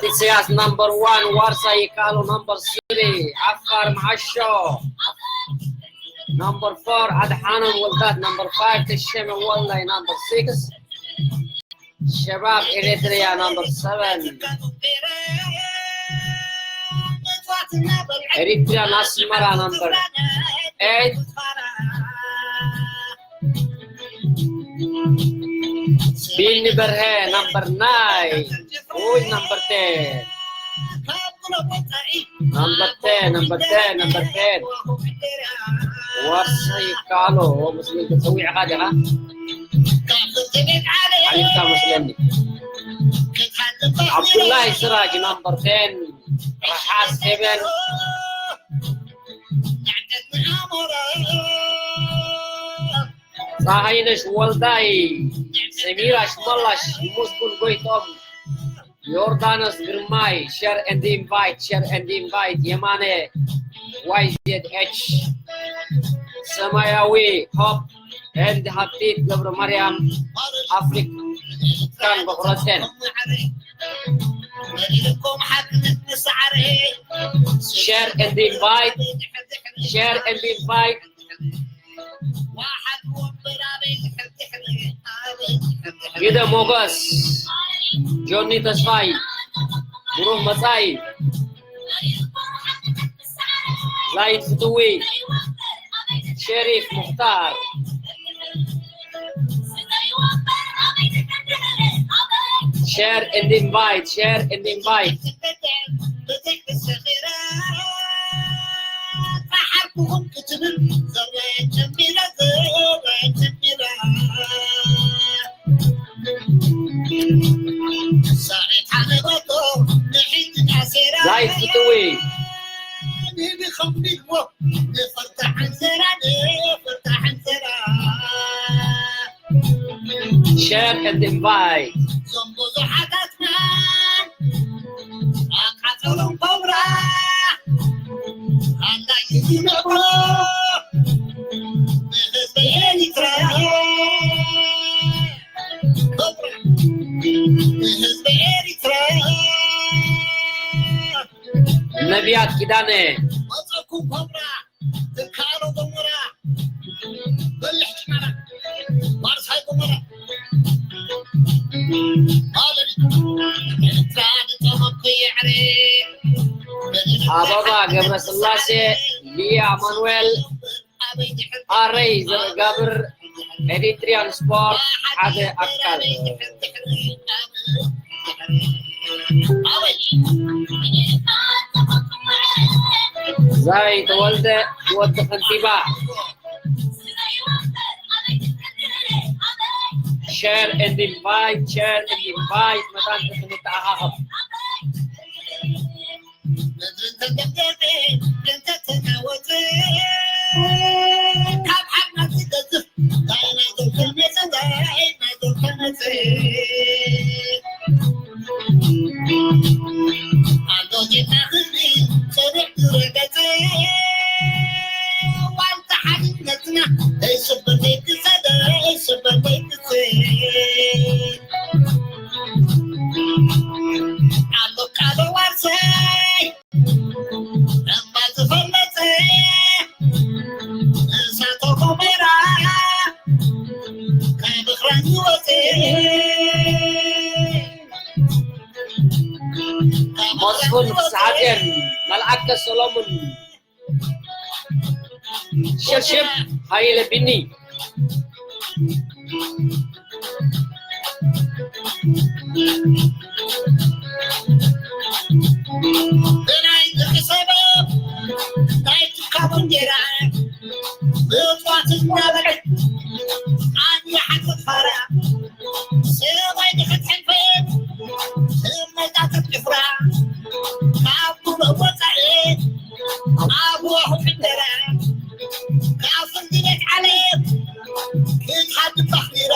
ኢሳያስ number one፣ ዋርሳይ ይካሉ number three፣ ዓፋር መዓሾ number four፣ ኣድሓኖም ወልዳት number five፣ ተሸመ ወላይ number six፣ ሸባብ ኤሪትሪያ number seven፣ ኤሪትሪያን ኣስመራ number eight፣ ቢኒ በርሀ number nine፣ ኡይ number ten፣ number ten፣ number ten፣ number ten። ዋርሳይ ይካሎ፣ ሙስሊም ተጸዊዕኻ ዲኻ? ሓሊፍካ መስለኒ። ዓብዱላይ ስራጅ number ten፣ ረሓስ ሄበን፣ ጸሃይነሽ ወልዳይ፣ ሰሚራ ሽመላሽ፣ ሙስኩል ጎይቶም፣ ዮርዳኖስ ግርማይ፣ share and invite፣ share and invite፣ የማነ ዋይ ዜድ ኤች፣ ሰማያዊ ሆፕ፣ and ሃብቲት ገብረ ማርያም፣ ኣፍሪካን በኩረተን። Share and invite፣ share and invite። ግደ ሞገስ፣ ጆኒ ተስፋይ፣ ብሩህ መጻኢ፣ ላይት ፍትዊ፣ ሸሪፍ ሙኽታር። Share and invite፣ share and invite። ዛይት ፍትዊ። Share and invite። ነቢያት ኪዳነ። ትካሎ ጎሞራ፣ በልሕ ጭማራ፣ ዋርሳይ ጎሞራ፣ ማለት ኤርትራ ንጠመኩ የዕሬ። ኣበባ ገብረስላሴ፣ ሊያ ኣማኑኤል፣ ኣረይ ዘርጋብር፣ ኤሪትሪያን ስፖርት ሓደ ኣካል። ዛይ ተወልደ ወዲ ከንቲባ። Share and invite፣ share and invite፣ መታን ክንተኣኻኸብ። መስፍን ፍስሓጽዮን፣ መልኣከ ሰሎሙን፣ ሸብሸብ ሃይለ ቢኒ። ብናይ ደቂ ሰበብ ናይ ትካቡ እንጀራ ብእፅዋት እናበልዐት ኣንያ ሓንፈት ፋራ ሰማይ ድሕት ሕንፈት እመጣተት ጭፍራ ካብ ጉልበት ወፃኢ ኣብ ወሑ ዕደራ ካብ ፍርዲ ቤት ዓለም ክትሓድግ ኣኽቢራ።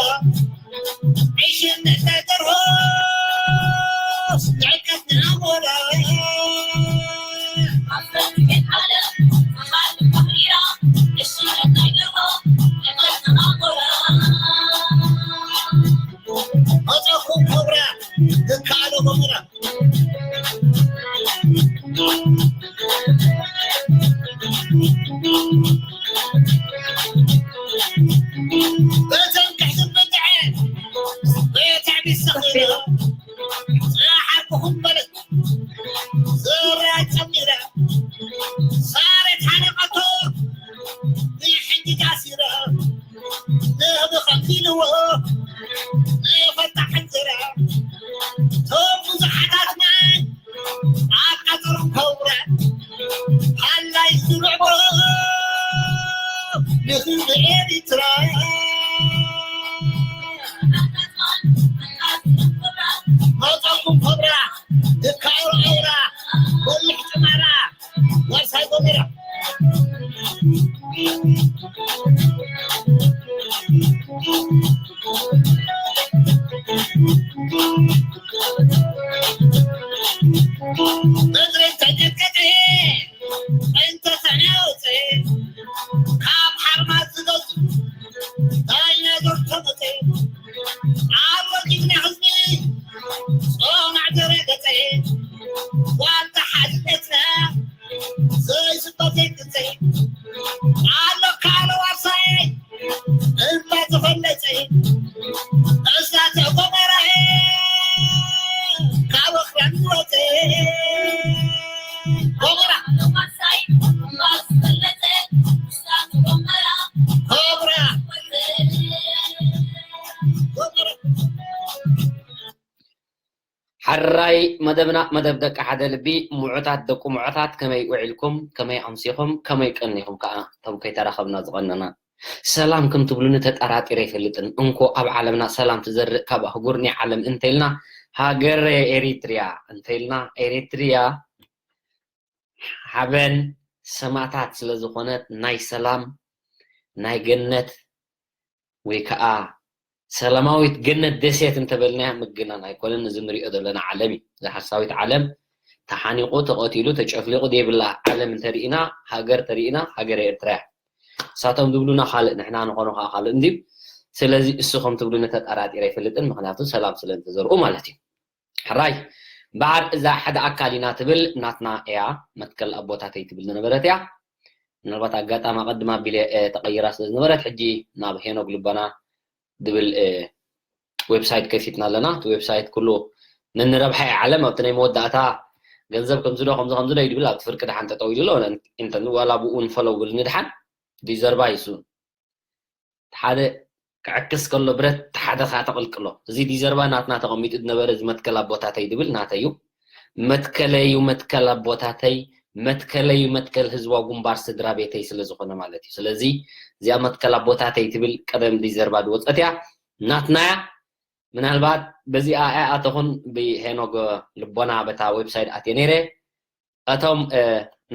በተንክሕ ዝበጥዐ በታ ሚስተኺለ ፀሓርኩኹም በለት ዘራ ጨሚረ ሳሬት ሓሪቐቶ ንሕጂ ታሲረ ንህቢ ኸፊልዎ ንፈታሕ እንዝራ ቶም ብዙሓታት ማይ ኣቃጽሩ ከውረ ሃላይ ዝብዕቦ ንህዝቢ ኤሪትራ መጻኩም ከብራ ድካውራ ኣውራ በልሕ ጭማራ ዋርሳይ ጎመራ በትሪ ተቀጥቀጠ እንተ ተናወፀ ካብ ሓርማዝ ዝገዙ ዳይናዞር ተመፀ ኣብ ወጊድና ህዝቢ ጾማዕ ዘረገፀ ዋልታ ሓድነትና ዘይስበት ዘይግፀ ኣሎ ካልእ ዋርሳይ እባ ዝፈለፀ እሳተ ጎመራ ካብ ኣኽራን ዝወፀ ጎመራ ጎመራ ጎመራ ሕራይ መደብና መደብ ደቂ ሓደ ልቢ ምዑታት ደቁ ምዑታት ከመይ ውዒልኩም ከመይ ኣምሲኹም ከመይ ቀኒኹም ከኣ እቶም ከይተራኸብና ዝቐነና ሰላም ከም ትብሉኒ ተጠራጢረ ኣይፈልጥን እንኮ ኣብ ዓለምና ሰላም ትዘርእ ካብ ኣህጉር ናይ ዓለም እንተኢልና ሃገረ ኤሪትሪያ እንተኢልና ኤሪትሪያ ሓበን ሰማእታት ስለ ዝኾነት ናይ ሰላም ናይ ገነት ወይ ከዓ ሰላማዊት ገነት ደሴት እንተበልናያ ምግናን ኣይኮነን። እዚ ንሪኦ ዘለና ዓለም እዩ። እዛ ሓሳዊት ዓለም ተሓኒቑ፣ ተቐቲሉ፣ ተጨፍሊቑ ዘይብላ ዓለም እንተሪኢና፣ ሃገር ተሪኢና፣ ሃገር ኤርትራ እያ። እሳቶም ዝብሉና ካልእ፣ ንሕና ንኾኖ ከዓ ካልእ እንድዩ። ስለዚ እሱ ከም ትብሉኒ ተጠራጢረ ኣይፈልጥን፣ ምኽንያቱ ሰላም ስለ እንተዘርኡ ማለት እዩ። ሕራይ እምበኣር እዛ ሓደ ኣካል ኢና ትብል ናትና እያ፣ መትከል ኣቦታተይ ትብል ዝነበረት እያ። ምናልባት ኣጋጣሚ ኣቐድም ኣቢለ ተቐይራ ስለ ዝነበረት ሕጂ ናብ ሄኖግ ልቦና ዝብል ዌብሳይት ከፊትና ኣለና። እቲ ዌብሳይት ኩሉ ነንረብሓ እያ ዓለም ኣብቲ ናይ መወዳእታ ገንዘብ ከምዚ ዶ ከምዚ ከምዚ ዶ ይድብል ኣብቲ ፍርቂ ድሓን ተጠው ኢሉ ኣሎ። ዋላ ብኡ ንፈለው ብልኒ ድሓን ዲዘርባ ይሱ ሓደ ክዕክስ ከሎ ብረት ሓደ ከዓ ተቐልቅሎ። እዚ ዲዘርባ ናትና ተቐሚጡ ዝነበረ እዚ መትከል ኣቦታተይ ዝብል ናተይ እዩ። መትከለይ እዩ መትከል ኣቦታተይ፣ መትከለይ እዩ መትከል ህዝባዊ ግንባር ስድራ ቤተይ ስለ ዝኾነ ማለት እዩ። ስለዚ እዚኣ መትከል ኣቦታተይ ትብል ቀደም ዲዘርባ ዝወፀት እያ፣ ናትና እያ። ምናልባት በዚኣ ኣይኣተኹን ብሄኖግ ልቦና በታ ዌብሳይት ኣትየ ነይረ። እቶም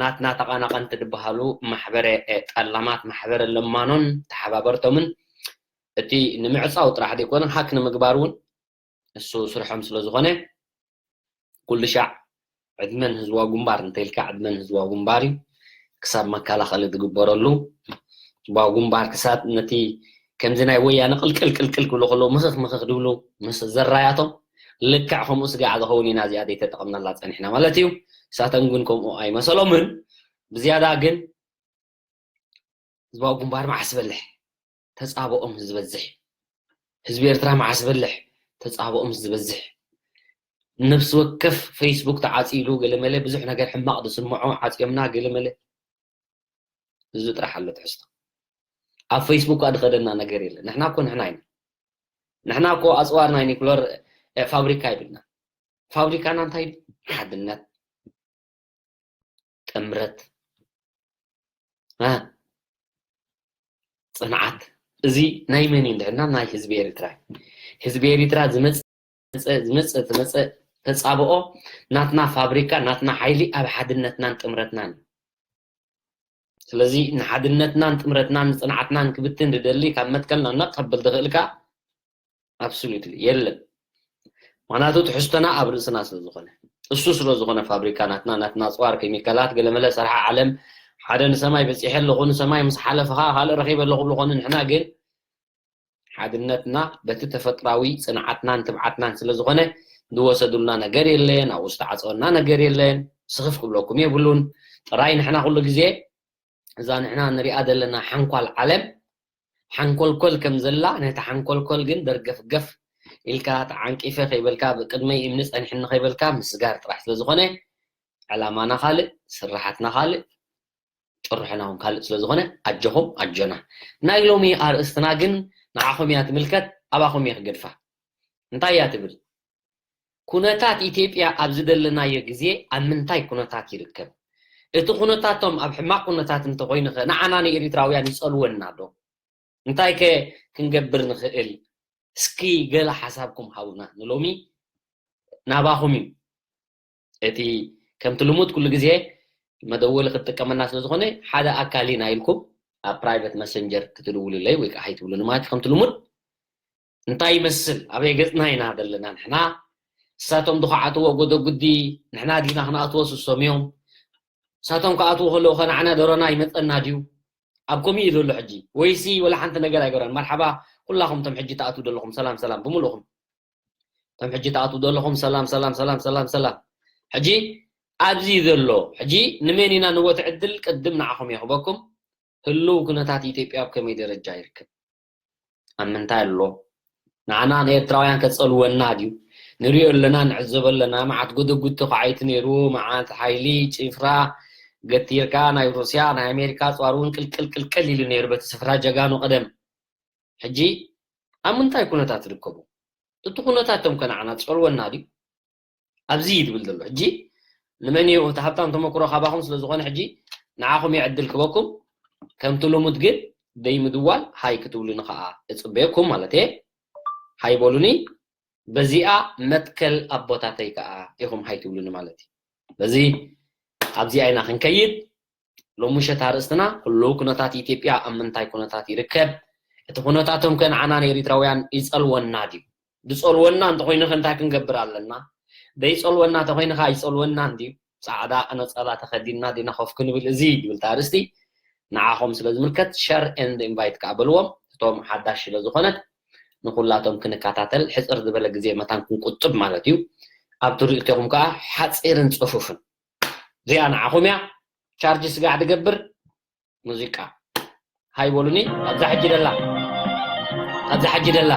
ናትና ተቐናቐንቲ ዝበሃሉ ማሕበረ ጠላማት፣ ማሕበረ ለማኖን ተሓባበርቶምን እቲ ንምዕፃው ጥራሕ ዘይኮነ ሃክ ንምግባር እውን እሱ ስርሖም ስለ ዝኾነ ኩሉ ሻዕ ዕድመን ህዝባዊ ግንባር እንተኢልካ ዕድመን ህዝባዊ ግንባር እዩ። ክሳብ መከላኸሊ ዝግበረሉ ህዝባዊ ግንባር ክሳብ ነቲ ከምዚ ናይ ወያነ ቅልቅል ቅልቅል ክብሉ ከለዉ ምኽኽ ምኽኽ ድብሉ ምስ ዘራያቶም ልክዕ ከምኡ ስጋዕ ዝኸውን ኢና እዚኣ ዘይተጠቐምናላ ፀኒሕና ማለት እዩ። እሳቶም ግን ከምኡ ኣይመሰሎምን። ብዝያዳ ግን ህዝባዊ ግንባር መዓስ በልሕ ተፃብኦም ዝበዝሕ ህዝቢ ኤርትራ መዓስ በልሕ ተፃብኦም ዝበዝሕ ነፍሲ ወከፍ ፌስቡክ ተዓፂሉ ገለመለ ብዙሕ ነገር ሕማቕ ዝስምዖ ዓፂዮምና ገለመለ እዚ ጥራሕ ኣሎ ትሕዝቶ ኣብ ፌስቡክ ድኸደና ነገር የለ ንሕና እኮ ንሕና ኢና ንሕና እኮ ኣፅዋር ናይ ኒክለር ፋብሪካ ይብልና ፋብሪካና እንታይ ሓድነት ጥምረት እ ፅንዓት እዚ ናይ መን እዩ እንድሕና ናይ ህዝቢ ኤርትራ እዩ ህዝቢ ኤርትራ ዝመፀ ዝመፀ ዝመፀ ተፃብኦ ናትና ፋብሪካ ናትና ሓይሊ ኣብ ሓድነትናን ጥምረትናን እዩ ስለዚ ንሓድነትናን ጥምረትናን ንፅንዓትናን ክብትን ዝደሊ ካብ መትከልና ነቕ ከብል ዝኽእል ከዓ absolutely የለን ምክንያቱ ትሕዝቶና ኣብ ርእስና ስለ ዝኾነ እሱ ስለ ዝኾነ ፋብሪካ ናትና ናትና ኣፅዋር ኬሚካላት ገለመለ ሰርሓ ዓለም ሓደ ንሰማይ በፂሐ ኣለኹ ንሰማይ ምስ ሓለፈ ከዓ ካልእ ረኺበ ኣለኹ ብሉ ኮነ ንሕና ግን ሓድነትና በቲ ተፈጥራዊ ፅንዓትናን ትብዓትናን ስለ ዝኾነ ዝወሰዱልና ነገር የለን ኣብኡ ዝተዓፀወና ነገር የለን ስኽፍ ክብለኩም የብሉን ጥራይ ንሕና ኩሉ ግዜ እዛ ንሕና ንሪኣ ዘለና ሓንኳል ዓለም ሓንኮልኮል ከም ዘላ፣ ነቲ ሓንኮልኮል ግን ደርገፍገፍ ኢልካ ተዓንቂፈ ከይበልካ፣ ብቅድመይ እምኒ ጸኒሕኒ ከይበልካ ምስጋር ጥራሕ ስለ ዝኾነ፣ ዕላማና ካልእ፣ ስራሓትና ካልእ፣ ጭርሖና እውን ካልእ ስለ ዝኾነ፣ ኣጆኹም ኣጆና። ናይ ሎሚ ኣርእስትና ግን ንዓኹም እያ ትምልከት፣ ኣባኹም እየ ክገድፋ። እንታይ እያ ትብል? ኩነታት ኢትዮጵያ ኣብ ዝደለናዮ ግዜ ኣብ ምንታይ ኩነታት ይርከብ? እቲ ኩነታቶም ኣብ ሕማቕ ኩነታት እንተኾይኑ ኸ ንዓና ንኤሪትራውያን ይጸልወና ዶ? እንታይ ከ ክንገብር ንኽእል? እስኪ ገለ ሓሳብኩም ሃቡና። ንሎሚ ናባኹም እዩ። እቲ ከምቲ ልሙድ ኩሉ ግዜ መደወሊ ክትጥቀመና ስለ ዝኾነ ሓደ ኣካል ኢና ኢልኩም ኣብ ፕራይቨት መሰንጀር ክትድውሉለይ ወይ ከዓ ኣይትብሉኒ ማለት እዩ። ከምቲ ልሙድ እንታይ ይመስል? ኣበይ ገጽና ኢና ዘለና ንሕና? እሳቶም ዶ ክኣትዎ ጎደጉዲ ንሕና ዲና ክንኣትዎ ስሶም እዮም? እሳቶም ክኣትዎ ከለዉ ከ ንዓና ደሮና ይመጸና ድዩ? ኣብ ከምኡ እዩ ዘሎ ሕጂ። ወይሲ ወላ ሓንቲ ነገር ኣይገበረን። መርሓባ ኩላኹም እቶም ሕጂ ትኣትዉ ዘለኹም፣ ሰላም ሰላም ብምልእኹም። እቶም ሕጂ ትኣትዉ ዘለኹም፣ ሰላም ሰላም ሰላም ሰላም ሰላም። ሕጂ ኣብዚ እዩ ዘሎ። ሕጂ ንመን ኢና ንቦቲ ዕድል? ቅድም ንዓኹም እየ ክበኩም። ህልው ኩነታት ኢትዮጵያ ኣብ ከመይ ደረጃ ይርከብ? ኣብ ምንታይ ኣሎ? ንዓና ንኤርትራውያን ከጸልወና ድዩ? ንሪኦ ኣለና፣ ንዕዘቦ ኣለና። መዓት ጎደጉዲ ኳዓይቲ ነይሩ፣ መዓት ሓይሊ ጭፍራ ገቲርካ ናይ ሩስያ፣ ናይ ኣሜሪካ ጸዋር እውን ቅልቅል ቅልቅል ኢሉ ነይሩ በቲ ስፍራ ጀጋኑ ቀደም። ሕጂ ኣብ ምንታይ ኩነታት ትርከቡ? እቲ ኩነታቶም ከ ንዓና ትጸልወና ድዩ? ኣብዚ እዩ ዝብል ዘሎ። ሕጂ ንመን እዩ እቲ ሃብታም ተመክሮ ካባኹም ስለ ዝኾነ ሕጂ ንዓኹም እየ ዕድል ክበኩም። ከምቲ ልሙድ ግን ደይምድዋል ሃይ ክትብሉኒ ከዓ እጽበየኩም ማለት እየ። ሃይ በሉኒ። በዚኣ መትከል ኣቦታተይ ከዓ ኢኹም ሃይ ትብሉኒ ማለት እዩ። በዚ ኣብዚኣ ኢና ክንከይድ። ሎሚ ምሸት ኣርእስትና ህልው ኩነታት ኢትዮጵያ ኣብ ምንታይ ኩነታት ይርከብ? እቲ ኩነታቶም ከ ንዓና ንኤሪትራውያን ይጸልወና ድዩ? ዝጸልወና እንተኾይኑ ከ እንታይ ክንገብር ኣለና? ዘይጸልወና ተኾይኑ ከ ኣይጸልወናን ድዩ? ጻዕዳ ነጸላ ተኸዲንና ዲና ኮፍ ክንብል? እዚ ዝብል ኣርእስቲ ንዓኹም ስለ ዝምልከት ሸር ኤንድ ኢንቫይት ከኣ በልዎም። እቶም ሓዳሽ ስለ ዝኾነት ንኹላቶም ክንከታተል ሕጽር ዝበለ ግዜ መታን ክንቁጥብ ማለት እዩ። ኣብ ትርኢቶም ከኣ ሓጺርን ጽፉፍን። እዚኣ ንዓኹም እያ። ቻርጅ ስጋዕ ትገብር ሙዚቃ። ሃይ በሉኒ። ኣብዛ ሕጂ ደላ። ኣብዛ ሕጂ ደላ።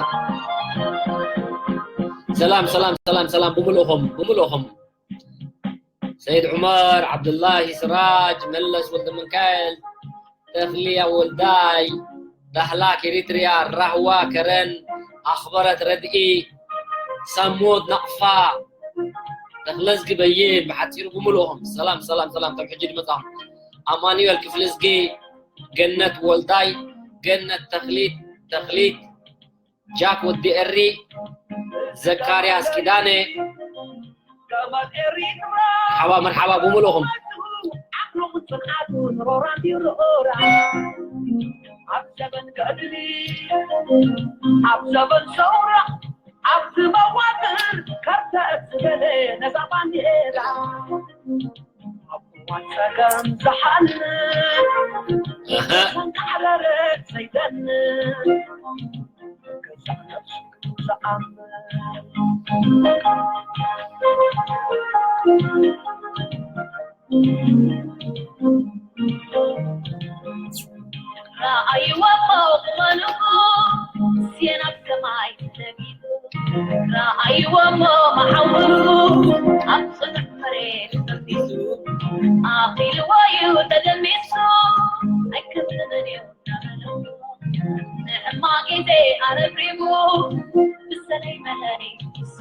ሰላም፣ ሰላም፣ ሰላም፣ ሰላም፣ ብምልእኹም፣ ብምልእኹም። ሰይድ ዑመር፣ ዓብዱላሂ ስራጅ፣ መለስ ወልደ ሚካኤል፣ ተኽልያ ወልዳይ፣ ዳህላክ ኤሪትሪያ፣ ራህዋ ከረን፣ ኣኽበረት ረድኢ፣ ሳሙት ናቕፋ፣ ተኽለዝጊ በይን፣ ብሓጺሩ ብምልኦም። ሰላም፣ ሰላም፣ ሰላም፣ እቶም ሕጂ ዝመጻኹም። ኣማኑኤል ክፍለዝጊ፣ ገነት ወልዳይ፣ ገነት ተኽሊት፣ ተኽሊት፣ ጃክ ወዲ ኤሪ፣ ዘካርያስ ኪዳነ፣ መርሓባ፣ መርሓባ ብምልእኹም። ዓቕሉን ጽንዓቱን ሮራን ይርኦራ። ኣብ ዘበን ገድሊ፣ ኣብ ዘበን ሰውራ፣ ኣብቲ መዋጥር ከርተት ዝበለ ነዛ ባንዴራ። ኣብ እዋን ጸገም ዝሓልፍ፣ ኣሃ። ብሰንኪ ዓረረት ዘይደንፍ፣ ገዛእ ነብሱ ዝኣምን። ረኣይዎ እሞ ቁመንኡ፣ ስየናብ ሰማይ ተሰጊዱ። ረኣይዎ እሞ መሓውሩ፣ ኣብ ጽኑዕ መሬት ተቐሚጡ። ኣኺልዎ እዩ ተደሚሱ፣ ኣይከብድን እዩ እናበለ። ንሕማቕ ግዜ ኣረብሪቡ፣ ብሰለይ መለሊሱ።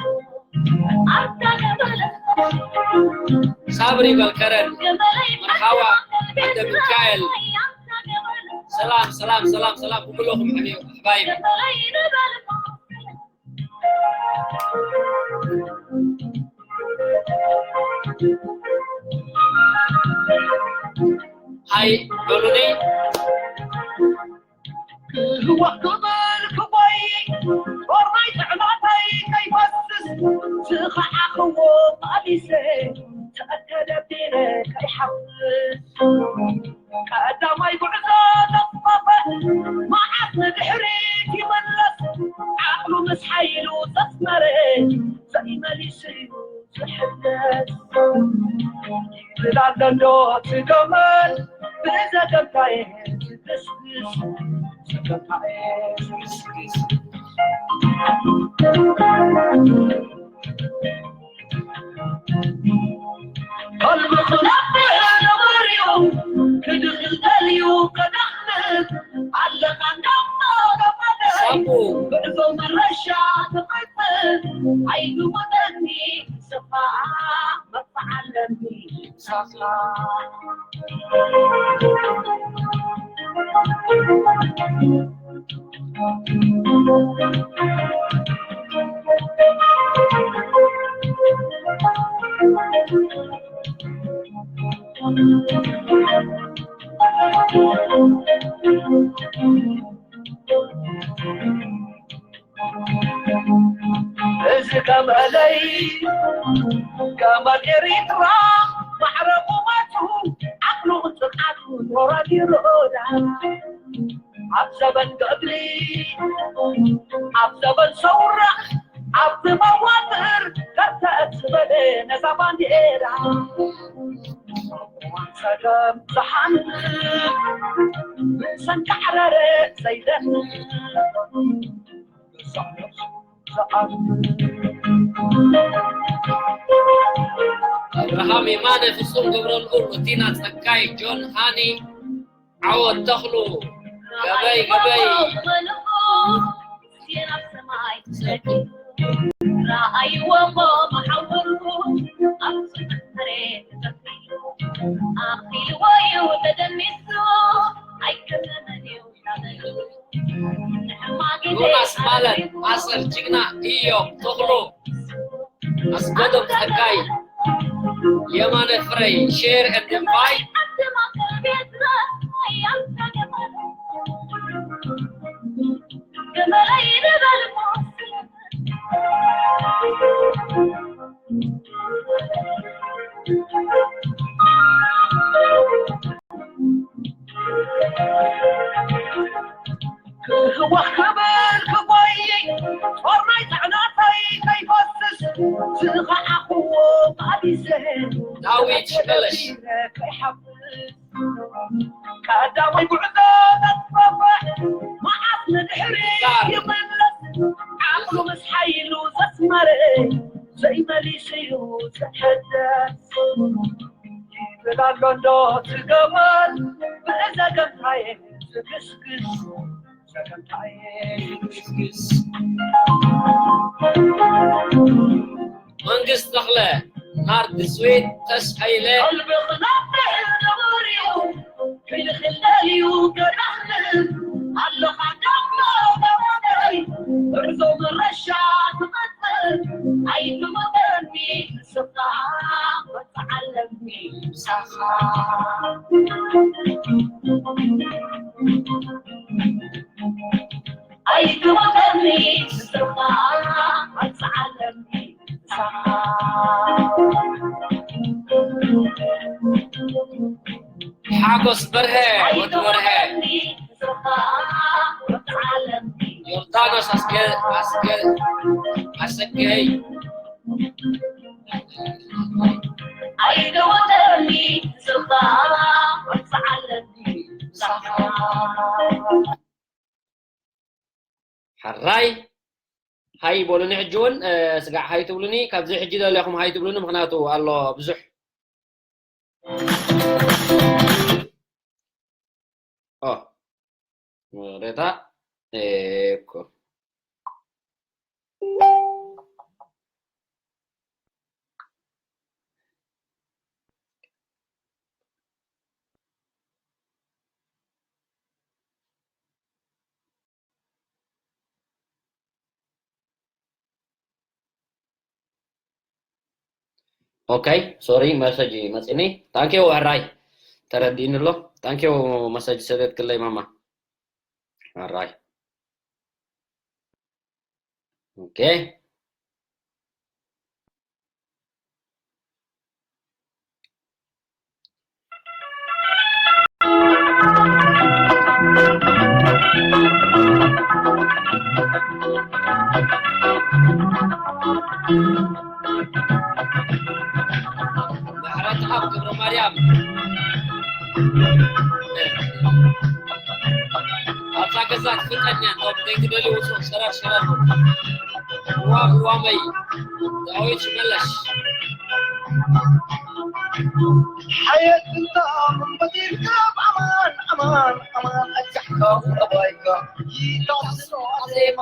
ኣታ ገበለ። ሳብሪ በልከረን፣ መርሓባ፣ ዓንደ ሚካኤል። ሰላም፣ ሰላም፣ ሰላም፣ ሰላም፣ ብምልእኹም ኣሕባይብ። ሃይ በሉኒ። ክህወኽ ክብል ክጎይ፣ ጦር ናይ ጥዕናተይ ከይፈስስ፣ ዝኸዓኽዎ ቀሚሰ፣ ተደቢረ ከይሓፍስ። ቀዳማይ ጉዕዞ ተስፋፈ፣ መዓት ንድሕሪት ይመለስ፣ ዓቕሉ ምስ ሓይሉ ዘስመረ፣ ዘይመሊሱ እዩ ዝሕደስ። ይብል ኣሎ እንዶ እቲ ገመል፣ ብዘገምታይ ከልቢ ክነብዕ ነብር እዩ፣ ክድኽል ደልዩ ከዳኽልብ ኣለኻ እንዳሞ ገመደይ። ሳቡ። ጉዕዞ መረሻ ትቐጽል ኣይትውጠኒ፣ ስኻ መጥፋዕ ኣለኒ። እዚ ገመለይ፣ ገመል ኤሪትራ፣ ማዕረ ቁመቱ፣ ዓቕሉ፣ ጽንዓቱ፣ ወራዲ ሮዳ። ኣብ ዘበን ገድሊ፣ ኣብ ዘበን ሰውራ፣ ኣብቲ መዋጥር፣ ከርተት ዝበለ ነዛ ባንዲራ። ጸገም ዝሓንት፣ ምእንሰን ካዕረረ ዘይደንት። ኣብርሃም የማነ፣ ፍጹም ገብረልዑል፣ ሩቲና ጸጋይ፣ ጆን ሃኒ፣ ዓወት ተኽሉ፣ ገበይ፣ ገበይ። ዮናስ ማለት ኣሰር ጅግና፣ ኢዮብ ተኽሉ፣ ኣስገዶም ጸጋይ፣ የማነ ፍረይ፣ share and invite። ክህወኽ ክብል ክጎይ፣ ጦር ናይ ጽዕነተይ ከይፈስስ፣ ዝኸዓኽዎ ቃሊሰ ዳዊት ሽመለሽ። ከይሓፍስ፣ ቀዳማይ ጉዕዞ ዘስፋሕፍሕ፣ መዓስ ንድሕሪ ይምለስ፣ ዓቕሉ ምስ ሓይሉ ዘስመረ፣ ዘይመሊሱ እዩ ዝሕደስ። ይብል ኣሎ እንዶ ትገበል፣ ብእዘገምታየ ዝግስግስ፣ ዘገምታየ ዝግስግስ። መንግስት ተኽለ፣ ሃርድ ስዊት፣ ተስፋ ኢለ። ቀልቢ ክነብዕ ነባሪኡ፣ ክልኽል ደልዩ ገዳኽል፣ ኣለኻ ደሞ ገባናይ፣ ጉዕዞ መረሻ ትቐጽል፣ ኣይትመቐኒ ንስኻ መጽዓለኒ ምሳኻ። ኣይትወቀኒ ንስኻ መጽዓለኒ ምሳኻ። ሓጎስ በርሀ፣ ወዲ በርሀ። ዮርዳኖስ ኣስገ-፣ ኣስገ-፣ ኣሰገይ። ኣይደወለኒ ስኻ ወጽዓለኒ ሳኻ። ሓራይ ሃይ በሉኒ። ሕጂ እውን፣ እ፣ ስጋዕ ሃይ ትብሉኒ። ካብዚ ሕጂ ደለኹም ሃይ ትብሉኒ፣ ምኽንያቱ ኣሎ ብዙሕ። ኦ፣ ወሬታ ኤኮ። ኦኬ፣ ሶሪ፣ መሰጅ መጺኒ። ታንኪዩ፣ ሕራይ። ተረዲእኒ ኣሎ። ታንኪዩ፣ መሰጅ ሰደድክለይ፣ ማማ። ሕራይ። ኦኬ። ምሕረተኣብ ገብረማርያም። ገዛ ትፍንቀኛ፣ እቶም ዘይትደልዩ ውጹ፣ ሸረር፣ ሸረር። ዋም፣ ዋመይ፣ ዳዊት ሽመለሽ። ሓየት እንታ ምን በዲርካ ብኣማን፣ ኣማን፣ ኣማን፣ ኣጃሕካ፣ ኣባይካ፣ ይታስኖ ኣዜማ።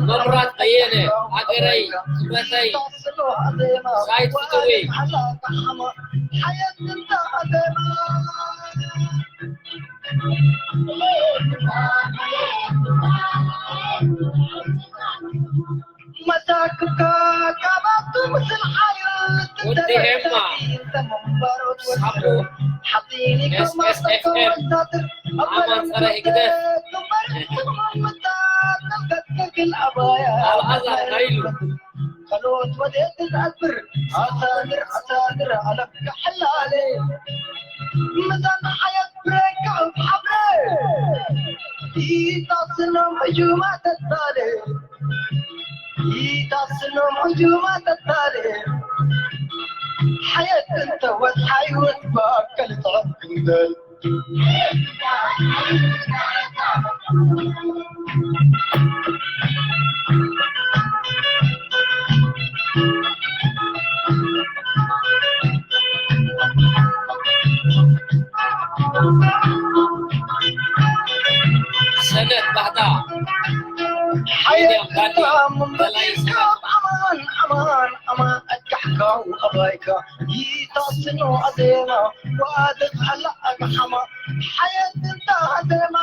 መብራት በየነ፣ ሃገረይ፣ ክብረተይ፣ ሳይት ፍትዊ። መሳክብካ ካባቱ ምስል ሓይል ወዲ ኤማ፣ ሳቡ፣ ኤስ ኤስ ኤፍ ኤም፣ ኣማን ጸረ ህግደፍ፣ ኣልኣዛር ናይሉ። ካልኦት ወዴት ትነብር ኣሳግር ኣሳግር ኣለም ክሕላለ ምዛን ሓየት ብረካ ሓብረ ይታስኖም እዩ ማተታለ ይታስኖም እዩ ማተታለ ሓየት እንተ ወት ሓይወት ባከል ጥዕም ክንደል ሰነት ባህታ ሓየት እንተ ምንበል ኣማን ኣማን ኣማን ኣካሕካው ኣባይካ ይታስኖ ኣዜማ ዋድቅ ኣላ ኣግሓማ ሓየት እንታ ኣዜማ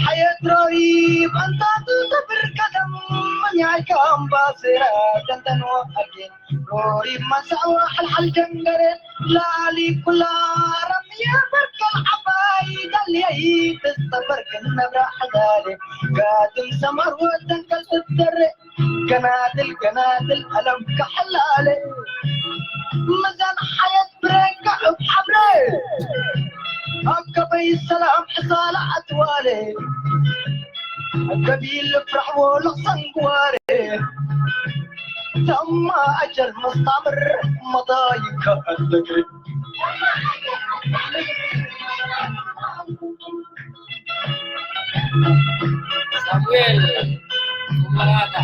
ሓየት ሮሪብ ኣንታቱ ተብርከተም መኛይካ ኣምባሴራ ተንተንዋ ኣጌን ሮሪብ ማሳዋ ሓልሓል ጀንገረ ላሊ ኩላ ረምየ በርከል ዓባይ ደልየይ ተስተበርክን ነብራ ሓዳለ ጋድም ሰማር ወተንከል ትደረ ገናድል ገናድል ኣለም ካሕላለ መዛን ሓየት ብረካ እብ ሓብረ ኣከበይ ሰላም ሕሳላ ኣትዋለ ገቢል ፍራሕዎ ለኽሰንግዋረ ተማ ኣጀል መስታምር መዳይካ ኣደግሪ ሳሙኤል መራታ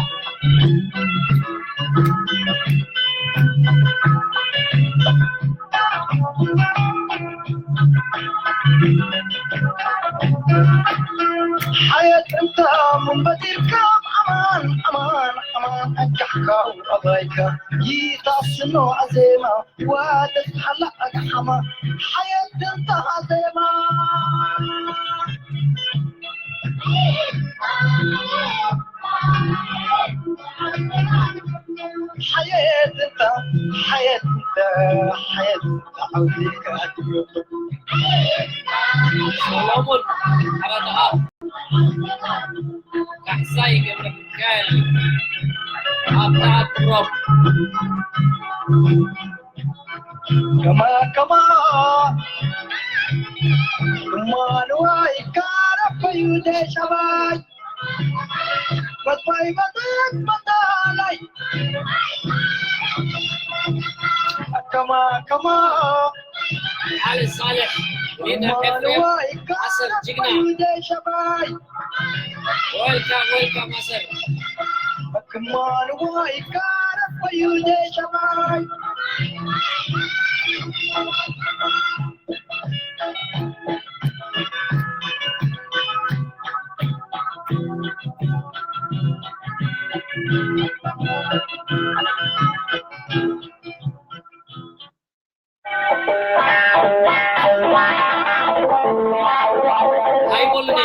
ሓየት እንታ ምንበዲርካ ኣማን ኣማን ኣማን ኣጋሕካ ኣባይካ ይታስኖ ኣዜማ ዋደስ ሓላ ኣግሓማ ሓየት እንታ ኣዜማ ሓየት እንታ ሓየት እንታ ሓየት እንታ ዓውዲካ ትብሎ ሰሎሞን ኣራተኣ ካሕሳይ ገብረ ሚካኤል ኣብታ ኣትሮም ከማ ከማ እማንዋይ ካረፈዩ ደሻባይ በትባይ በትት በታላይ ከማ ከማ علي صالح، لينا إف إم، أسر جيجنا. Welcome, welcome, أسر. ኣይቦልኒ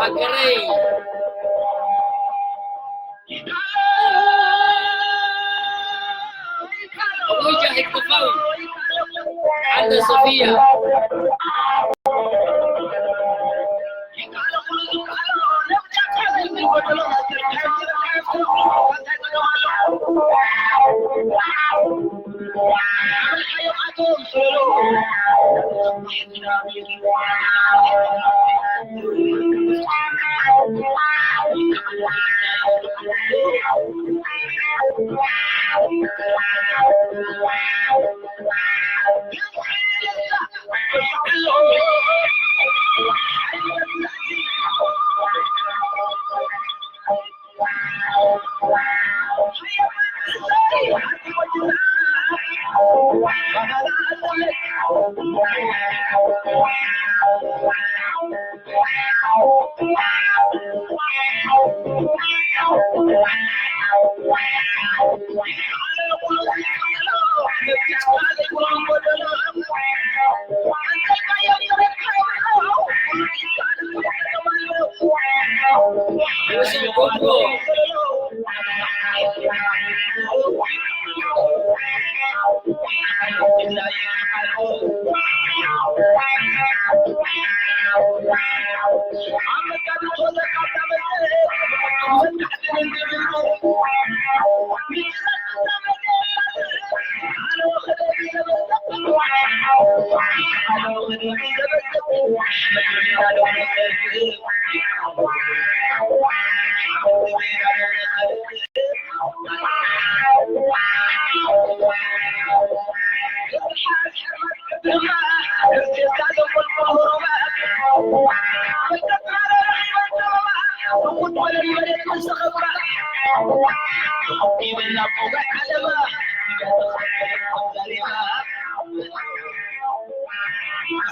ሃገረይ ሙጃሂድ ክፋዊ ዓንደ ሶፊያ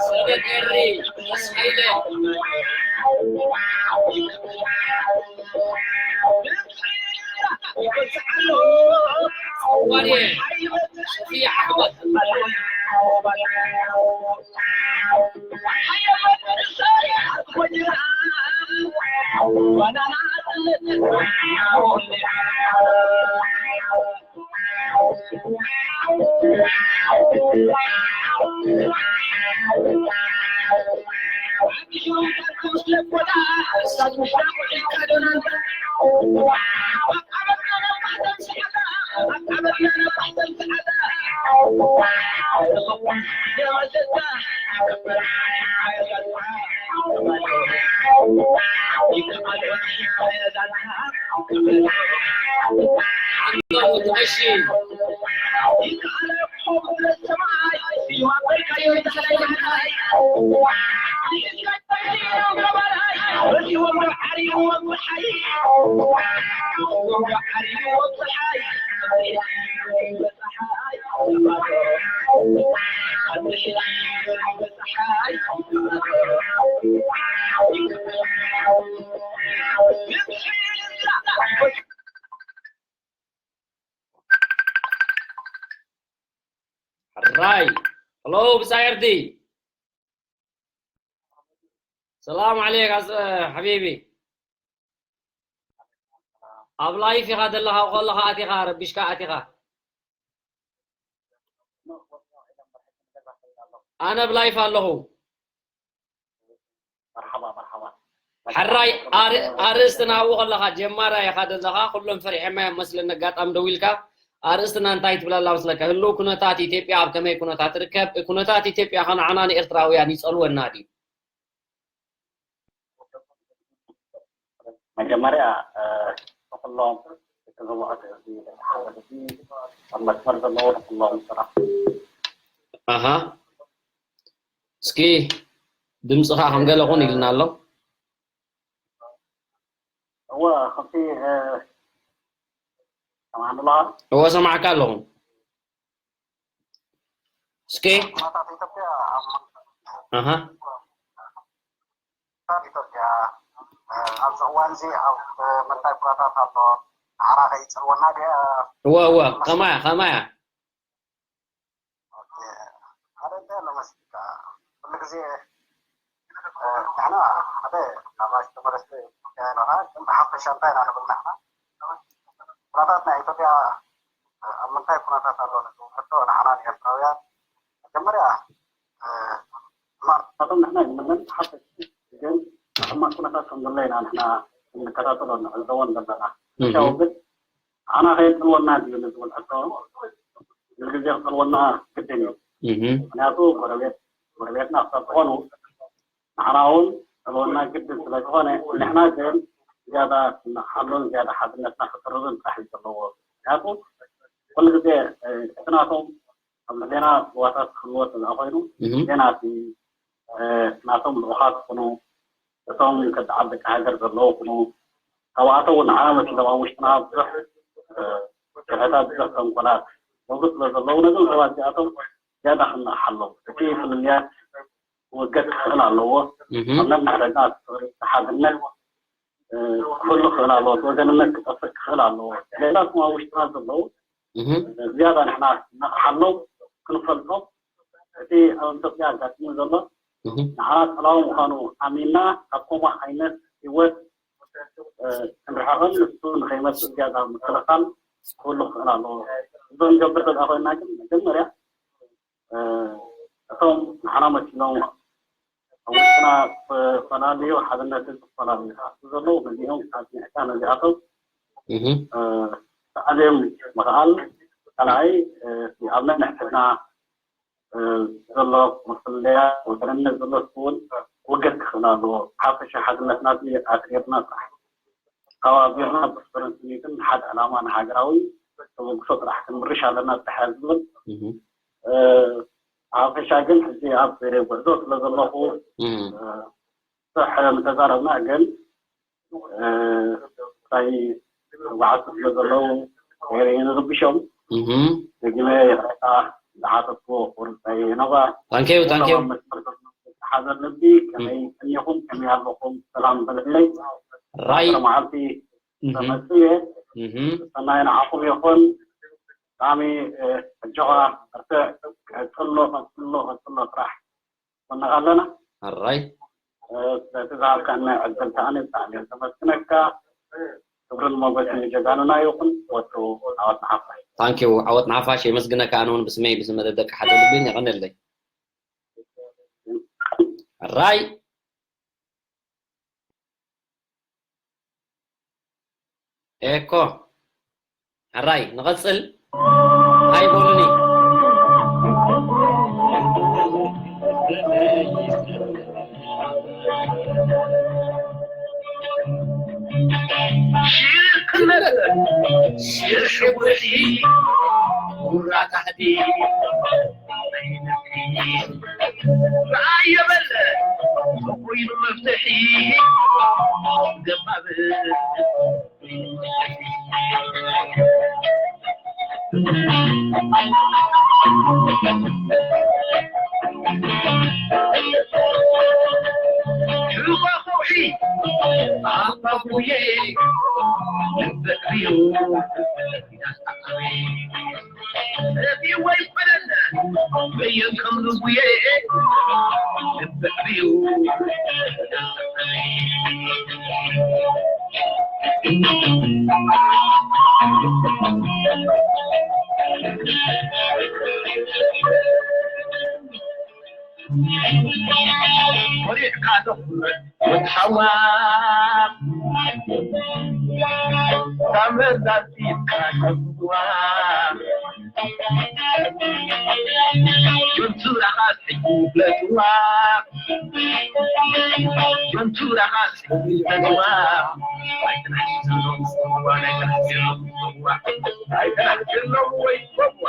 ሰበቀሪ ደስ ሃይለ። ዋርየ ሶፊያ ኣሕመድ። ሕራይ። ሄሎ፣ ብጻይ ዕርዲ። ሰላም ዓለይክ፣ ኣስ-፣ ሓቢቢ። ኣብ ላይፍ ኢኻ ዘለኻ፣ ከለኻ ኣቲኻ፣ ረቢሽካ ኣቲኻ። ኣነ ኣብ ላይፍ ኣለኹ። መርሓባ፣ መርሓባ። ሕራይ፣ ኣር-፣ ኣርእስትና ኣብኡ ከለኻ፣ ጀማራይ ኢኻ ዘለኻ፣ ኩሎም ፈሪሖማ እዮም መስለኒ፣ ኣጋጣሚ ደዊልካ። ኣርእስትና እንታይ ትብለላ መስለካ? ህልው ኩነታት ኢትዮጵያ ኣብ ከመይ ኩነታት ትርከብ? ኩነታት ኢትዮጵያ ከ ንዓና ንኤርትራውያን ይጸልወና ድዩ? መጀመርያ፣ እ፣ ንኹሎም እቲ ዝወዓለ ህዝቢ፣ እቲ ሓደ ህዝቢ ኣብ መስመር ዘለዉ ንኹሎም ስራሕ። ኣሃ። እስኪ ድምፅኻ ከም ገለ ኹን ኢልና ኣሎ። እወ፣ ከምቲ፣ እ፣ ሰማዕኒ ኣለኻ? እወ፣ ሰማዕካ ኣለኹ። እስኪ። ኩነታት ኢትዮጵያ ኣብ መንጎ ኣሃ። ኩነታት ኢትዮጵያ፣ እ፣ ኣብዚ እዋን እዚ ኣብ ምንታይ ኩነታት ኣሎ? ንዓና ከይጸልወና ድያ? እወ፣ እወ፣ ከማያ፣ ከማያ። ኦኬ። ሓደ እንታይ ኣሎ መሲልካ? ኩሉ ግዜ፣ እ፣ ንሕና ሓደ ኣባሽ ተመረስቲ ኢትዮጵያ ኣለና፣ ግን ብሓፈሻ እንታይ ኢና ንብል ንሕና? ኩነታት ናይ ኢትዮጵያ ኣብ ምንታይ ኩነታት ኣሎ ንዝብል ሕቶ ንዓና ንኤርትራውያን መጀመርያ፣ እ፣ ሕማቕ ኩነታቶም ንሕና ኣይንምንን፣ ሓፈሽ ግን ሕማቕ ኩነታት ከም ዘሎ ኢና ንሕና እንከታተሎ ንዕዘቦን ዘለና። እህ። ሕቶ ግን ንዓና ከየጽልወና ድዩ ንዝብል ሕቶ፣ ኩሉ ግዜ ክጸልወና ግድን እዩ። እህ። ምኽንያቱ ጎረቤት፣ ጎረቤትና ክሳብ ዝኾኑ ንዓና እውን ክጸልወና ግድን ስለ ዝኾነ፣ ንሕና ግን ዝያዳ ክንሓሎን ዝያዳ ሓድነትና ክጥርርን ጥራሕ እዩ ዘለዎ። ምክንያቱ ኩሉ ግዜ እቲ ናቶም ኣብ ልዕሌና ጽዋታት ክህልዎ ስለ ኮይኑ ግዜና እቲ ናቶም ልኡኻት ክኾኑ እቶም ከዳዓት ደቂ ሃገር ዘለዉ ክኑ ካብኣቶም ንዓና መሲሎም ኣብ ውሽጥና ብዙሕ ሽዕታት ብዙሕ ተንኮላት ዝገብሩ ስለ ዘለዉ ነዞም ሰባት እዚኣቶም ዝያዳ ክንነቕሓሎም እቲ ፍልልያት ክወገድ ክኽእል ኣለዎ። ኣብ ነንሕድሕድና እቲ ፍቕሪ፣ እቲ ሓድነት ክህሉ ክኽእል ኣለዎ። እቲ ወገንነት ክጠፍእ ክኽእል ኣለዎ። ሌላኩም ኣብ ውሽጥና ዘለዉ ዝያዳ ንሕና ክነቕሓሎም ክንፈልጦም እቲ ኣብ ኢትዮጵያ ኣጋጢሙ ዘሎ ንዓና ጸላዊ ምዃኑ ኣሚንና ካብ ከምኡ ዓይነት ህይወት ክንርሕቕን ንሱ ንኸይመጽእ ዝያዳ ምክልኻል ክህሉ ክኽእል ኣለዎ። እዚ ንገብር ተዛ ኮይና ግን መጀመርያ እቶም ንዓና መሲሎም ኣብ ውሽጥና ዝተፈላለዩ ሓድነትን ዝተፈላለዩ ክኣቱ ዘለዉ ነዚኦም ኣጽኒዕካ ነዚኣቶም ተዓልዮም ምኽኣል ካልኣይ ኣብ ነንሕድሕድና ዘሎ መፍለያ ወገንነት ዘሎ እውን ክውገድ ክኽእል ኣለዎ። ሓፈሻ ሓድነትና ኣትሪርና ጥራሕ ተኸባቢርና ብፍቅርን ስኒትን ሓደ ዕላማ ንሃገራዊ ተበግሶ ጥራሕ ክንምርሽ ኣለና ጥራሕ ዝብል ሓፈሻ ግን ሕዚ ኣብ ጉዕዞ ስለ ዘለኹ ብዙሕ ምተዛረብና ግን እንታይ ተባዓቱ ስለ ዘለዉ ገይረ ንርብሾም ደግመ ይቕሬታ ዝሓተትኩ ክቡር እንታይ ነባ ታንኪዩ ታንኪዩ መስመር ሓዘር ልቢ ከመይ እኒኹም ከመይ ኣለኹም ሰላም በልዕለይ ራይ መዓልቲ ተመፅእ እየ ሰናይ ንዓኹም ይኹን ብጣዕሚ ኣጆኻ በርትዕ ቀፅሎ ቀፅሎ ቀፅሎ ስራሕ ኮና ኣለና ኣራይ ስለቲ ዝሃብካና ዕድል ከዓኒ ብጣዕሚ እየ ዘመስግነካ ክብርን ሞገስን ንጀጋኑና ይኹን ወትሩ ዓወት ንሓፋሽ ታንኪዩ ዓወት ንሓፋሽ የመስግነካ ኣነ እውን ብስመይ ብስመ ደቂ ሓደ ልብን የቐነለይ ኣራይ ኤኮ ሕራይ ንቐጽል ኣይበሉኒ ሽርሽቡቲ ውራ ታሕቲ ራእየ በለ ኮይኑ መፍትሒ ገባብ ሽቆ ከውሒ ኣባቡየ ልበትዩ ወዲዕካ ዘኹርዕ ወዲ ሓዋ ካብ መርዛቲትካ ከብዋ ጆንቱ ራኻስ ሕጂ ፍለጥዋ ጆንቱ ራኻስ ሕጂ ፍለጥዋ ኣይትናሕስሎም ጽዋ ኣይትናሕስሎም ጽዋ ኣይትናሕስሎም ወይ ጽዋ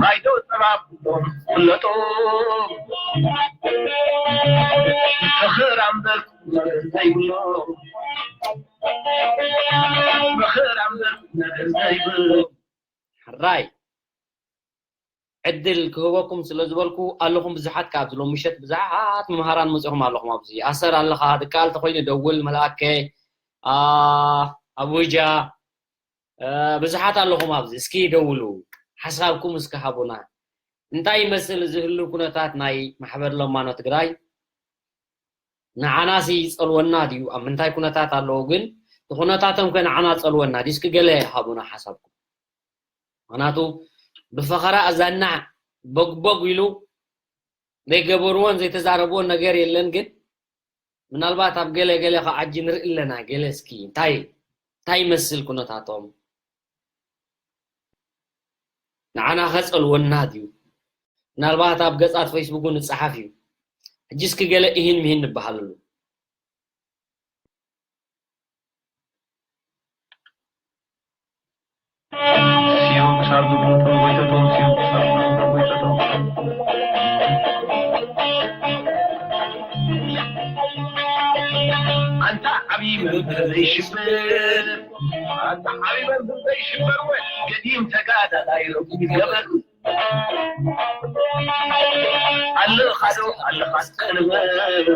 ማይዶ ጸባብ ፍለጦ ፈኸራ እምበር ዘይብሎ ፈኸራ እምበር ዘይብሎ ሕራይ ዕድል ክህበኩም ስለ ዝበልኩ ኣለኹም ብዙሓት ካብ ዝሎም ምሸት ብዙሓት መምሃራን መፅኹም ኣለኹም ኣብዚ ኣሰር ኣለኻ ድቃል ተኮይኑ ደውል መልኣከ ኣቡጃ ብዙሓት ኣለኹም ኣብዚ እስኪ ደውሉ ሓሳብኩም እስኪ ሃቡና እንታይ ይመስል ዝህሉ ኩነታት ናይ ማሕበር ለማኖ ትግራይ ንዓናሲ ይፀልወና ድዩ ኣብ ምንታይ ኩነታት ኣለዉ ግን ኩነታቶም ከ ንዓና ፀልወና ድዩ እስኪ ገለ ሃቡና ሓሳብኩም ምክንያቱ ብፈኸራ ኣዛናዕ ቦግቦግ ኢሉ ዘይገበርዎን ዘይተዛረብዎን ነገር የለን ግን ምናልባት ኣብ ገለ ገለ ከዓጂ ንርኢ ኣለና ገለ እስኪ እንታይ እንታይ ይመስል ኩነታቶም ንዓና ከፀልወና ድዩ ምናልባት ኣብ ገፃት ፌስቡክ ንፀሓፍ እዩ ሕጂ እስኪ ገለ እሂን ምሂን ንበሃለሉ ሲዮ ክሳብ ዝሞቱ ጎይተቶም፣ ሲዮ ክሳብ ዝሞቱ ጎይተቶም። ኣንታ ዓብዪ መምህር ዘይሽበር፣ ኣንታ ዓብዪ መምህር ዘይሽበር፣ ወ-፣ ገዲም ተጋዳላይ ሎሚ ይገበር። ኣለኻ ዶ ኣለኻ እስከ ንበር፣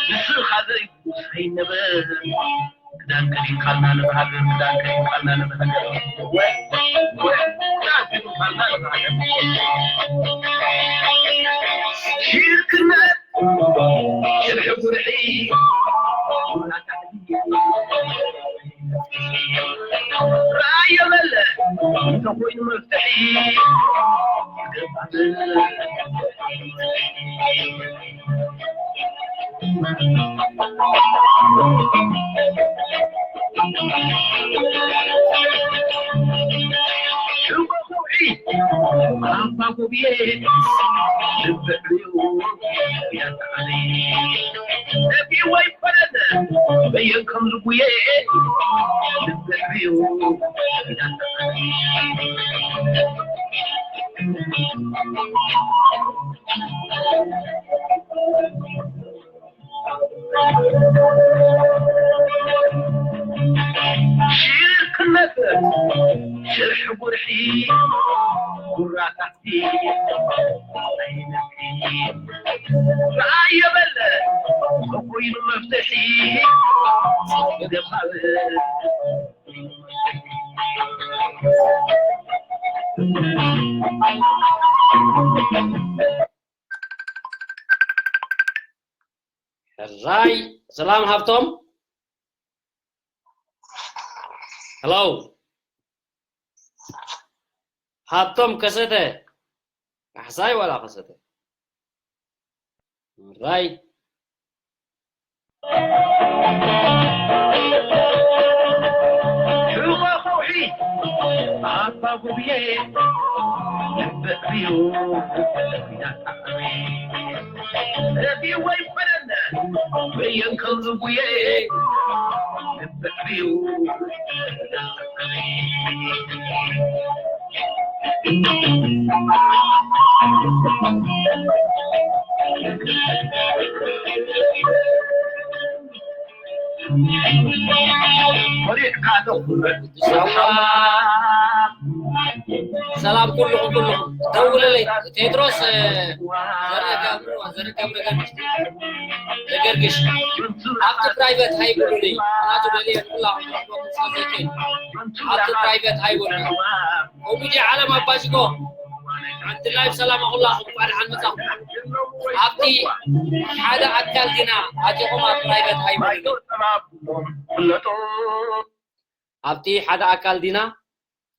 ንስኻ ዘይብሉ ኣይንበር። ክዳን ከዲንካልና ንተሃገር፣ ክዳን ከዲንካልና ንተሃገር። ወ-፣ ወ-፣ ክዳን ከዲንካልና ንተሃገር። ሽርክነት ሽርሒ ጉርሒ ራእየ መለ እንተኾይኑ መፍትሒ ሽቦ ከውሒ ኣባ ጎብየ ልብዕዮ ያተዓሊ ነቢ ወይ ፈረደ በየን ከም ዝጉየ ልብዕዮ ያተዓሊ ሽርክነት ሽርሒ ጉርሒ ጉራታቲ ኣይነቲ ራእየ በለ ኮይኑ መፍትሒ ደፋብር ሕራይ ሰላም ሃብቶም። ሄሎ ሃብቶም ከሰተ ካሕሳይ ዋላ ከሰተ። ሕራይ ሽጎ ከውሒ ኣባ ጉብየ ልቢ ዕብዩ ጣዕሚ ረቢ ወይ ፈለለ በየን ከም ዝጉየ ልቢ ዕብዩ ሰላም ኩልኹም ኩልኹም ደውለለይ ቴድሮስ ዘርገብሩ ዘርገብሩ ገርግሽ ኣብቲ ፕራይቨት ሃይብሉኒ ናቱ ደልየ ኩላኹም ረኽበኩም ስለዘይክእል ኣብቲ ፕራይቨት ሃይብሉኒ ወጉዲ ዓለም ኣባሽጎ ሓንቲ ላይፍ ሰላም ኣኹላኹም እንኳዕ ደሓን መጻኹም። ኣብቲ ሓደ ኣካል ዲና ኣቲኹም ኣብ ፕራይቨት ሃይብሉኒ። ኣብቲ ሓደ ኣካል ዲና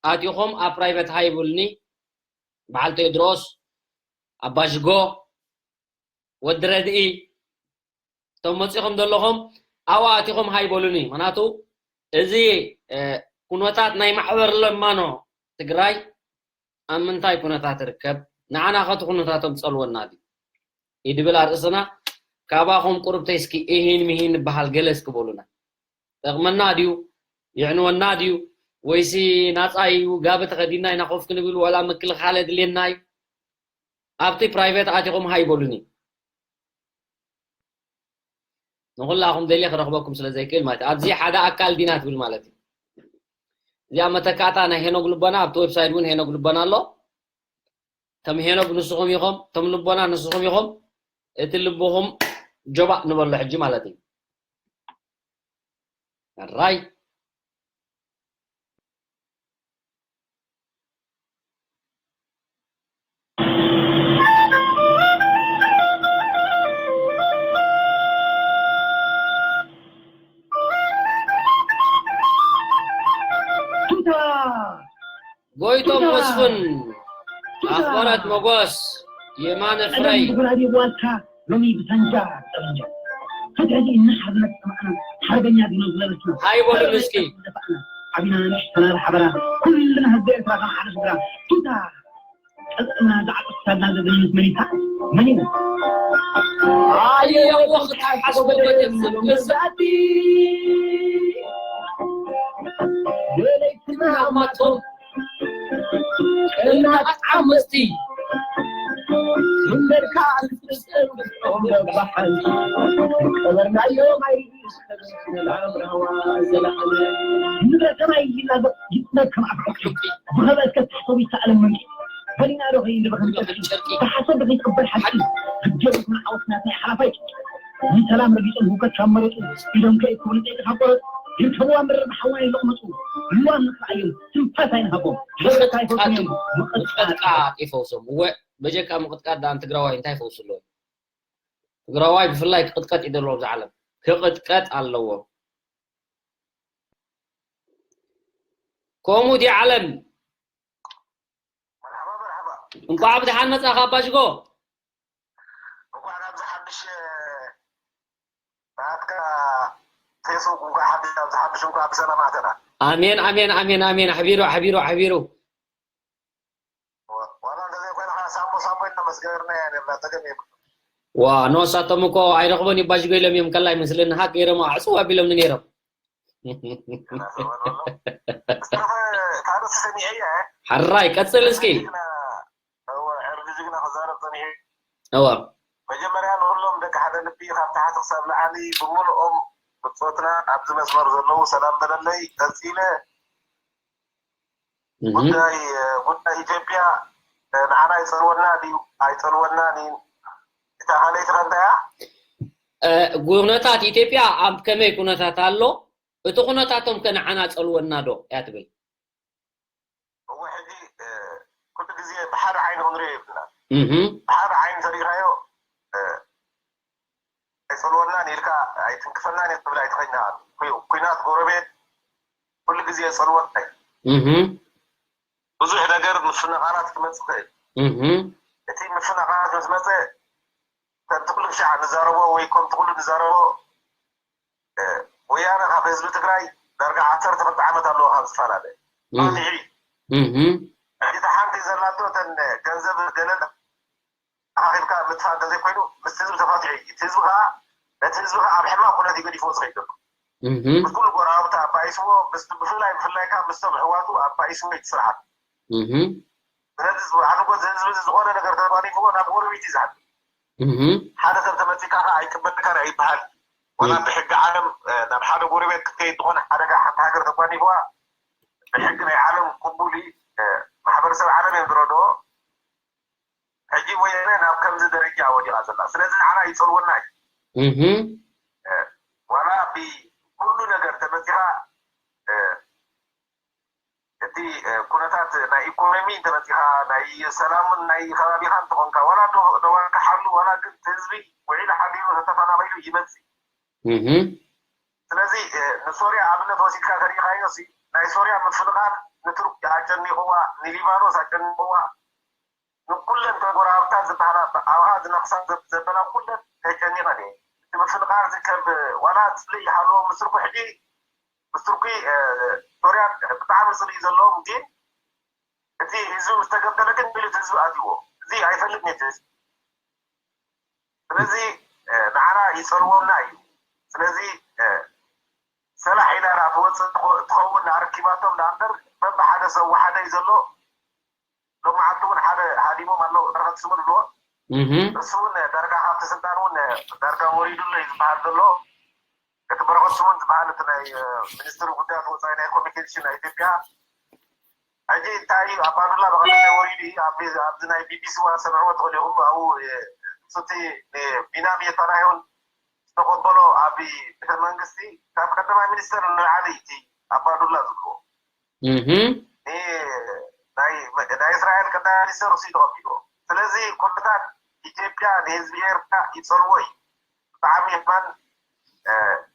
ኣቲኹም ኣብ ፕራይቨት ሃይብሉኒ። በዓል ቴድሮስ ኣባሽጎ ወዲ ረድኢ እቶም መፂኹም ዘለኹም ኣብኡ ኣቲኹም ሃይ በሉኒ። ምክንያቱ እዚ ኩነታት ናይ ማሕበር ለማኖ ትግራይ ኣብ ምንታይ ኩነታት ይርከብ? ንዓና ከቲ ኩነታቶም ፀልወና ድዩ ይድብል ኣርእስና። ካባኹም ቁርብተይ እስኪ እሂን ምሂን ንበሃል ገለ እስኪ በሉና። ጠቕመና ድዩ? ይዕንወና ድዩ? ወይሲ ናፃ እዩ? ጋቢ ተኸዲና ኢና ኮፍ ክንብል ዋላ ምክልኻል የድልየና እዩ? ኣብቲ ፕራይቬት ኣቲኹም ሃይ በሉኒ። ንኹላኹም ደልየ ክረኽበኩም ስለ ዘይክእል ማለት እዩ። ኣብዚ ሓደ ኣካል ዲና ትብል ማለት እዩ። እዚኣ መተካእታ ናይ ሄኖግ ልቦና ኣብቲ ዌብሳይት እውን ሄኖግ ልቦና ኣሎ። ከም ሄኖግ ንስኹም ኢኹም፣ ከም ልቦና ንስኹም ኢኹም። እቲ ልብኹም ጆባእ ንበሎ ሕጂ ማለት እዩ። ራይ ጎይቶም መስፍን ኣኽበረት መጎስ የማነ ፍረይ ሎሚ ብሳንጃ ጠበንጃ ሕድሕድ እናሓርነት ሰማዕና ሓርበኛ ዲኖ ዝለበስና ሃይ በሉን እስኪ ዓቢና ንእሽተና ብሓበራ ኩልና ህዝቢ ኤርትራ ከም ሓደ ስድራ ቱታ ቀልጥና ዝዓጥፍ ሳድና ዘዘይነት መኒታ መኒና ኣየወ ክትሓስቦ በጀት ዝብቅስ ለይትና ኣማቶም እናጣዓመስቲ መንበርካ ኣልፍስጥም ብስኦም በባሓንቲ ቀበርናዮ ማይ ንብረትና ይላገ ይጥመት ከም ኣፍዑቂ ብኸበስከ ተሕተዊ ይሰኣለም መንቂ በሊና ዶ ከይንዲ ብኸንጨርቂ ብሓሰብ ብኸይትቅበል ሓቂ ግጀ ይኹን ዓወት ናትና ሓላፋይ ንሰላም ረጊጾም ህውከት ካብ መረጹ ኢዶም ከይእክቡ ንጸይቂ ካብ ቆረጹ ይርከብዋ ምድሪ ብሓዋይ ይለቕመጹ ልዋም ንኽልኣዮም ትንፋስ ኣይንሃቦም ሸፈት ኣይፈቱን እዮም ምቕጥቃጥ ይፈውሶም እወ በጀካ ምቕጥቃጥ ደኣ ንትግራዋይ እንታይ ይፈውሱ ኣለዎ ትግራዋይ ብፍላይ ክቕጥቀጥ ይደለዎም ዝዓለም ክቕጥቀጥ ኣለዎ ከምኡ ድዩ ዓለም እንኳዕ ብድሓን መጻኻ ኣባሽጎ እንኳዕ ናብዚ ሓድሽ ናትካ ፌስቡክ እንኳዕ ሓድሽ ናብዚ ሓድሽ እንኳዕ ብሰላም ኣተና ኣሜን ኣሜን ኣሜን ኣሜን ኣሕቢሩ ኣሕቢሩ ኣሕቢሩ ዋላ እንደዘይ ኮይንካ ሳምቦ ሳምቦ ኢልና መስገርና እያ ነብላ ጸገም የብሉ ዋ ኖሳቶም እኮ ኣይረኽቦን ይባሽጎ ኢሎም እዮም ከላይ ምስልና ሃክ ገይሮም ኣዕፅው ኣቢሎምኒ ነይሮም ታርስ ሰሚዐ እያ ሓራይ ቀፅል እስኪ ዕርዲ ጅግና ክዛረብ ጸኒሑ እዋ መጀመርያ ንኩሎም ደቂ ሓደ ልቢ ካብ ታሕቲ ክሳብ ላዕሊ ብምልኦም ብፆትና ኣብዚ መስመር ዘለዉ ሰላም በለለይ ቀፂለ ጉዳይ ጉዳይ ኢትዮጵያ ንዓና ይፀልወና ድዩ ኣይፀልወናን እዩ? እታ ካልኣይቲ ከ እንታይ እያ? ኩነታት ኢትዮጵያ ኣብ ከመይ ኩነታት ኣሎ? እቲ ኩነታቶም ከ ንዓና ፀልወና ዶ እያ ትብል? እወ ሕጂ ኩሉ ግዜ ብሓደ ዓይኒ ክንሪኦ የብልና። ብሓደ ዓይኒ ተሪኢኻዮ ኣይፀልወናን ኢልካ ኣይትንክፈናን እዩ ክብል ኣይትኸይድና። ኩናት ጎረቤት ኩሉ ግዜ የፀልወና እዩ። ብዙሕ ነገር ምፍንቓላት ክመፅእ ይኽእል። እቲ ምፍንቓላት ምስ መፀ ከምቲ ኩሉ ክሻዕ ንዛረቦ ወይ ከምቲ ኩሉ ንዛረቦ ወያነ ካብ ህዝቢ ትግራይ ዳርጋ ዓሰርተ ክልተ ዓመት ኣለዎ ካብ ዝፈላለ ማንዒ ሕጂ እታ ሓንቲ ዘላቶ እተን ገንዘብ ገለል ኣኺብካ ምጥፋእ እንተዘይኮይኑ ምስቲ ህዝቢ ተፋትሑ እዩ። እቲ ህዝቢ ከዓ ነቲ ህዝቢ ከዓ ኣብ ሕማቕ ኩነት እዩ ገዲፍዎ ዝኸይድ ዘሎ። ምስ ኩሉ ጎረባብቲ ኣባኢስዎ ምስቲ ብፍላይ ብፍላይ ከዓ ምስቶም ኣሕዋቱ ኣባኢስዎ እዩ እቲ ስርዓት። ስለዚ ዝወዓልዎ እዚ ህዝቢ እዚ ዝኾነ ነገር ተጓኒፍዎ ናብ ጎረቤት እዩ ዝሓድር። ሓደ ሰብ ተመፂካ ከዓ ኣይቅበልካን ኣይበሃል። ዋላ ብሕጊ ዓለም ናብ ሓደ ጎረቤት ክትከይድ ዝኾነ ሓደጋ ሓንቲ ሃገር ተጓኒፍዋ ብሕጊ ናይ ዓለም ቅቡል እዩ። ማሕበረሰብ ዓለም እዮም ዝረድኦ። ሕጂ ወያነ ናብ ከምዚ ደረጃ ወዲቓ ዘላ። ስለዚ ንዓና ይፀልወና እዩ። ዋላ ብኩሉ ነገር ተመፂኻ እቲ ኩነታት ናይ ኢኮኖሚ እንተመፂኻ ናይ ሰላምን ናይ ከባቢኻ እንተኾንካ ዋላ ደዋን ክሓሉ ዋላ ግን ህዝቢ ውዒሉ ሓዲሩ ተተፈናቒሉ ይመፅእ። ስለዚ ንሶርያ ኣብነት ወሲድካ ተሪኢኻዮ ናይ ሶርያ ምፍንቓል ንቱርክ ኣጨኒቕዋ፣ ንሊባኖስ ኣጨኒቕዋ፣ ንኩለን ተጎራብታ ዝበሃላ ኣብኣ ዝነቕሳ ዘበላ ኩለን ተጨኒቐን እየ። እቲ ምፍንቓል እዚ ከም ዋላ ፅልኢ ይሃልዎ ምስ ቱርኪ ሕጂ ምስ ቱርኪ ሶርያን ብጣዕሚ ፅልኢ ዘለዎም ግን እቲ ህዝቢ ምስ ተገምጠለ ግን ሚሊት ህዝቢ ኣትይዎ እዚ ኣይፈልጥን እቲ ህዝቢ ስለዚ ንዓና ይፀልወና እዩ። ስለዚ ሰላሕ ኢላ ዳ ትወፅእ ትኸውን ኣረኪባቶም ዳ እምበር በብሓደ ሰብ ወሓደ እዩ ዘሎ። ሎማዓንቲ እውን ሓደ ሃዲሞም ኣለዉ በረኸት ስምኦን ኣለዎ። እሱ እውን ዳርጋ ካብቲ ስልጣን እውን ዳርጋ ወሪዱ ኣሎ እዩ ዝበሃል ዘሎ። እቲ በረኸት ስምኦን ዝበሃል እቲ ናይ ሚኒስትሪ ጉዳያት ወፃኢ ናይ ኮሚኒኬሽን ናይ ኢትዮጵያ ሕጂ እንታይ እዩ ኣባዱላ ብቐደም ወሪዱ እዩ ኣብዚ ናይ ቢቢሲ ዋ ሰምዕዎ ትኽእል ኢኹም ኣብኡ እቲ ቢናሚ የተናዮን ዝተቐበሎ ኣብ ቤተ መንግስቲ ካብ ቀዳማይ ሚኒስተር ንላዕሊ እቲ ኣባዱላ ዝብልዎ ናይ እስራኤል ቀዳማይ ሚኒስተር እሱ ተቐቢልዎ ስለዚ ኩነታት ኢትዮጵያ ንህዝቢ ኤርትራ ይፀልዎ እዩ ብጣዕሚ የማን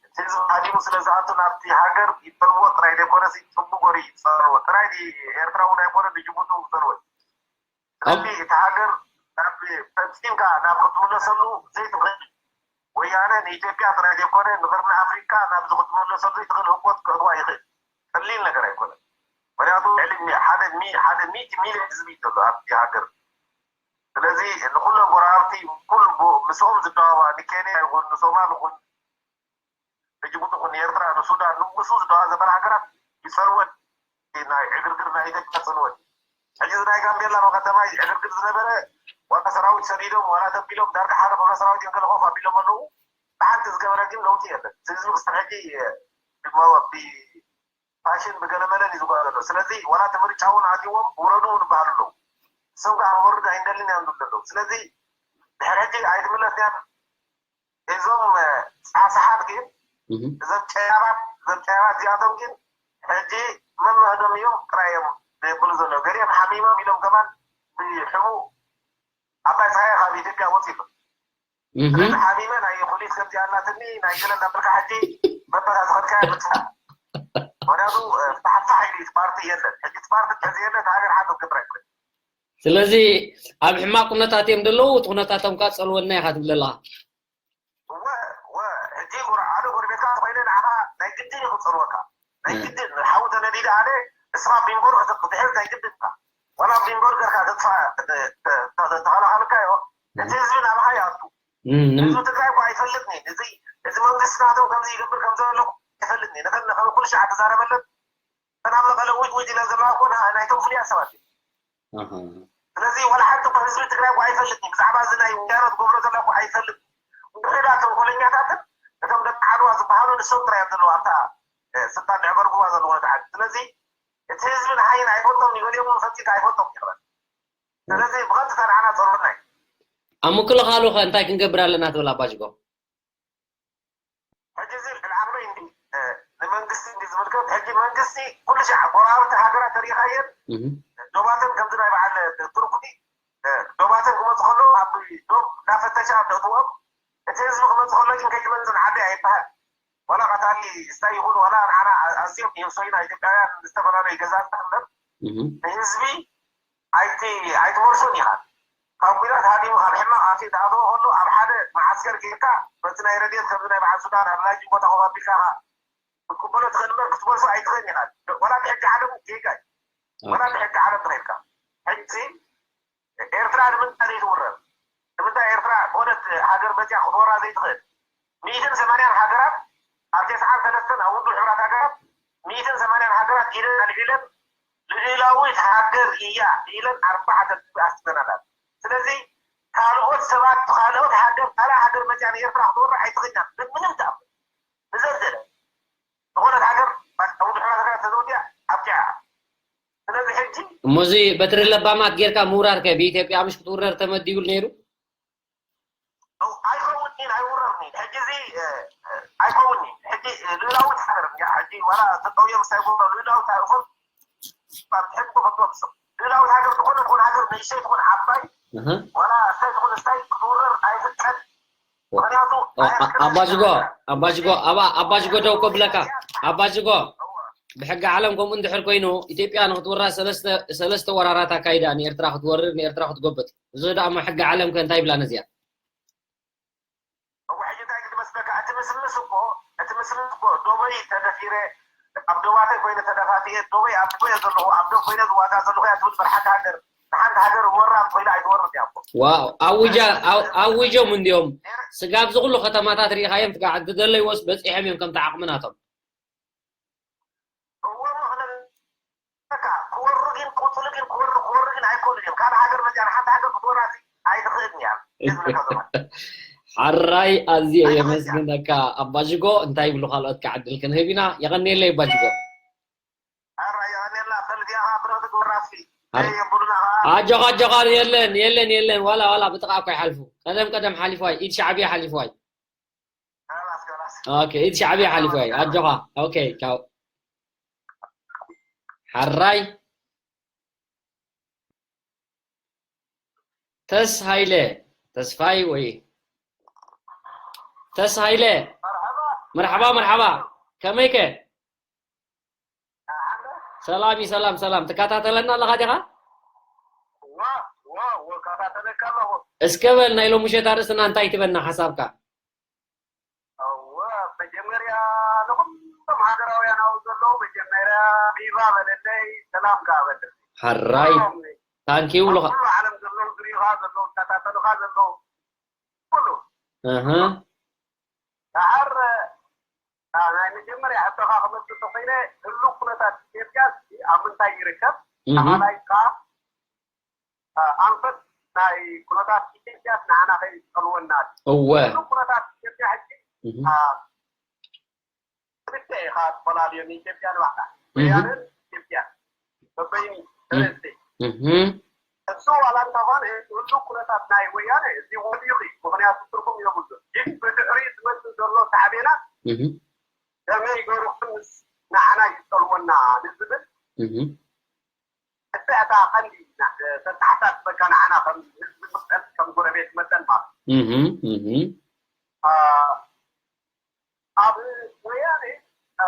እቲ ህዝቢ ሃዲሙ ስለ ዝኣቱ ናብቲ ሃገር ይጠልዎ ጥራይ ዘይኮነሲ ፅቡቅ ወሪ ይፀልዎ ጥራይ ኤርትራ እውን ኣይኮነ ብጅቡቲ እውን ክፀልዎ እዩ ስለዚ እቲ ሃገር ናብ ፈፂምካ ናብ ክትምለሰሉ ዘይትኽእል ወያነ ንኢትዮጵያ ጥራይ ዘይኮነ ንቅርኒ ኣፍሪካ ናብዚ ክትምለሰሉ ዘይትኽእል ህቦት ክእትዋ ይኽእል ቀሊል ነገር ኣይኮነን ምክንያቱ ልዕሊ ሓደ ሓደ ሚእቲ ሚልዮን ህዝቢ ዘሎ ኣብቲ ሃገር ስለዚ ንኩሎም ጎረባብቲ ኩሉ ምስኦም ዝደዋዋ ንኬንያ ይኹን ንሶማል ይኹን ንጅቡቲ ይኹን ንኤርትራ ንሱዳን ንምስኡ ዝደዋ ዘበላ ሃገራት ይፀልወን ኢትዮጵያ ጽንወት። ሕጂ እዚ ናይ ጋምቤላ መቐዳማይ ዕግርግር ዝነበረ ዋና ሰራዊት ሰዲዶም ዋላ ተቢሎም ዳርጋ ሓደ ክፍለ ሰራዊት እዮም ገለ ኮፍ ኣቢሎም ኣለዉ። ብሓንቲ ዝገበረ ግን ለውጢ የለን። እዚ ህዝቢ ክሳብ ሕጂ ብፋሽን ብገለመለን እዩ ዝጓዘ ዘሎ። ስለዚ ዋላ እቲ ምርጫ እውን ኣትይዎም ውረዱ እውን ይበሃሉ ኣለዉ። እሶም ከዓ ክወርድ ኣይንደልን እዮም ዝብሉ ኣለዉ። ስለዚ ድሕሪ ሕጂ ኣይትምለስን እያ። እዞም ሳሕሳሓት ግን እዞም ጨያባት እዞም ጨያባት እዚኣቶም ግን ሕጂ መምህዶም እዮም ጥራይ እዮም ዝብሉ ዘለዉ። ገሊኦም ሓሚሞም ኢሎም ከማን ብሕቡእ ኣባይ ፀሃየ ካብ ኢትዮጵያ ወፂኡ። ስለዚ ሓሚመ ናይ ኩሊት ከምዚ ኣላትኒ ናይ ገለ እናበልካ ሕጂ በበታ ዝኸድካዮ ምጥፋእ። ምክንያቱ ፍታሕፍታሕ ኢሉ እቲ ፓርቲ የለን። ሕጂ እቲ ፓርቲ ተዘየለ እቲ ሃገር ሓንቲ ክትገብር ኣይክእልን። ስለዚ ኣብ ሕማቕ ኩነታት እዮም ዘለዉ፣ እቲ ኩነታቶም ከዓ ፀልወና ኢኻ ትብል ኣለኻ። እወ እወ ሕጂ ጎረ ሓደ ጎረቤትካ ተኮይነ ንዓኻ ናይ ግድን እዩ ክፀልወካ ናይ ግድን ሓዊ ተነዲደ ኣነ እስኻ ቢንጎር ክትሕዝ ናይ ግድን ኢኻ ዋላ ቢንጎር ገርካ ተጥፋ ተኸላኸልካዮ እቲ ህዝቢ ናባኻ ይኣቱ ህዝቢ ትግራይ እኳ ኣይፈልጥኒ እዚ እዚ መንግስቲ ናቶም ከምዚ ይገብር ከም ዘሎ ኣይፈልጥኒ ነተን ኩሉ ሻዕ ተዛረበለን ተናብ መቐለ ውጅ ውጅ ኢለን ዘለዋ እኮ ናይቶም ፍሉያት ሰባት እዩ ስለዚ ዋላ ሓንቲ እኮ ህዝቢ ትግራይ እኮ ኣይፈልጥን ብዛዕባ እዚ ናይ ውያኖ ትገብሮ ዘላ እኮ ኣይፈልጥን ውሑዳት ተንኮለኛታትን እቶም ደቂ ዓድዋ ዝበሃሉ ንሶም ጥራይ እዮም ዘለዉ ኣብታ ስልጣን ዘዕገርግዋ ዘለዉ ነቲ ዓዲ ስለዚ እቲ ህዝቢ ንሓይን ኣይፈልጦም ይገሊኦም ፈፂካ ኣይፈልጦም ይኽበል ስለዚ ብቐጥታ ንዓና ፀርበና እዩ ኣብ ምክልኻሉ ከ እንታይ ክንገብር ኣለና ትብል ኣባጅጎ ሕጂ እዚ ልዕሊ ዓቕመይ እንዲ ንመንግስቲ እንዲ ዝምልከት ሕጂ መንግስቲ ኩሉ ሻዕ ጎረባብቲ ሃገራት ተሪኢኻየን ዶባተን ከምዚ ናይ በዓል ቱርኪ ዶባተን ክመፁ ከለዉ ኣብ ዶብ እናፈተሻ ኣብ ደእትዎም እቲ ህዝቢ ክመፁ ከሎ ግን ከይትመፅን ዓዲ ኣይበሃል ዋላ ቀታሊ ስታይ ይኹን ዋላ ንዓና ኣዝዮም እዮም ሰይና ኢትዮጵያውያን ዝተፈላለዩ ገዛታት እምበር ንህዝቢ ኣይትመልሶን ኢኻ ካብ ኲናት ሃዲሙ ካብ ሕማቕ ኣትዩ ዝኣተወ ከሎ ኣብ ሓደ መዓስከር ጌርካ በቲ ናይ ረድኤት ከምዚ ናይ በዓል ሱዳን ኣብ ላጅ ቦታ ኮፍ ኣቢልካ ክትቅበሎ ትኽእል እምበር ክትመልሶ ኣይትኽእልን ኢኻ ዋላ ብሕጊ ዓለም ጌጋ እዩ ዋላ ብሕጊ ዓለም ተኸይድካ ሕጂ ኤርትራ ንምንታይ ዘይትውረር ንምንታይ ኤርትራ ዝኾነት ሃገር መፅያ ክትወራ ዘይትኽእል ሚእትን ሰማንያን ሃገራት ኣብ ተስዓን ሰለስተን ኣብ ውድብ ሕቡራት ሃገራት ሚእትን ሰማንያን ሃገራት ኢደን ኣልዒለን ልዕላዊት ሃገር እያ ኢለን ኣርባዕተ ነጥቢ ኣስመናላት ስለዚ ካልኦት ሰባት ካልኦት ሃገር ካልእ ሃገር መፅያ ንኤርትራ ክትወርር ኣይትኽእልን እያ ብምንም ተኣምር ብዘዘለ ዝኾነት ሃገር ኣብ ውድብ ሕቡራት ሃገራት ተዘውዲያ ኣብቂዓ ስለዚ ሕጂ እሞዚ በትሪ ለባማት ጌርካ ምውራር ከ ብኢትዮጵያ ምሽ ክትውረር ተመዲቡል ነይሩ ኣይከውንኒን ኣይውረርኒን ሕጂ እዚ ኣይከውንኒን ሕጂ ልእላዊት ሃገር እያ ሕጂ ዋላ ተጠውዮ ምሳይ ጎሎ ልእላዊት ሃገር ሕጂ ክፈቶም ስም ልእላዊት ሃገር ዝኾነ ትኹን ሃገር ንእሽተይ ትኹን ዓባይ ዋላ እሳይ ትኹን እሳይ ክትውረር ኣይፍቀድ ምክንያቱ ኣባጅጎ ኣባጅጎ ኣባ ኣባጅጎ ደው ከብለካ ኣባጅጎ ብሕጊ ዓለም ከምኡ እንድሕር ኮይኑ ኢትዮጵያ ንክትወራ ሰለስተ ወራራት ኣካይዳ ንኤርትራ ክትወርር ንኤርትራ ክትጎብጥ እዚ ደኣ ሕጊ ዓለም ከ እንታይ ይብላ ነዚኣ እወ ሕጂ እንታይ ግዲ መስለካ እቲ ምስምስ እኮ እቲ ምስምስ እኮ ዶበይ ተደፊረ ኣብ ዶባተይ ኮይነ ተደፋፊኤ ዶበይ ኣብ ዶበይ ዘለኹ ኣብ ዶ ኮይነ ዝዋጋ ዘለኹ እያ ትብል በር ሓንቲ ሃገር ንሓንቲ ሃገር ወራር ኮይና ኣይትወርድ እያ እኮ ዋው ኣውጃ ኣውጆም እንዲዮም ስጋብ ዝኩሉ ከተማታት ርኢኻዮም ትጋዕ ዝደለይዎስ በፂሖም እዮም ከምቲ ዓቕሚ ናቶም እወ ምኽንያት በቃ ክወሩ ግን ክውፅሉ ግን ክወሩ ክወሩ ግን ኣይኮኑ እዮም ካልእ ሃገር መፅያ ንሓንቲ ሃገር ክትወራ ኣይትኽእል እያ ሓራይ ኣዝየ የመስግነካ ኣባጅጎ እንታይ ይብሉ ካልኦት ክዓድል ክንህብ ኢና የቐንየለይ ኣባጅጎ ኣጆኻ ኣጆኻ የለን የለን የለን ዋላ ዋላ ብጥቓ እኳ ይሓልፉ ቀደም ቀደም ሓሊፍዋይ ኢድ ሻዕብያ ሓሊፍዋይ ኦኬ ኢድ ሻዕብያ ሓሊፍዋይ ኣጆኻ ኦኬ ካብ ሓራይ ተስ ሃይለ ተስፋይ ወይ ተስ ሃይለ መርሓባ መርሓባ ከመይከ ሰላም ሰላም ሰላም ትከታተለና ኣለኻ ዲኻ እስከ በል ናይ ሎምሸት ኣርእስትና እንታይ ትበና ሓሳብካ እወ መጀመርያ ንኩሎም ሃገራውያን ኣብ ዘለዉ መጀመርያ ቪቫ በለለይ ሰላም ከዓ በለለይ ሓራይ ታንኪዩ ኩሉ ዓለም ዘለዉ ዝሪዩኻ ዘለዉ ዝከታተሉኻ ዘለዉ ኩሉ ኣሃ ደሓር ናይ መጀመርያ ሕቶኻ ክመልስ ተኮይነ ህሉ ኩነታት ኢትዮጵያ ኣብ ምንታይ ይርከብ እህ፣ ተኻላይ ከኣ፣ እ፣ ኣንፈት ናይ ኩነታት ኢትዮጵያ ንዓና ከይጸልወና። እወ። ኩሉ ኩነታት ኢትዮጵያ ሕጂ፣ እህ፣ እ፣ ክልተ ኢኻ ትፈላለዮ፣ ንኢትዮጵያ ንባዕላ። እህ። ወያነን ኢትዮጵያ በበይኒ እህ። ተረስቲ። እህ። እሱ ዋላ እንተኾነ፣ ህሉ ኩነታት ናይ ወያነ እዚ ወዲቑ እዩ። ምኽንያቱ ትርጉም የብሉን። ግን ብድሕሪ ዝመጽእ ዘሎ ሳዕቤናት እህ። ከመይ ገይሩ ምስ ንዓና ይጸልወና ንዝብል እህ። እቲ እታ ቀንዲ ና-፣ ተተሓሳስበካ ንዓና ከም ህዝቢ መጠን፣ ከም ጎረቤት መጠን ማለት እዩ። እህ፣ እህ። አ፣ ኣብ ወያነ፣ አ፣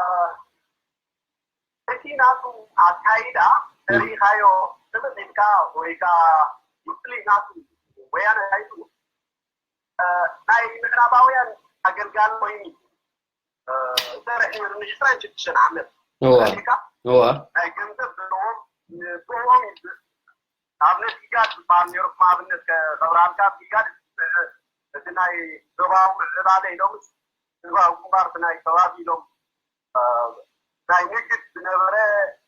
እቲ ናቱ ኣካይዳ እህ። ተሪኢኻዮ፣ ስምዕ ኢልካ ወይ ከኣ ውስሊ ናቱ ወያነ ኣካይዱ፣ አ፣ ናይ ምዕራባውያን ኣገልጋሊ ኮይኑ እ፣ ዝሰርሕ ነይሩ ንዕስራን ሽዱሽተን ዓመት። እወ። ኣሜሪካ እወ። ናይ ገንዘብ ዘለዎም፣ ንስርሖም እዩ። ኣብነት ኢጋድ ዝበሃል ነይሩ፣ ከም ኣብነት ከ-፣ ከብርሃልካ፣ ኢጋድ፣ እ፣ እቲ ናይ ዞባዊ ምዕባለ ኢሎምስ፣ ህዝባዊ ግንባር እቲ ናይ ከባቢ ኢሎም፣ እ፣ ናይ ንግድ ዝነበረ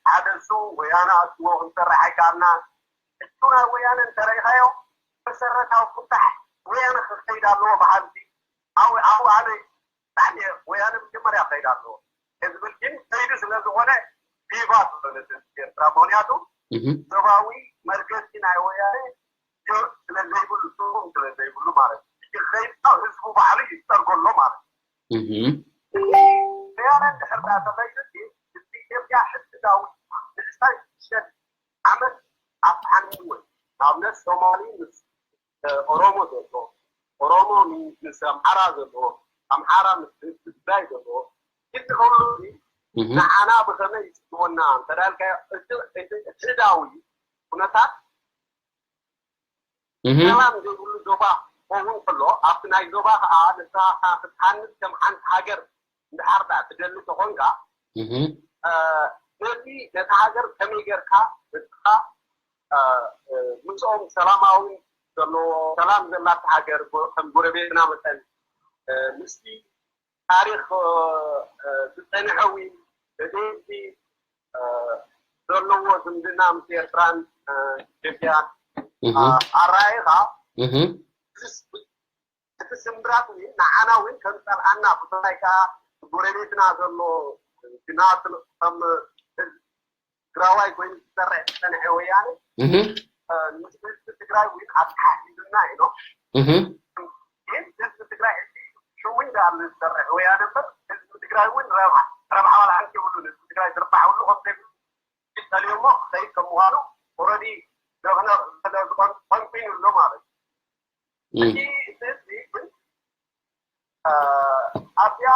ሓደ እሱ፣ ወያነ ኣትዎ ክንሰርሕ ኣይከኣልና። እሱ ናይ ወያነ እንተረኢኻዮ፣ መሰረታዊ ፍታሕ ወያነ ክኸይድ ኣለዎ በሃልቲ። ኣው-፣ ኣው ኣነ ብጣዕሚ እየ፣ ወያነ መጀመርያ ክኸይድ ኣለዎ። እዚ ብል ግን ከይዱ ስለ ዝኾነ ቪቫ ትብሎ ነቲ ህዝቢ ኤርትራ። ምኽንያቱ እህ። ዞባዊ መርገጺ ናይ ወያነ ዮ-፣ ስለ ዘይብሉ፣ ትርጉም ስለ ዘይብሉ ማለት እዩ። እቲ ክኸይድ ከኣ ህዝቡ ባዕሉ ይጸርጎ ኣሎ ማለት እዩ። እህ። ወያነ እንድሕር ደኣ ተኸይዱ ግን፣ ህዝቢ ኢትዮጵያ ሕድሕዳዊ ንዕስራን ሽዱሽተን ዓመት ኣፍሓኒዎ። ንኣብነት ሶማሊ ምስ ኦሮሞ ዘሎ፣ ኦሮሞ ምስ ኣምሓራ ዘለዎ፣ ኣምሓራ ምስ ህዝቢ ትግራይ ዘለዎ፣ እቲ ኩሉ እዚ እህ። ንዓና ብኸመይ ይጽልወና እንተዳልካዮ፣ እቲ፣ እቲ፣ እቲ ሕዳዊ ኩነታት እህ። ሰላም ዘይብሉ ዞባ ክኸውን ከሎ፣ ኣብቲ ናይ ዞባ ከኣ ንስኻ ክትሃንጽ ከም ሓንቲ ሃገር እንድሕር ደኣ ትደሊ ተኾንካ፣ እህ። እ፣ ነቲ፣ ነታ ሃገር ከመይ ጌርካ ንስኻ፣ እ፣ እ፣ ምስኦም ሰላማዊ ዘለዎ፣ ሰላም ዘላታ ሃገር ጎ-፣ ከም ጎረቤትና መጠን፣ እ፣ ምስቲ ታሪኽ፣ እ፣ እ፣ ዝጸንሐ እውን እቲ ህዝቢ፣ እ፣ ዘለዎ ዝምድና ምስ ኤርትራን፣ እ፣ ኢትዮጵያን፣ እህ። እ፣ ኣረኣኢኻ፣ እህ። እቲ ስምብራት እውን ንዓና እውን ከም ጸልኣና፣ ብፍላይ ከኣ ጎረቤትና ዘሎ ግና ከም ህዝቢ ትግራዋይ ኮይኑ ዝሰርሕ ዝጸንሐ ወያነ፣ እህ። እ፣ ምስ ህዝቢ ትግራይ እውን ኣተሓሒዙና ኢሎም። እህ። ግን ህዝቢ ትግራይ ሕጂ ሽሙ እዩ ደኣ ዝሰርሕ ወያነ እምበር፣ ህዝቢ ትግራይ እውን ረብሓ፣ ረብሓ ዋላ ሓንቲ የብሉን። ህዝቢ ትግራይ ዝርባሕ ሁሉ ከም ዘይብሉ ይጸልዮ እሞ ክኸይድ ከም ምዃኑ ኦረዲ ዘኽነ-፣ ስለ ዝኾን-፣ ኮንኩ ኣሎ ማለት እዩ። እም። እቲ፣ እቲ ህዝቢ ግን፣ እ፣ ኣብዚኣ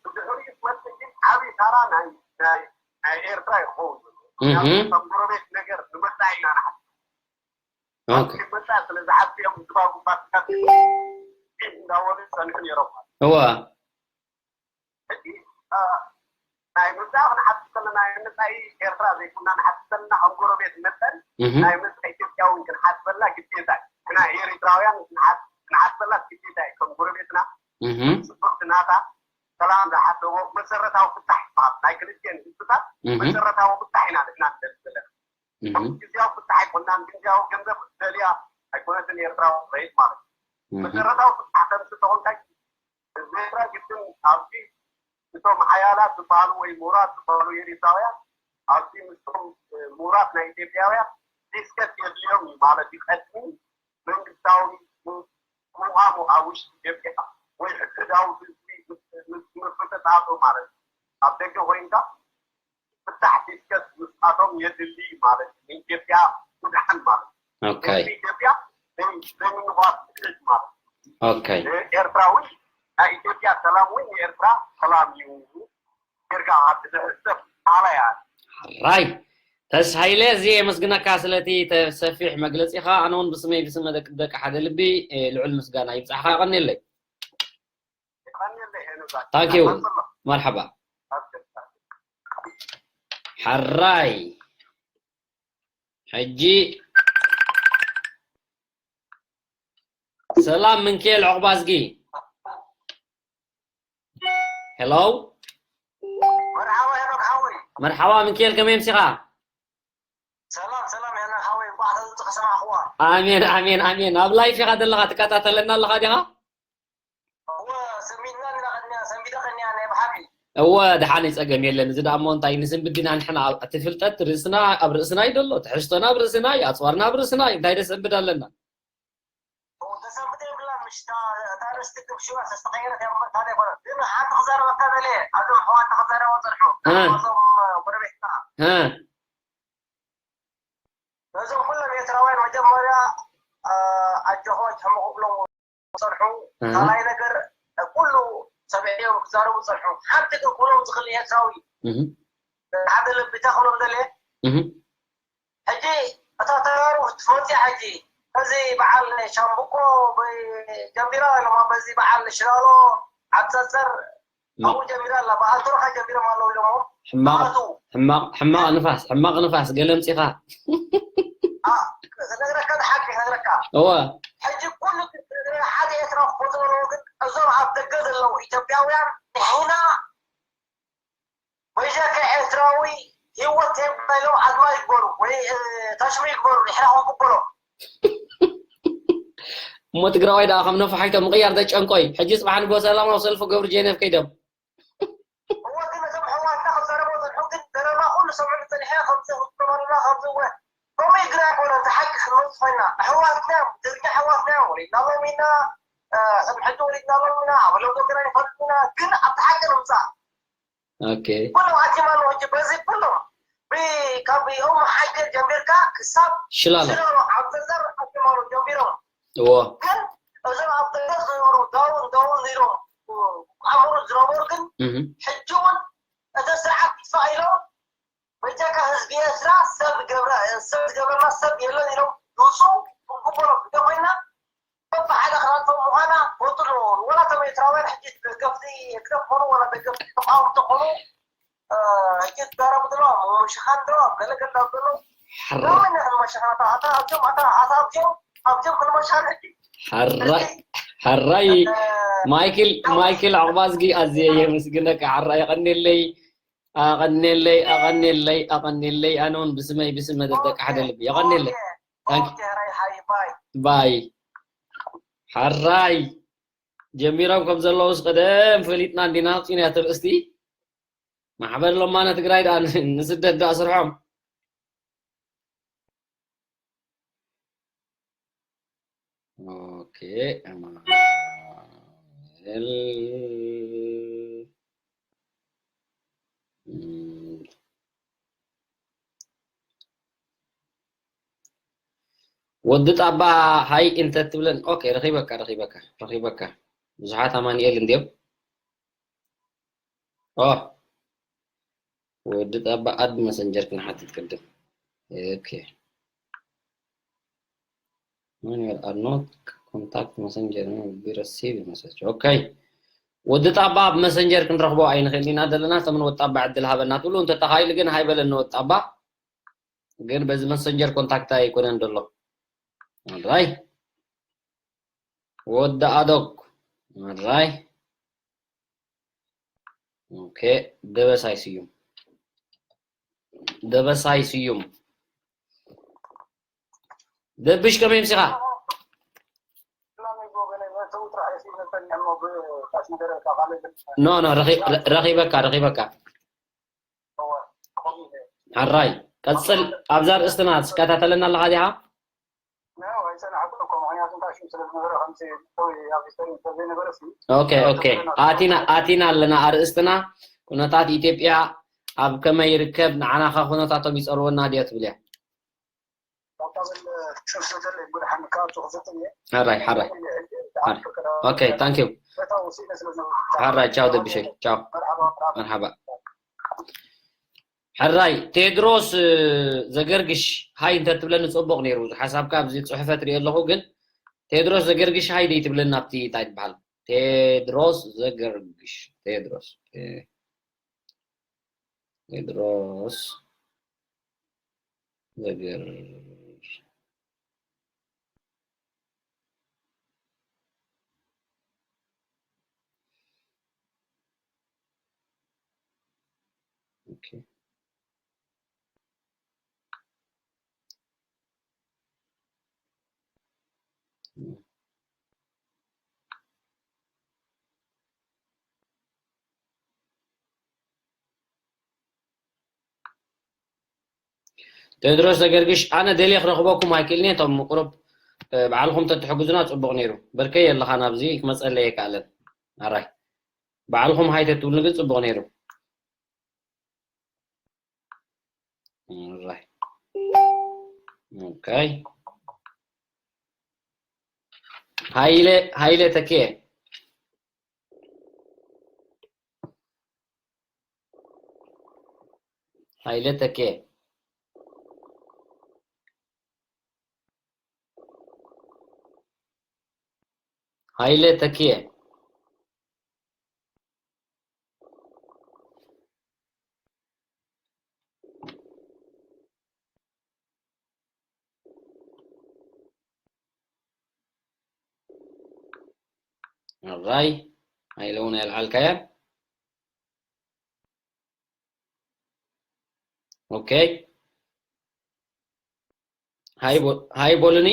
ብድሕሪኡ ትመጽእ ግን ዓብዪ ታራ ናይ፣ ናይ፣ ናይ ኤርትራ ይኸውን ዘሎ። እህ። ምክንያቱ ከም ጎረቤት ነገር ንመጻኢ ኢና ንሓስብ። ኦኬ። ንመጻኢ ስለ ዝሓስቡ እዮም ዝባቡ ፓርቲታት እንዳበሉ ዝጸንሑ ነይሮም ማለት እዩ። እዋ። ሕጂ፣ እ፣ ናይ ምብዛሕ ክንሓስብ ከለና፣ ናይ መጻኢ ኤርትራ ዘይኮንና ንሓስብ ከለና፣ ከም ጎረቤት መጠን፣ እህ። ናይ መጻኢ ኢትዮጵያ እውን ክንሓስበላ ግዴታ እዩ። ንሕና ኤሪትራውያን ክንሓስ-፣ ክንሓስበላ ግዴታ እዩ። ከም ጎረቤትና፣ እህ። ጽብቕቲ ናታ፣ ሰላም ዝሓሰቦ፣ መሰረታዊ ፍታሕ ይበሃል። ናይ ክልቲኤን ህዝብታት እህ። መሰረታዊ ፍታሕ ኢና ንሕና ንደሊ ዘለና። እህ። ግዝያዊ ፍታሕ ኣይኮንናን፣ ግዝያዊ ገንዘብ ደልያ ኣይኮነትን ኤርትራዊ መሬት ማለት እዩ። እህ። መሰረታዊ ፍታሕ ከምዚ ተኾንካ፣ ህዝቢ ኤርትራ ግድን ኣብዚ እቶም ሓያላት ዝበሃሉ ወይ ምሁራት ዝበሃሉ ኤሪትራውያን ኣብዚ ምስቶም፣ እ፣ ምሁራት ናይ ኢትዮጵያውያን ዲስከስ የድልዮም እዩ ማለት እዩ። ቀድሚ መንግስታዊ ም-፣ ምዃኑ ኣብ ውሽጢ ኢትዮጵያ ወይ ሕድሕዳዊ ህዝቢ ምስ፣ ምስ ምፍጥጣጡ ማለት እዩ። ኣብ ደገ ኮይንካ ፍታሕ ዲስከስ ምስኣቶም የድሊ ማለት እዩ። ንኢትዮጵያ ምድሓን ማለት እዩ። ኦኬ። ህዝቢ ኢትዮጵያ ዘይ-፣ ዘይምንዋር ስደት ማለት እዩ። ኦኬ። ንኤርትራ እውን ናይ ኢትዮጵያ ሰላም እውን ንኤርትራ ሰላም እዩ ጌርካ ትሕሰብ ኣላ እያ። ራይ። ተስ ሃይለ፣ እዚ የመስግነካ ስለቲ ተ-፣ ሰፊሕ መግለጺኻ። ኣነ እውን ብስመይ ብስመ ደቂ፣ ደቂ ሓደ ልቢ፣ እ፣ ልዑል ምስጋና ይብጻሕኻ። ቀንየለይ። የቐንየለይ ሄኖክ። ታንክ ዩ። ቀጽሎ። መርሓባ። ኦኬ። ሓራይ። ሕጂ ሰላም ምንኬል ዑቕባዝጊ። ሄሎ። መርሓባ ሄኖክ ሓወይ። መርሓባ ምንኬል፣ ከመይ ኣምሲኻ? ሰላም፣ ሰማዕኹዋ። ኣሜን፣ ኣሜን፣ ኣሜን። ኣብ ላይፍ ኢኻ ዘለኻ፣ ትከታተለና ኣለኻ ዲኻ? እወ፣ ሰንቢድና ኣለና፣ ቅድሚያ ሰንቢደ ቀኒያ ናይ ብሓቂ። እወ፣ ደሓን እዩ፣ ጸገም የለን። እዚ ደኣ እሞ እንታይ ንስንብድ ዲና ንሕና? ኣብ፣ እቲ ፍልጠት ርእስና፣ ኣብ ርእስና እዩ ዘሎ፣ ትሕዝቶና ኣብ ርእስና እዩ፣ ኣጽዋርና ኣብ ርእስና እዩ። እንታይ ደሰንብድ ኣለና? እወ፣ ተሰንብደ የብላን፣ ምሽ እታ፣ እታ ርእስቲ ግን ሽዋ ዝተቐየረት እያ እምበር ካልእ ኣይኮነን። ግን ሓንቲ ክዛረበካ ደልየ፣ ኣብዞም ኣሕዋትና ክዛረቡ ጸንሑ፣ እ። እዞም ጎረቤትና። እ። ነዞም ኩሎም ኤርትራውያን መጀመርያ፣ እ፣ ኣጆኹም፣ ኣጆኹም ክብሎም ዝጸንሑ፣ እህ። ካልኣይ ነገር፣ ኩሉ ሰሚዐዮም ክዛረቡ ዝጸንሑ፣ ሓንቲ ግን ክብሎም ዝኽእል ኤርትራዊ፣ እህ። ሓደ ልቢ እንታይ ክብሎም ደልየ? እህ። ሕጂ እታ ተጋሩ ክትፈልጥ እያ። ሕጂ እዚ በዓል ሻምብቆ ብ-፣ ጀሚራ ኢሎማ፣ በዚ በዓል ሽላሎ ዓብጸጸር ማ-፣ ኣብኡ ጀሚራ ኣላ። ብኣንቶሮኻ ጀሚሮም ኣለዉ ኢሎሞ። ሕማቕ፣ ብኣቱ። ሕማቕ፣ ሕማቕ ንፋስ፣ ሕማቕ ንፋስ፣ ገለ ኣምጺኻ። ኣ፣ ክነግረካ፣ ንሓቂ ክነግረካ። እወ። ሕጂ ኩሉ ሓደ ኤርትራዊ ክፈልጦ ዘለዎ ግን፣ እዞም ኣብ ደገ ዘለዉ ኢትዮጵያውያን፣ ንሕና በጃካ ኤርትራዊ ህይወት የብና ኢሎም ኣድማ ይግበሩ፣ ወይ፣ እ፣ ታሽሙ ይግበሩ፣ ንሕና ክንቅበሎ። እሞ ትግራዋይ ደኣ ከም ነፋሒቶ ምቕያር ተጨንቆይ። ሕጂ ጽባሕ ንግሆ ሰላማዊ ሰልፊ ገብሩ ጄኔቭ ከይዶም። እወ፣ ግን እቶም ኣሕዋትና ክዛረቡ ዝጸንሑ ግን ዘረባ ኩሉ ሰምዑ ዝጸንሐ ከምዚ፣ ከምዚ፣ ከምዚ፣ እወ። ከምኡ ግን ኣይኮነን፣ እቲ ሓቂ ክንመልስ ኮይና። ኣሕዋትና እዮም፣ ትግርኛ ኣሕዋትና እዮም፣ ወሊድናሎም ኢና፣ እ፣ ቅድሚ ሕጂ ወሊድናሎም ኢና፣ ኣበሎም ገርና ይፈልጡ ኢና፣ ግን ኣብቲ ሓቂ ንምጻእ። ኦኬ። ኩሎም ኣትዮም ኣለዉ፣ ሕጂ በዚ ኩሎም ብ-፣ ካብ ኦም ሓጀር ጀሚርካ ክሳብ ሽላሎ። ሽላሎ ዓብደልዛር ኣትዮም ኣለዉ ጀሚሮም። እዎ። ግን እዞም ኣብ ገጠር ዝነበሩ ዳውን ዳውን ኢሎም ኣእምሮ ዝነበሩ ግን እህ። ሕጂ እውን እቲ ስርዓት ይጥፋእ ኢሎም በጃካ ህዝቢ ኤርትራ ሰብ ዝገብረ-፣ ሰብ ዝገብረና ሰብ የለን ኢሎም ዝውፅኡ ክንቅበሎ እንተኮይና በብሓደ ክነጥፎም ምዃና ፈልጡ ኣለዎ። ወላ እቶም ኤርትራውያን ሕጂ ደገፍቲ ህግደፍ ኮኑ ወላ ደገፍቲ ተቃወምቲ ኮኑ፣ እ፣ ሕጂ ዝዛረቡ ዘለዉ ኣብ ምምሽኻን ዶ ኣብ ገለ ገለ ኣብ ዘለዉ ሕራይ። ሎሚ ኢና ክንመሽኻ፣ ኣታ፣ ኣታ ኣብዚኦም፣ ኣታ፣ ኣታ ኣብዚኦም፣ ኣብዚኦም ክንመሽኻ ሕጂ። ሕራይ፣ ሕራይ። እ፣ ማይክል፣ ሎሚ ማይክል ዑቕባዝጊ ኣዝየ የመስግነካ። ሕራይ፣ የቐንየለይ፣ ኣቐንየለይ፣ ኣቐንየለይ፣ ኣቐንየለይ። ኣነ እውን ብስመይ፣ ብስም መደብ ደቂ ሓደ ልቢ። የቐንየለይ። ኦኬ፣ ታንክ ዩ። ኦኬ፣ ሕራይ፣ ሓይ፣ ባይ። ባይ። ሕራይ። ጀሚሮም ከም ዘለዉስ ቀደም ፈሊጥና እንዲና፣ ኣውፂእናዮ እቲ ርእስቲ። ማሕበር ለማነ ትግራይ ደኣ ን-፣ ንስደት ደኣ ስርሖም። ኦኬ፣ ኣማኑኤል። እም፣ ወዲ ጣባ ሃይ እንተ ትብለን፣ ኦኬ፣ ረኺበካ፣ ረኺበካ፣ ረኺበካ። ብዙሓት ኣማኑኤል እንድዮም። ኦ፣ ወዲ ጣባ ኣድ መሰንጀር ክንሓትት ቅድም። ኦኬ። Manuel are not contact messenger will be receive message. ኦኬ። ወዲ ጣባ ኣብ መሰንጀር ክንረኽቦ ኣይንኽእል ኢና ዘለና። ተምን ወዲ ጣባ ዕድል ሃበና ትብሉ እንተ ተኻኢሉ ግን ሃይ በለኒ ወዲ ጣባ። ግን በዚ መሰንጀር ኮንታክት ኣይኮነን ዘሎ። ኣራይ። ወዲ ኣዶግ። ኣራይ። ኦኬ፣ ደበሳይ ስዩም። ደበሳይ ስዩም። ደብሽ ከመይ ምሲኻ? ኖ፣ ኖ፣ ረኺ-፣ ረኺበካ፣ ረኺበካ። ሕራይ፣ ቀጽል። ኣብዛ ርእስትና ትከታተለና ኣለኻ ዲኻ? ኦኬ፣ ኦኬ። ኣቲና፣ ኣቲና ኣለና ኣርእስትና። ኩነታት ኢትዮጵያ ኣብ ከመይ ይርከብ? ንዓና ኸ ኩነታቶም ይጸልወና ድዮ ትብል እያ? ሕራይ፣ ሕራይ። ኦኬ፣ ታንክ ዩ። ሕራይ፣ ቻው ደብሸይ፣ ቻው። መርሓባ። ሕራይ፣ ቴድሮስ፣ እ፣ ዘገርግሽ ሃይ እንተ ትብለኒ ጽቡቕ ነይሩ። ሓሳብካ ኣብዚ ጽሑፈት ሪኦ ኣለኹ፣ ግን ቴድሮስ ዘገርግሽ ሃይ ደይ ትብለኒ ኣብቲ እንታይ ትበሃል? ቴድሮስ ዘገርግሽ፣ ቴድሮስ፣ ቴ-፣ ቴድሮስ ዘገር-፣ ኦኬ። ቴድሮስ ዘገርግሽ፣ ኣነ ደልየ ክረኽበኩም ኣይክእልን እየ። እቶም ቁሩብ፣ እ፣ ባዕልኹም ተትሕግዙና ጽቡቕ ነይሩ። ብርከይ የለኻን ኣብዚ ክመጸለይ ኣይከኣለን። ኣራይ። ባዕልኹም ሃይ ተትብሉኒ ግን ጽቡቕ ነይሩ። ኣራይ። ኦኬ። ሃይለ፣ ሃይለ ተኬ። ሃይለ ተኬ። ሃይለ ተኬ። ኣራይ። ሃይለ እውን ኣልዓልካያ። ኦኬ። ሃይ ቦ-፣ ሃይ ቦሉኒ።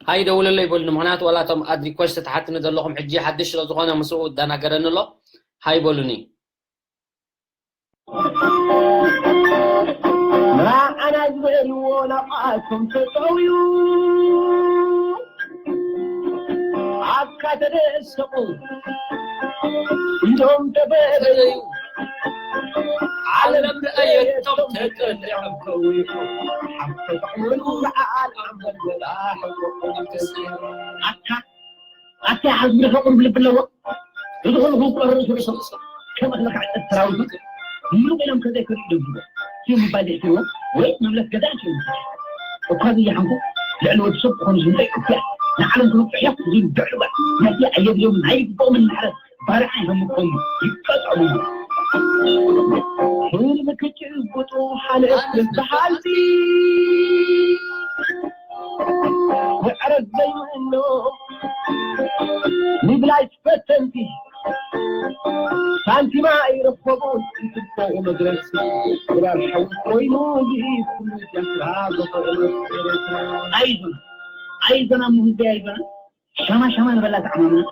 ሃይ ደውለለይ ቦሉኒ። ምኽንያቱ ዋላ እቶም ኣድ ሪኩዌስት ትሓትኒ ዘለኹም ሕጂ ሓድሽ ስለ ዝኾነ ምስኡ እዳናገረኒ ኣሎ። ሃይ ቦሉኒ። ንዓና ዝበልዎ ናብኣቶም ተጠውዩ። ኣካ ተደሰቑ ኢሎም ተበለዩ። ዓለም ርኣየቶም ተጠሊዖም ከዊዑ። ሓፍተ ጥቕምሉ ለዓል ኣንበልበላ። ኣካ ኣታ ዓዝምሪ ከቕርብ ልቢ ኣለዎ። እዚ ኩሉ ክቆርር ስርሶ ከም ኣኽለካ ዕጠት ሰራዊቱ ምሉቕ ኢሎም ከዘይከዱ ይደብሩ። ሲም ባዴ ሲዎ ወይ መምለስ ገዛ ሲዎ እኳ ዝያሓንኩ ልዕሊ ወዲ ሰብ ክኾኑ ዝምጠ ኢትዮጵያ ንዓለም ክንውጥሕ እዮም ዝብል ድዕሉባ ነቲ ኣየድልዮም ናይ ግብኦም እናሕረት ባርዓ ይህምቆም ይቀጠሙ። ህልም ክጭብጡ ሓለፍ ዝበሃልቲ ምዕረግ ዘይምእኖ ምብላይ ፈተንቲ ሳንቲማ ኣይረኸቡን። ጽቡቕ መድረስ ዶላር ሓዊ ኮይኑ እዚ ኩሉ ጃፍራ ዘፈረመ ኤርትራ። ኣይዞና፣ ኣይዞና፣ ሙህዚ ኣይዞና። ሻማ ሻማ ንበላ ተዓማምና።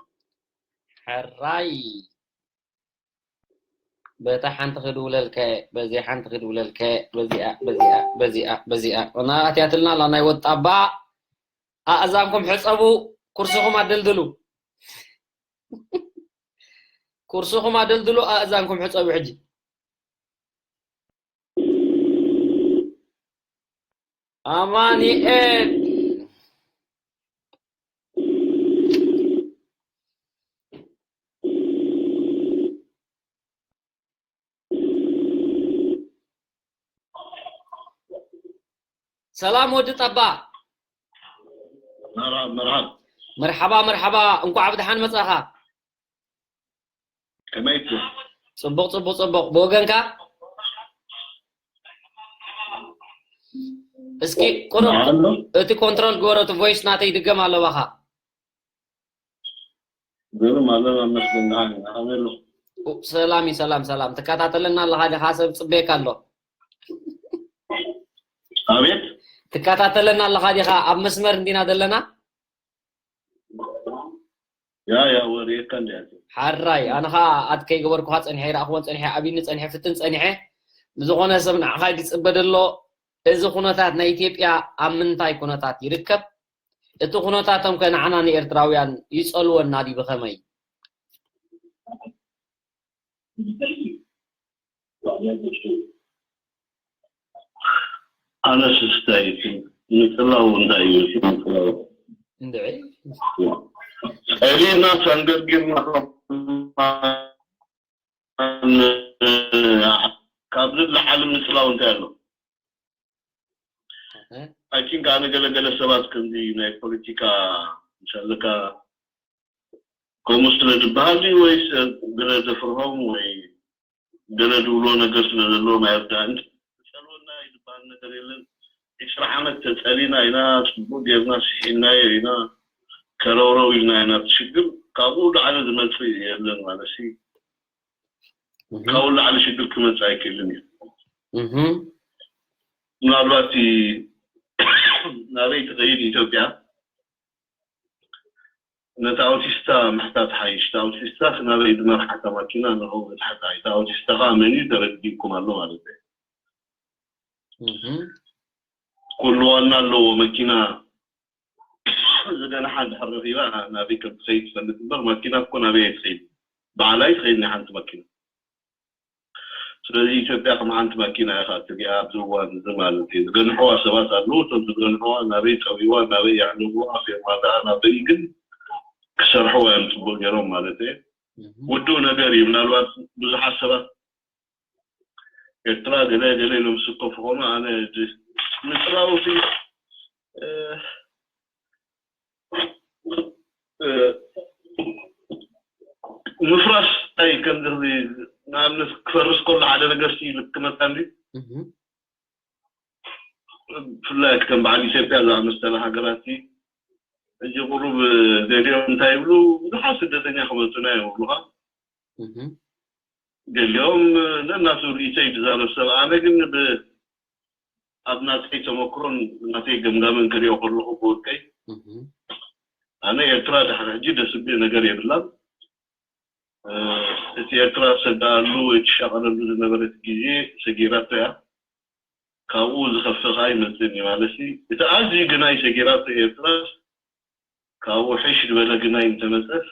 ሕራይ። በታ ሓንቲ ክድውለልከ፣ በዚኣ ሓንቲ ክድውለልከ፣ በዚኣ፣ በዚኣ፣ በዚኣ፣ በዚኣ። እና ኣትያትልና ኣላ ናይ ወጣባ። ኣእዛንኩም ሕጸቡ፣ ኩርስኹም ኣደልድሉ። ኩርስኹም ኣደልድሉ፣ ኣእዛንኩም ሕጸቡ ሕጂ። ኣማኑኤል። ሰላም ወዲ ጠባ። መርሓብ፣ መርሓብ። መርሓባ፣ መርሓባ። እንኳዕ ብደሓን መጻኻ። ከመይ ትብል? ጽቡቕ፣ ጽቡቕ፣ ጽቡቕ። ብወገንካ? እስኪ ቁሩብ ኣሎ። እቲ ኮንትሮል ግበሮ፣ እቲ ቮይስ ናተይ ይድገም ኣሎ ባኻ። ግርም ኣሎ፣ መመስገን ደሓን ኢና። ከመይ ኣሎ? ኡ፣ ሰላም እዩ፣ ሰላም፣ ሰላም። ትከታተለና ኣለኻ ዲኻ? ሰብ ጽበየካ ኣሎ። ኣቤት? ትከታተለና ኣለኻ ዲኻ? ኣብ መስመር እንዲና ዘለና? ያ፣ ያ፣ ወሪኤካ እንዲያ። ሓራይ፣ ኣነ ኸኣ ኣት ከይገበርኩኻ ጸኒሐ፣ ይረኣኽዎን ጸኒሐ፣ ኣብይኒ ጸኒሐ፣ ፍትን ጸኒሐ። ብዝኾነ ሰብ ንዓኻ እዩ ዝጽበ ዘሎ። እዚ ኩነታት ናይ ኢትዮጵያ ኣብ ምንታይ ኩነታት ይርከብ? እቲ ኩነታቶም ከ ንዓና ንኤርትራውያን ይጸልወና ድዩ ብኸመይ? ኣነስ እንታይ እዩ እቲ ምጽላው? እንታይ እዩ እቲ ምጽላው? እንድዒ። ጸሊእና ሰንገርጊርና ካብዚ ዝለዓለ ምጽላው እንታይ ኣሎ? እህ። I think ኣነ ገለገለ ሰባት ከምዚ ናይ ፖለቲካ ምስ ኣለካ ከምኡ ስለ ዝበሃል ድዩ ወይስ ገለ ዘፍርሆም ወይ ገለ ዝብሎ ነገር ስለ ዘለዎም ኣይርድኣን። ዝጸልወና እዩ ዝበሃል ነገር የለን። ዕስራ ዓመት ተጸሊና ኢና፣ ጽቡቕ ጌርና ስሒናዮ ኢና፣ ከረውረው ኢልና ኢና። እቲ ሽግር ካብኡ ላዕሊ ዝመጽእ የለን ማለት ሲ። እህ። ካብኡ ላዕሊ ሽግር ክመጽእ ኣይክእልን እዩ። እህ። ምናልባት እቲ ናበይ ትኸይድ ኢትዮጵያ? ነታ ኣውቲስታ ምሕታት ሓይሽ። እታ ኣውቲስታ ናበይ ዝመርሓታ ማኪና ንኸው ክትሓታ። እታ ኣውቲስታ ከዓ መን እዩ ተረዲእኩም ኣሎ ማለት እዩ። ኩሉ ዋና ኣለዎ። መኪና ዝገንሓ እንድሕር ረኺባ ናበይ ከም ትኸይድ ትፈልጥ እምበር፣ ማኪና እኮ ናበይ ኣይትኸይድ። ባዕላ ኣይትኸይድ ናይ ሓንቲ ማኪና። ስለዚ ኢትዮጵያ ከም ሓንቲ ማኪና ኢኻ እትሪኣ ኣብዚ እዋን እዚ ማለት እዩ። ዝገንሕዋ ሰባት ኣለዉ። እቶም ዝገንሕዋ ናበይ ጠዊዋ፣ ናበይ የዕልብዋ፣ ፌርማታኣ ናበይ ግን ክሰርሕዋ እዮም ጽቡቕ ገይሮም ማለት እዩ። ውዱእ ነገር እዩ። ምናልባት ብዙሓት ሰባት ኤርትራ ገለ ገለ ኢሎም ዝስከፉ ኾኑ፣ ኣነ ድ-፣ ምጽራው ሲ-፣ እ፣ እ፣ ምፍራስ እንታይ ከምዚ ንኣብነት ክፈርስ ከሎ ሓደ ነገር ሲ ልክመታ እንዲ ብፍላይ ከም በዓል ኢትዮጵያ ዝኣመሰለ ሃገራት ሕጂ ቁሩብ ገሊኦም እንታይ ይብሉ፣ ብዙሓት ስደተኛ ክመፁና ይብሉኻ። ገሊኦም ነናቱ ርእይቶ እዩ ዝዛረብ ሰብ። ኣነ ግን ብ-፣ ኣብ ናተይ ተመክሮን ናተይ ገምጋምን ክሪኦ ከለኹ ብወልቀይ፣ ኣነ ኤርትራ ድሕሪ ሕጂ ደስ ዝብል ነገር የብላን። እ፣ እቲ ኤርትራ ትሰግኣሉ ወይ ትሻቐለሉ ዝነበረት ግዜ ሰጊራቶ እያ። ካብኡ ዝኸፍእ ከዓ ይመፅእ እዩ ማለት እዩ። እቲ ኣዝዩ ግናይ ሰጊራቶ ኤርትራ ካብኡ ሕሽ ዝበለ ግናይ እንተመፀት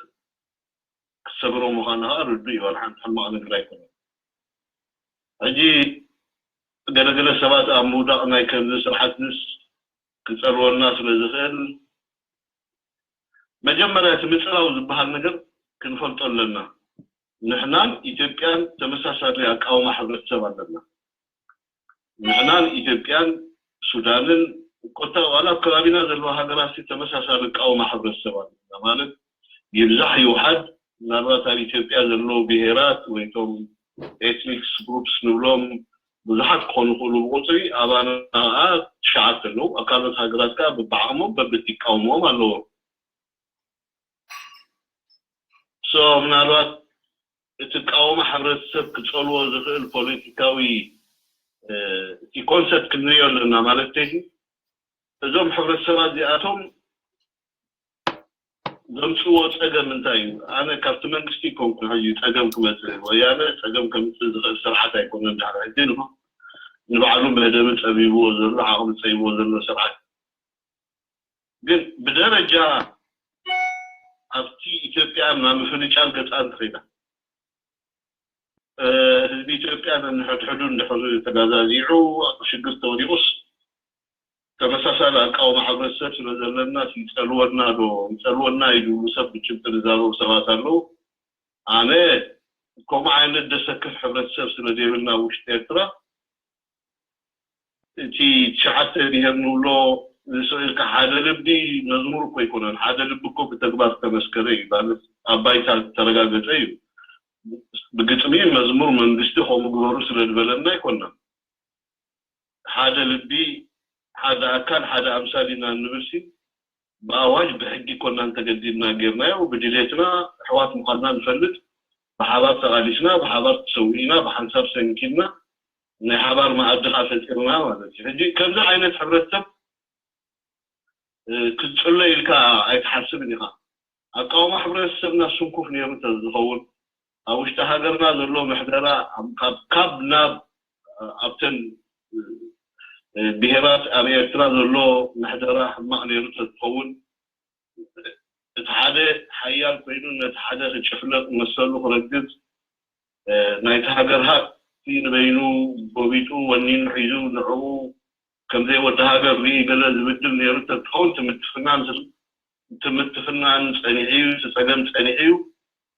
ክትሰግሮ ምዃና ከዓ ርዱእ እዩ። ዋላ ሓንቲ ሕማቕ ነገር ኣይኮነን። ሕጂ ገለገለ ሰባት ኣብ ምውዳቕ ናይ ከምዚ ስርዓትስ ክጸልወና ስለ ዝኽእል፣ መጀመርያ እቲ ምጽላው ዝበሃል ነገር ክንፈልጦ ኣለና። ንሕናን ኢትዮጵያን ተመሳሳሊ ኣቃውማ ሕብረተሰብ ኣለና። ንሕናን ኢትዮጵያን ሱዳንን፣ ቆታ ዋላ ኣብ ከባቢና ዘለዋ ሃገራት ተመሳሳሊ ኣቃውማ ሕብረተሰብ ኣለና። ማለት ይብዛሕ ይውሓድ፣ ምናልባት ኣብ ኢትዮጵያ ዘለዉ ብሄራት ወይ እቶም ኤትኒክስ ግሩፕስ ንብሎም ብዙሓት ክኾኑ ይኽእሉ ብቁፅሪ፣ ኣባና ከዓ ትሽዓተ ኣለዉ። ኣብ ካልኦት ሃገራት ከዓ በብዓቕሞም በብቲ ይቃወምዎም ኣለዎም። ሶ ምናልባት እቲ ቃወማ ሕብረተሰብ ክጸልዎ ዝኽእል ፖለቲካዊ፣ እ፣ እቲ ኮንሰፕት ክንሪኦ ኣለና ማለት እዩ። እዞም ሕብረተሰባት እዚኣቶም ዘምጽዎ ጸገም እንታይ እዩ? ኣነ ካብቲ መንግስቲ ይኮንኩን ሕጂ ጸገም ክመጽእ፣ ወያነ ጸገም ከምጽእ ዝኽእል ስርዓት ኣይኮነን። ድሕሪ ሕጂ ንባዕሉ መደብ ጸቢብዎ ዘሎ፣ ዓቕሚ ጸቢብዎ ዘሎ ስርዓት። ግን ብደረጃ ኣብቲ ኢትዮጵያ ናብ ምፍንጫል ገጻ እንተኸይዳ፣ እ፣ ህዝቢ ኢትዮጵያ ነንሕድሕዱ እንድሕር ተጋዛዚዑ ኣብ ሽግር ተወዲቑስ፣ ተመሳሳሊ ኣቃውማ ሕብረተሰብ ስለ ዘለና ይጸልወና ዶ፣ ይጸልወና እዩ ዝብሉ ሰብ ብጭብጢ ዝዛረቡ ሰባት ኣለዉ። ኣነ ከምኡ ዓይነት ደሰክፍ ሕብረተሰብ ስለ ዘይብልና ኣብ ውሽጢ ኤርትራ፣ እቲ ትሽዓተ ብሄር ንብሎ ንስቕ ኢልካ ሓደ ልቢ መዝሙር እኮ ኣይኮነን። ሓደ ልቢ እኮ ብተግባር ዝተመስከረ እዩ። ማለት ኣብ ባይታ ዝተረጋገጸ እዩ። ብግጥሚ መዝሙር መንግስቲ ከምኡ ግበሩ ስለ ዝበለና ኣይኮናን። ሓደ ልቢ፣ ሓደ ኣካል፣ ሓደ ኣምሳል ኢና እንብልሲ ብኣዋጅ ብሕጊ ኮና እንተገዲድና ጌርናዮ፣ ብድሌትና ኣሕዋት ምዃንና ንፈልጥ፣ ብሓባር ተቓሊስና፣ ብሓባር ተሰዊእና፣ ብሓንሳብ ሰንኪልና፣ ናይ ሓባር መኣዲ ከዓ ፈጢርና ማለት እዩ። ሕጂ ከምዚ ዓይነት ሕብረተሰብ፣ እ፣ ክትጽሎ ኢልካ ኣይትሓስብን ኢኻ። ኣቃውማ ሕብረተሰብና ስንኩፍ ነይሩ እንተዝኸውን፣ ኣብ ውሽጢ ሃገርና ዘሎ ምሕደራ ኣብ፣ ካብ፣ ካብ ናብ፣ እ፣ ኣብተን፣ እ፣ እ፣ ብሄራት ኣብ ኤርትራ ዘሎ ምሕደራ ሕማቕ ነይሩ እንተዝኸውን፣ እቲ ሓደ ሓያል ኮይኑ ነቲ ሓደ ክጭፍለቕ መሰሉ ክረግጽ፣ እ፣ ናይቲ ሃገር ሃብቲ ንበይኑ ጎቢጡ ወኒኑ ሒዙ ንዕኡ ከም ዘይወዲ ሃገር ርኢ ገለ ዝብድል ነይሩ እንተትኸውን፣ እቲ ምትፍናን፣ እቲ ምትፍናን ጸኒሑ እዩ፣ እቲ ጸገም ጸኒሑ እዩ።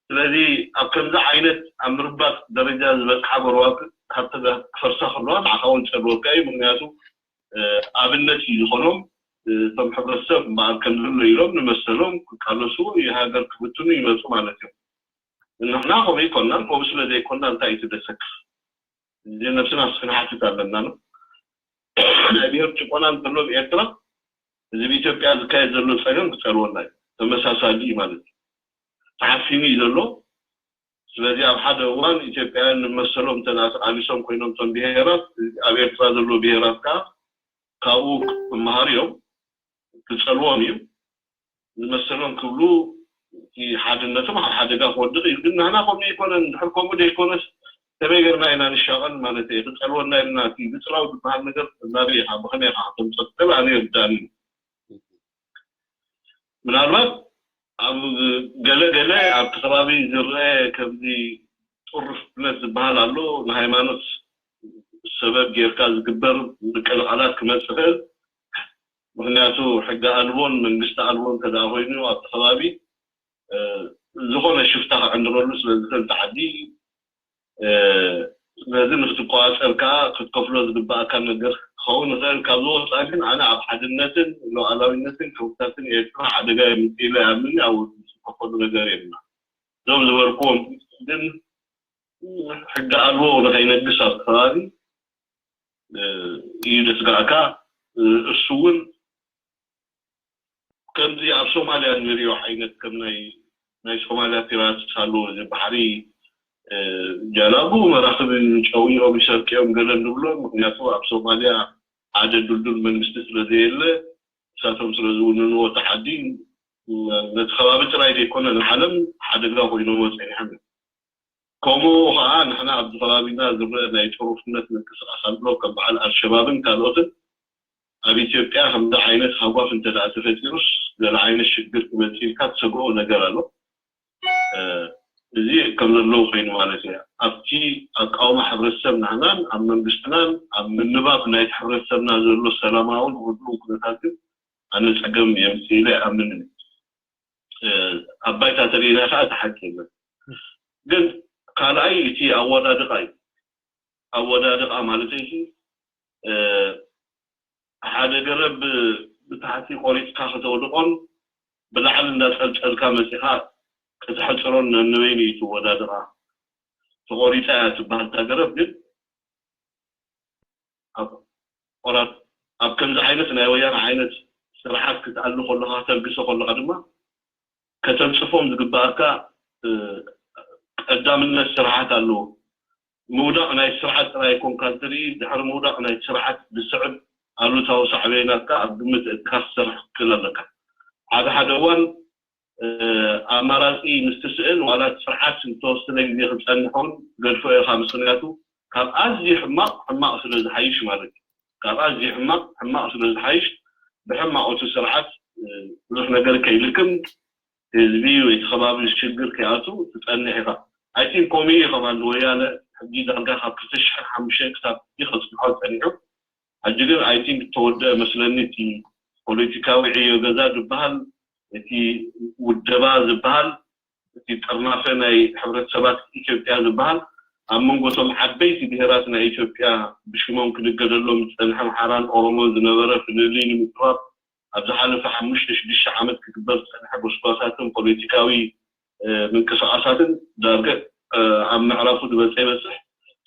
ስለዚ ኣብ ከምዚ ዓይነት ኣብ ምርባጥ ደረጃ ዝበጽሓ ጎረባብቲ ሃብቲ ክፈርሳ ከለዋ ንዓኻ እውን ጸልወካ እዩ። ምኽንያቱ፣ እ፣ ኣብነት እዩ ዝኾኖም። እ፣ እቶም ሕብረተሰብ እምበኣር ከም ዘሎ ኢሎም ንመሰሎም ክቃለሱ፣ ሃገር ክብትኑ ይመጹ ማለት እዮም። ንሕና ከምኡ ኣይኮናን፣ ከምኡ ስለ ዘይኮና እንታይ እዩ እቲ ደሰክፍ? እዚ ነብስና እስኪ ክንሓትት ኣለና ነው። ናይ ብሄር ጭቆና እንተሎ ኣብ ኤርትራ፣ እዚ ብኢትዮጵያ ዝካየድ ዘሎ ጸገም ክጸልወና እዩ። ተመሳሳሊ እዩ ማለት እዩ። ተዓፊኑ እዩ ዘሎ። ስለዚ ኣብ ሓደ እዋን ኢትዮጵያውያን ንመሰሎም እንተ ደኣ ተቓሊሶም ኮይኖም እቶም ብሄራት፣ ኣብ ኤርትራ ዘለዉ ብሄራት ከኣ ካብኡ ክመሃሩ እዮም፣ ክጸልዎም እዩ። ንመሰሎም ክብሉ እቲ ሓድነቶም ኣብ ሓደጋ ክወድቕ እዩ። ግን ንሕና ከምኡ ኣይኮነን። እንድሕር ከምኡ ዘይኮነስ ከመይ ጌርና ኢና ንሻቐል ማለት እየ። ክጸልወና ኢልና እቲ ምጽላው ዝበሃል ነገር ናበይ ኢኻ፣ ብኸመይ ኢኻ ከተምጽኦ ትኽእል? ኣነ ይርዳእኒ። ምናልባት ኣብ ገለ ገለ ኣብቲ ከባቢ ዝረአ ከምዚ ጥሩፍነት ዝበሃል ኣሎ፣ ንሃይማኖት ሰበብ ጌርካ ዝግበር ምቅልቓላት ክመጽእ ይኽእል። ምኽንያቱ ሕጊ ኣልቦን መንግስቲ ኣልቦን እንተ ደኣ ኮይኑ ኣብቲ ከባቢ ዝኾነ ሽፍታ ክዕንድረሉ ስለ ዝኽእል እቲ ዓዲ፣ ስለዚ ንክትቆፃፀር ከዓ ክትከፍሎ ዝግባኣካ ነገር ክኸውን ይኽእል። ካብዚ ወፃኢ ግን ኣነ ኣብ ሓድነትን ሉዓላዊነትን ክብርታትን ኤርትራ ሓደጋ የምፅእ ኢለ ይኣምን። ኣብ ዝከፈሉ ነገር የብልና። እዞም ዝበልኩዎም ግን ሕጊ ኣልቦ ንኸይነግስ ኣብ ከባቢ እዩ ዘስጋእካ። እሱ እውን ከምዚ ኣብ ሶማልያ እንሪኦ ዓይነት ከም ናይ ናይ ሶማልያ ፒራትስ ኣለዎ። እዚ ባሕሪ ጃላቡ መራኽብ ጨዊኦም ይሰርቅዮም ገለ ንብሎ። ምክንያቱ ኣብ ሶማልያ ሓደ ድልዱል መንግስቲ ስለ ዘየለ እሳቶም ስለ ዝውንንዎ እቲ ዓዲ ነቲ ከባቢ ጥራይ ዘይኮነ ንዓለም ሓደጋ ኮይኖሞ ፀኒሖም እዮም። ከምኡ ከዓ ንሕና ኣብዚ ከባቢና ዝረአ ናይ ጥሩፍነት ምንቅስቃስ ኣሎ። ከም በዓል ኣልሸባብን ካልኦትን ኣብ ኢትዮጵያ ከምዚ ዓይነት ሃጓፍ እንተ ደኣ ተፈጢሩስ ገለ ዓይነት ሽግር ክመፅእ ኢልካ ትሰግኦ ነገር ኣሎ። እዚ ከም ዘለዉ ኮይኑ ማለት እዩ። ኣብቲ ኣቃውማ ሕብረተሰብ ንሕናን ኣብ መንግስትናን ኣብ ምንባብ ናይቲ ሕብረተሰብና ዘሎ ሰላማውን ርዱእን ኩነታት ግን ኣነ ፀገም የምፅእ ኢለ ኣይኣምንን። ኣብ ባይታ ተሪኢና ከዓ እቲ ሓቂ የለን። ግን ካልኣይ እቲ ኣወዳድቃ እዩ። ኣወዳድቃ ማለት እዚ ሓደ ገረብ ብታሕቲ ቆሪፅካ ከተውድቆን ብላዕሊ እንዳፀልፀልካ መፂኻ ከተሕፅሮን ነንበይኑ እዩ እቲ ኣወዳድቃ። ተቆሪፃ እያ ትበሃል እታ ገረብ። ግን ኣብ ቆራር ኣብ ከምዚ ዓይነት ናይ ወያነ ዓይነት ስርዓት ክትኣሊ ከለኻ ከተልግሶ ከለኻ ድማ ከተንፅፎም ዝግባኣካ ቀዳምነት ስርዓት ኣለዎ። ምውዳቕ ናይ ስርዓት ጥራይ ኣይኮንካ ትርኢ፣ ድሕሪ ምውዳቕ ናይ ስርዓት ዝስዕብ ኣሉታዊ ሳዕቤናት ከኣ ኣብ ግምት ኣእቲኻ ክትሰርሕ ክትክእል ኣለካ። ሓደ ሓደ እዋን ኣማራፂ ምስ ትስእን ዋላ እቲ ስርዓት ዝተወሰነ ግዜ ክፀንሕ እውን ትገድፎ ኢኻ። ምስ ምክንያቱ ካብ ኣዝዩ ሕማቕ ሕማቕ ስለ ዝሓይሽ ማለት እዩ። ካብ ኣዝዩ ሕማቕ ሕማቕ ስለ ዝሓይሽ ብሕማቕ እቲ ስርዓት ብዙሕ ነገር ከይልክም ህዝቢ ወይ እቲ ከባቢ ሽግር ከይኣቱ ትፀንሕ ኢኻ። ኣይቲን ኮሚ ኢኸማ ንወያነ ሕጂ ዳርጋ ካብ ክልተ ሽሕን ሓሙሽተን ክሳብ ሕጂ ከፅንሖ ፀኒሑ። ሕጂ ግን ኣይቲን ዝተወደአ መስለኒ እቲ ፖለቲካዊ ዕዮ ገዛ ዝበሃል እቲ ውደባ ዝበሃል እቲ ጥርናፈ ናይ ሕብረተሰባት ኢትዮጵያ ዝበሃል ኣብ መንጎ እቶም ዓበይቲ ብሄራት ናይ ኢትዮጵያ ብሽሞም ክድገደሎም ዝፀንሐ ኣምሓራን ኦሮሞን ዝነበረ ፍልልይ ንምጥባብ ኣብ ዝሓለፈ ሓሙሽተ ሽዱሽተ ዓመት ክግበር ዝፀንሐ ጎስጓሳትን ፖለቲካዊ ምንቅስቃሳትን ዳርገ ኣብ ምዕራፉ ዝበፀ ይበፅሕ።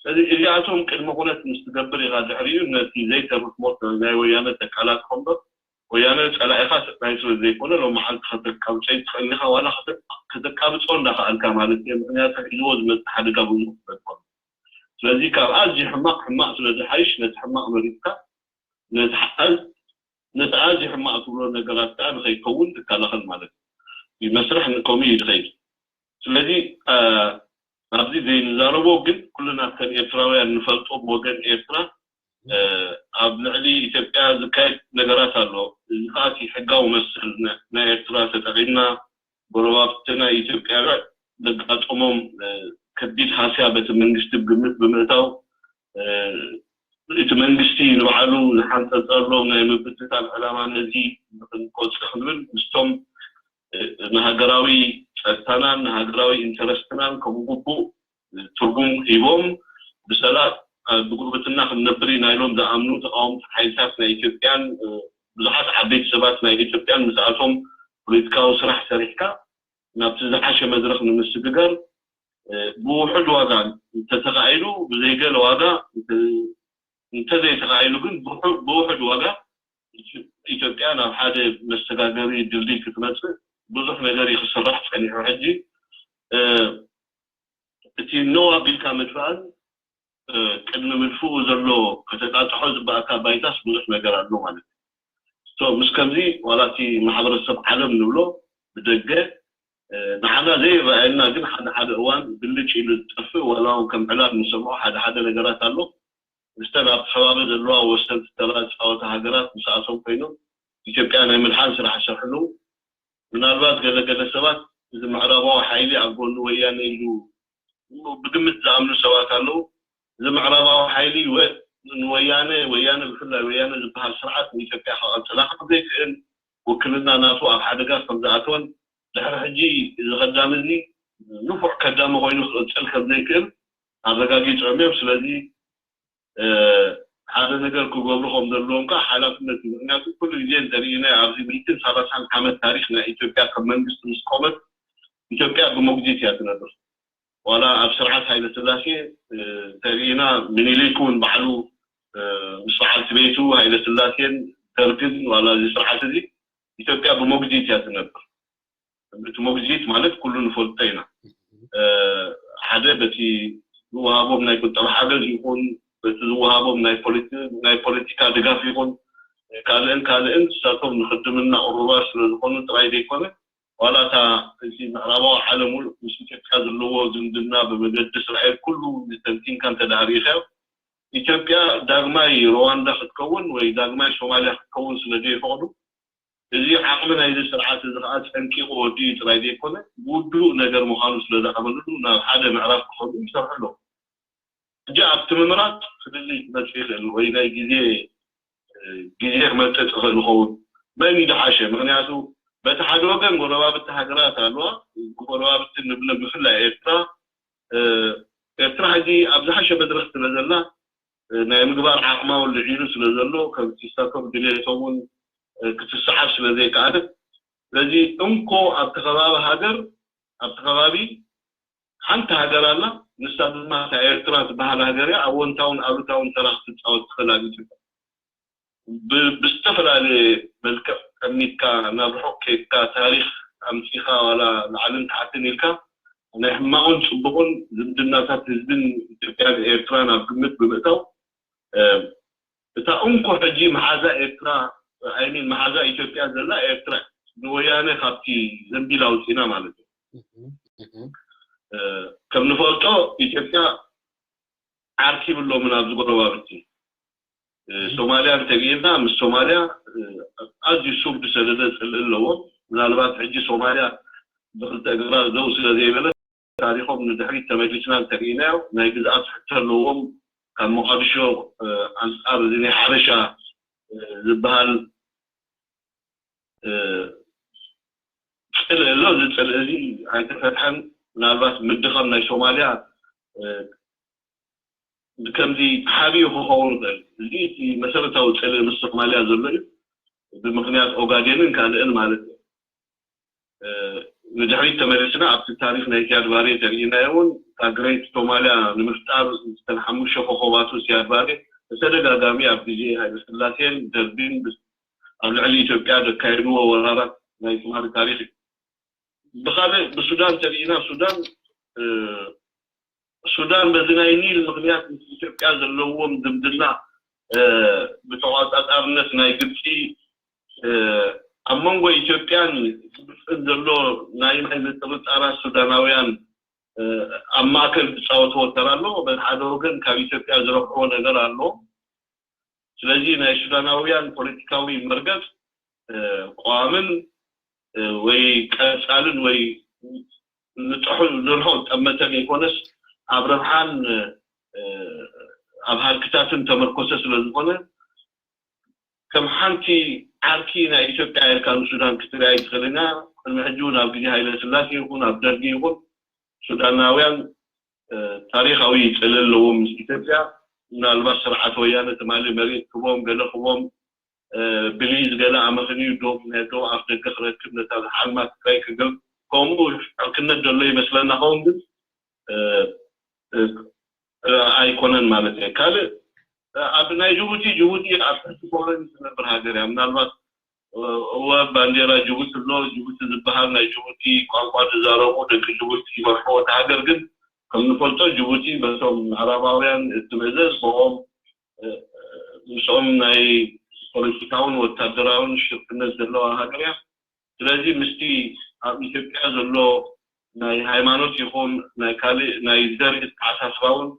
ስለዚ እዚኣቶም ቅድሚ ኩነት ምስ ትገብር ኢኻ ድሕሪኡ ነቲ ዘይተርፍ ሞት ናይ ወያነ ተቃላጥፎ እምበር ወያነ ጸላኢኻ ትግራይ ስለ ዘይኮነ ሎም መዓልቲ ከተቃብጾ ትኽእል ኢኻ። ዋላ ከተቃብጾ እንዳኸኣልካ ማለት እየ። ምክንያቱ ሒዝዎ ዝመጽእ ሓደጋ ብዙሕ ስለ ዝኾነ። ስለዚ ካብ ኣዝዩ ሕማቕ ሕማቕ ስለ ዝሓይሽ ነቲ ሕማቕ መሪጽካ ነቲ ሓ- ነቲ ኣዝዩ ሕማቕ ትብሎ ነገራት ከዓ ንኸይከውን ትከላኸል ማለት እዩ። መስርሕ ከምኡ እዩ ዝኸይድ። ስለዚ ኣብዚ ዘይንዛረቦ ግን ኩልና ከም ኤርትራውያን ንፈልጦ ብወገን ኤርትራ ኣብ ልዕሊ ኢትዮጵያ ዝካየድ ነገራት ኣሎ። እዚ ከዓ እቲ ሕጋዊ መሰል ናይ ኤርትራ ተጠቒምና ጎረባብትና ኢትዮጵያውያን ዘጋጠሞም ከቢድ ሃስያ በቲ መንግስቲ ግምት ብምእታው እቲ መንግስቲ ንባዕሉ ዝሓንፀፀሎም ናይ ምብትታን ዕላማ ነዚ ንክንቆፅዕ ክንብል ምስቶም ንሃገራዊ ፀጥታናን ንሃገራዊ ኢንተረስትናን ከም ግቡእ ትርጉም ሂቦም ብሰላም ብጉርብትና ክንነብር ኢና ኢሎም ዝኣምኑ ተቃወምቲ ሓይልታት ናይ ኢትዮጵያን ብዙሓት ዓበይቲ ሰባት ናይ ኢትዮጵያን ምስኣቶም ፖለቲካዊ ስራሕ ሰሪሕካ ናብቲ ዝሓሸ መድረኽ ንምስግጋር ብውሑድ ዋጋ እንተተኻኢሉ ብዘይገለ ዋጋ እንተዘይተኻኢሉ ግን ብውሑድ ዋጋ ኢትዮጵያ ናብ ሓደ መሰጋገሪ ድልድይ ክትመፅእ ብዙሕ ነገር እዩ ክስራሕ ፀኒሑ። ሕጂ እቲ ነው ኣቢልካ ምድፋእን ቅድሚ ምድፍኡ ዘሎ ከተጣጥሖ ዝበኣካ ባይታስ ብዙሕ ነገር ኣሎ ማለት እዩ። ምስ ከምዚ ዋላ እቲ ማሕበረሰብ ዓለም ንብሎ ብደገ ንዓና ዘይረኣየና ግን ሓደ ሓደ እዋን ብልጭ ኢሉ ዝጠፍእ ዋላ እውን ከም ዕላል ንሰምዖ ሓደ ሓደ ነገራት ኣሎ። ምስተን ኣብቲ ከባቢ ዘለዋ ወሰንቲ ተራ ዝፃወታ ሃገራት ምስኣቶም ኮይኖም ኢትዮጵያ ናይ ምድሓን ስራሕ ይሰርሑ ኣለዉ። ምናልባት ገለ ገለ ሰባት እዚ ምዕራባዊ ሓይሊ ኣብ ጎኒ ወያነ ኢሉ ብግምት ዝኣምኑ ሰባት ኣለዉ። እዚ ምዕራባዊ ሓይሊ ንወያነ ወያነ ብፍላይ ወያነ ዝበሃል ስርዓት ንኢትዮጵያ ከቐፅላ ከም ዘይክእል ውክልና ናቱ ኣብ ሓደጋ ከም ዝኣተወን ድሕሪ ሕጂ እዚ ከዳሚ እዚ ንፉዕ ከዳሚ ኮይኑ ክቕፅል ከም ዘይክእል ኣረጋጊፆም እዮም። ስለዚ ሓደ ነገር ክገብሩ ከም ዘለዎም ከዓ ሓላፍነት እዩ። ምክንያቱ ኩሉ ግዜ እንተሪኢና ኣብዚ ሚእትን ሰላሳን ዓመት ታሪክ ናይ ኢትዮጵያ ከም መንግስቲ ምስ ቆመት ኢትዮጵያ ብሞግዚት እያ ትነብር። ዋላ ኣብ ስርዓት ሃይለ ስላሴ እንተሪኢና ምኒልክ እውን ባዕሉ ምስ በዓልቲ ቤቱ ሃይለ ስላሴን ደርግን ዋላ እዚ ስርዓት እዚ ኢትዮጵያ ብሞግዚት እያ ትነብር። እቲ ሞግዚት ማለት ኩሉ ንፈልጦ ኢና። ሓደ በቲ ዝወሃቦም ናይ ቁጠባ ሓገዝ ይኹን በቲ ዝወሃቦም ናይ ፖለቲካ ድጋፍ ይኹን ካልእን ካልእን ንሳቶም ንክድምና ቅሩባት ስለዝኾኑ ጥራይ ዘይኮነ ዋላ እታ እዚ ምዕራባዊ ዓለም ሙሉእ ምስ ኢትዮጵያ ዘለዎ ዝምድና ብመገዲ እስራኤል ኩሉ ዝተንቲንካ እንተደኣ ርኢኻዮ ኢትዮጵያ ዳግማይ ሩዋንዳ ክትከውን ወይ ዳግማይ ሶማልያ ክትከውን ስለዘይፈቕዱ እዚ ዓቕሚ ናይዚ ስርዓት እዚ ከዓ ፀንቂቑ ወዲኡ ጥራይ ዘይኮነ ውዱእ ነገር ምዃኑ ስለዝኣመንሉ ናብ ሓደ ምዕራፍ ክኸዱ ይሰርሑ ኣለዉ። ሕጂ ኣብቲ ምምራፅ ፍልልይ ክመፅእ ይኽእል ወይ ናይ ግዜ ግዜ ክመፅእ ትኽእል ይኸውን መን እዩ ዝሓሸ? ምክንያቱ በቲ ሓደ ወገን ጎረባብቲ ሃገራት ኣለዋ። ጎረባብቲ ንብለ ብፍላይ ኤርትራ ኤርትራ ሕጂ ኣብ ዝሓሸ መድረክ ስለ ዘላ ናይ ምግባር ዓቕማ እውን ልዒሉ ስለ ዘሎ ከምቲ ስታቶም ድሌቶም እውን ክትሰዓር ስለ ዘይከኣለት ስለዚ እንኮ ኣብቲ ከባቢ ሃገር ኣብቲ ከባቢ ሓንቲ ሃገር ኣላ ንሳ ድማ እታ ኤርትራ ትበሃል ሃገር እያ ኣወንታውን ኣሉታውን ተራ ክትፃወት ትኽእል ኣብ ኢትዮጵያ ብዝተፈላለየ መልክዕ ቀሚጥካ ናብ ርሑቕ ከይድካ ታሪክ ኣምፂኻ ዋላ ላዕልን ታሕትን ኢልካ ናይ ሕማቕን ፅቡቕን ዝምድናታት ህዝብን ኢትዮጵያን ኤርትራን ኣብ ግምት ብምእታው እታ እንኮ ሕጂ መሓዛ ኤርትራ ኣይሚን መሓዛ ኢትዮጵያ ዘላ ኤርትራ ንወያነ ካብቲ ዘንቢል ኣውፂና ማለት እዩ ከም ንፈልጦ ኢትዮጵያ ዓርኪ ይብሎምን ኣብዚ ጎረባብቲ ሶማልያ እንተሪእና ምስ ሶማልያ ኣዝዩ ሱር ዝሰደደ ፅልኢ ኣለዎም ምናልባት ሕጂ ሶማልያ ብክልተ እግራ ደው ስለ ዘይበለት ታሪኮም ንድሕሪት ተመሊስና እንተሪእናዮ ናይ ግዝኣት ሕቶ ኣለዎም ካብ ሞቃዲሾ ኣንፃር እዚ ናይ ሓበሻ ዝበሃል ፅልኢ ኣሎ እዚ ፅልኢ እዚ ኣይተፈትሐን ምናልባት ምድኻም ናይ ሶማልያ ከምዚ ሓቢኡ ክኸውን ይኽእል እዚ እቲ መሰረታዊ ፅልኢ ምስ ሶማልያ ዘሎ እዩ ብምክንያት ኦጋዴንን ካልእን ማለት እዩ ንድሕሪት ተመሊስና ኣብቲ ታሪክ ናይ ሲያድ ባሬ ተሪኢናዮ እውን እታ ግሬት ሶማልያ ንምፍጣር ዝተን ሓሙሽተ ኮኸባቱ ሲያድ ባሬ ብተደጋጋሚ ኣብ ግዜ ሃይለስላሴን ደርቢን ኣብ ልዕሊ ኢትዮጵያ ዘካየድዎ ወራራት ናይ ትማሊ ታሪክ እዩ ብካልእ ብሱዳን ተሪኢና ሱዳን ሱዳን በዚ ናይ ኒል ምክንያት ምስ ኢትዮጵያ ዘለዎም ዝምድና ብተቋፃፃርነት ናይ ግብፂ ኣብ መንጎ ኢትዮጵያን ግብፅን ዘሎ ናይ ማይ ምጥርጣራት ሱዳናውያን ኣብ ማእከል ዝፃወትዎ ተራ ኣሎ በቲ ሓደ ወገን ካብ ኢትዮጵያ ዝረብሕዎ ነገር ኣሎ ስለዚ ናይ ሱዳናውያን ፖለቲካዊ መርገፅ ቀዋምን ወይ ቀፃልን ወይ ንጥሑ ንርሑ ዝጠመተ ዘይኮነስ ኣብ ረብሓን ኣብ ሃልክታትን ተመርኮሰ ስለ ዝኾነ ከም ሓንቲ ዓርኪ ናይ ኢትዮጵያ ኢልካ ንሱዳን ክትሪኣ ይትኽእል ኢና ቅድሚ ሕጂ እውን ኣብ ግዜ ሃይለ ስላሴ ይኹን ኣብ ደርጊ ይኹን ሱዳናውያን ታሪኻዊ ፅልኢ ኣለዎም ምስ ኢትዮጵያ ምናልባት ስርዓት ወያነ ትማሊ መሬት ክቦም ገለ ክቦም ብሊዝ ገለ ኣመኽንዩ ዶብ ናይ ዶብ ኣፍ ደገ ክረክብ ነታ ዝሓልማ ትግራይ ክገብ ከምኡ ሕክነት ዘሎ ይመስለና ኸውን ግን ኣይኮነን ማለት እየ ካልእ ኣብ ናይ ጅቡቲ ጅቡቲ ኣብ ትሕቲ ኮሎኒ ትነብር ሃገር እያ ምናልባት እወ ባንዴራ ጅቡቲ ኣሎ ጅቡቲ ዝበሃል ናይ ጅቡቲ ቋንቋ ዝዛረቡ ደቂ ጅቡቲ ይመርሕዎ እቲ ሃገር ግን ከም ንፈልጦ ጅቡቲ በቶም ምዕራባውያን እትምእዘዝ ብኦም ምስኦም ናይ ፖለቲካውን ወታደራውን ሽርክነት ዘለዋ ሃገር እያ ስለዚ ምስቲ ኣብ ኢትዮጵያ ዘሎ ናይ ሃይማኖት ይኹን ናይ ካልእ ናይ ዘርኢ ኣተሓሳስባ እውን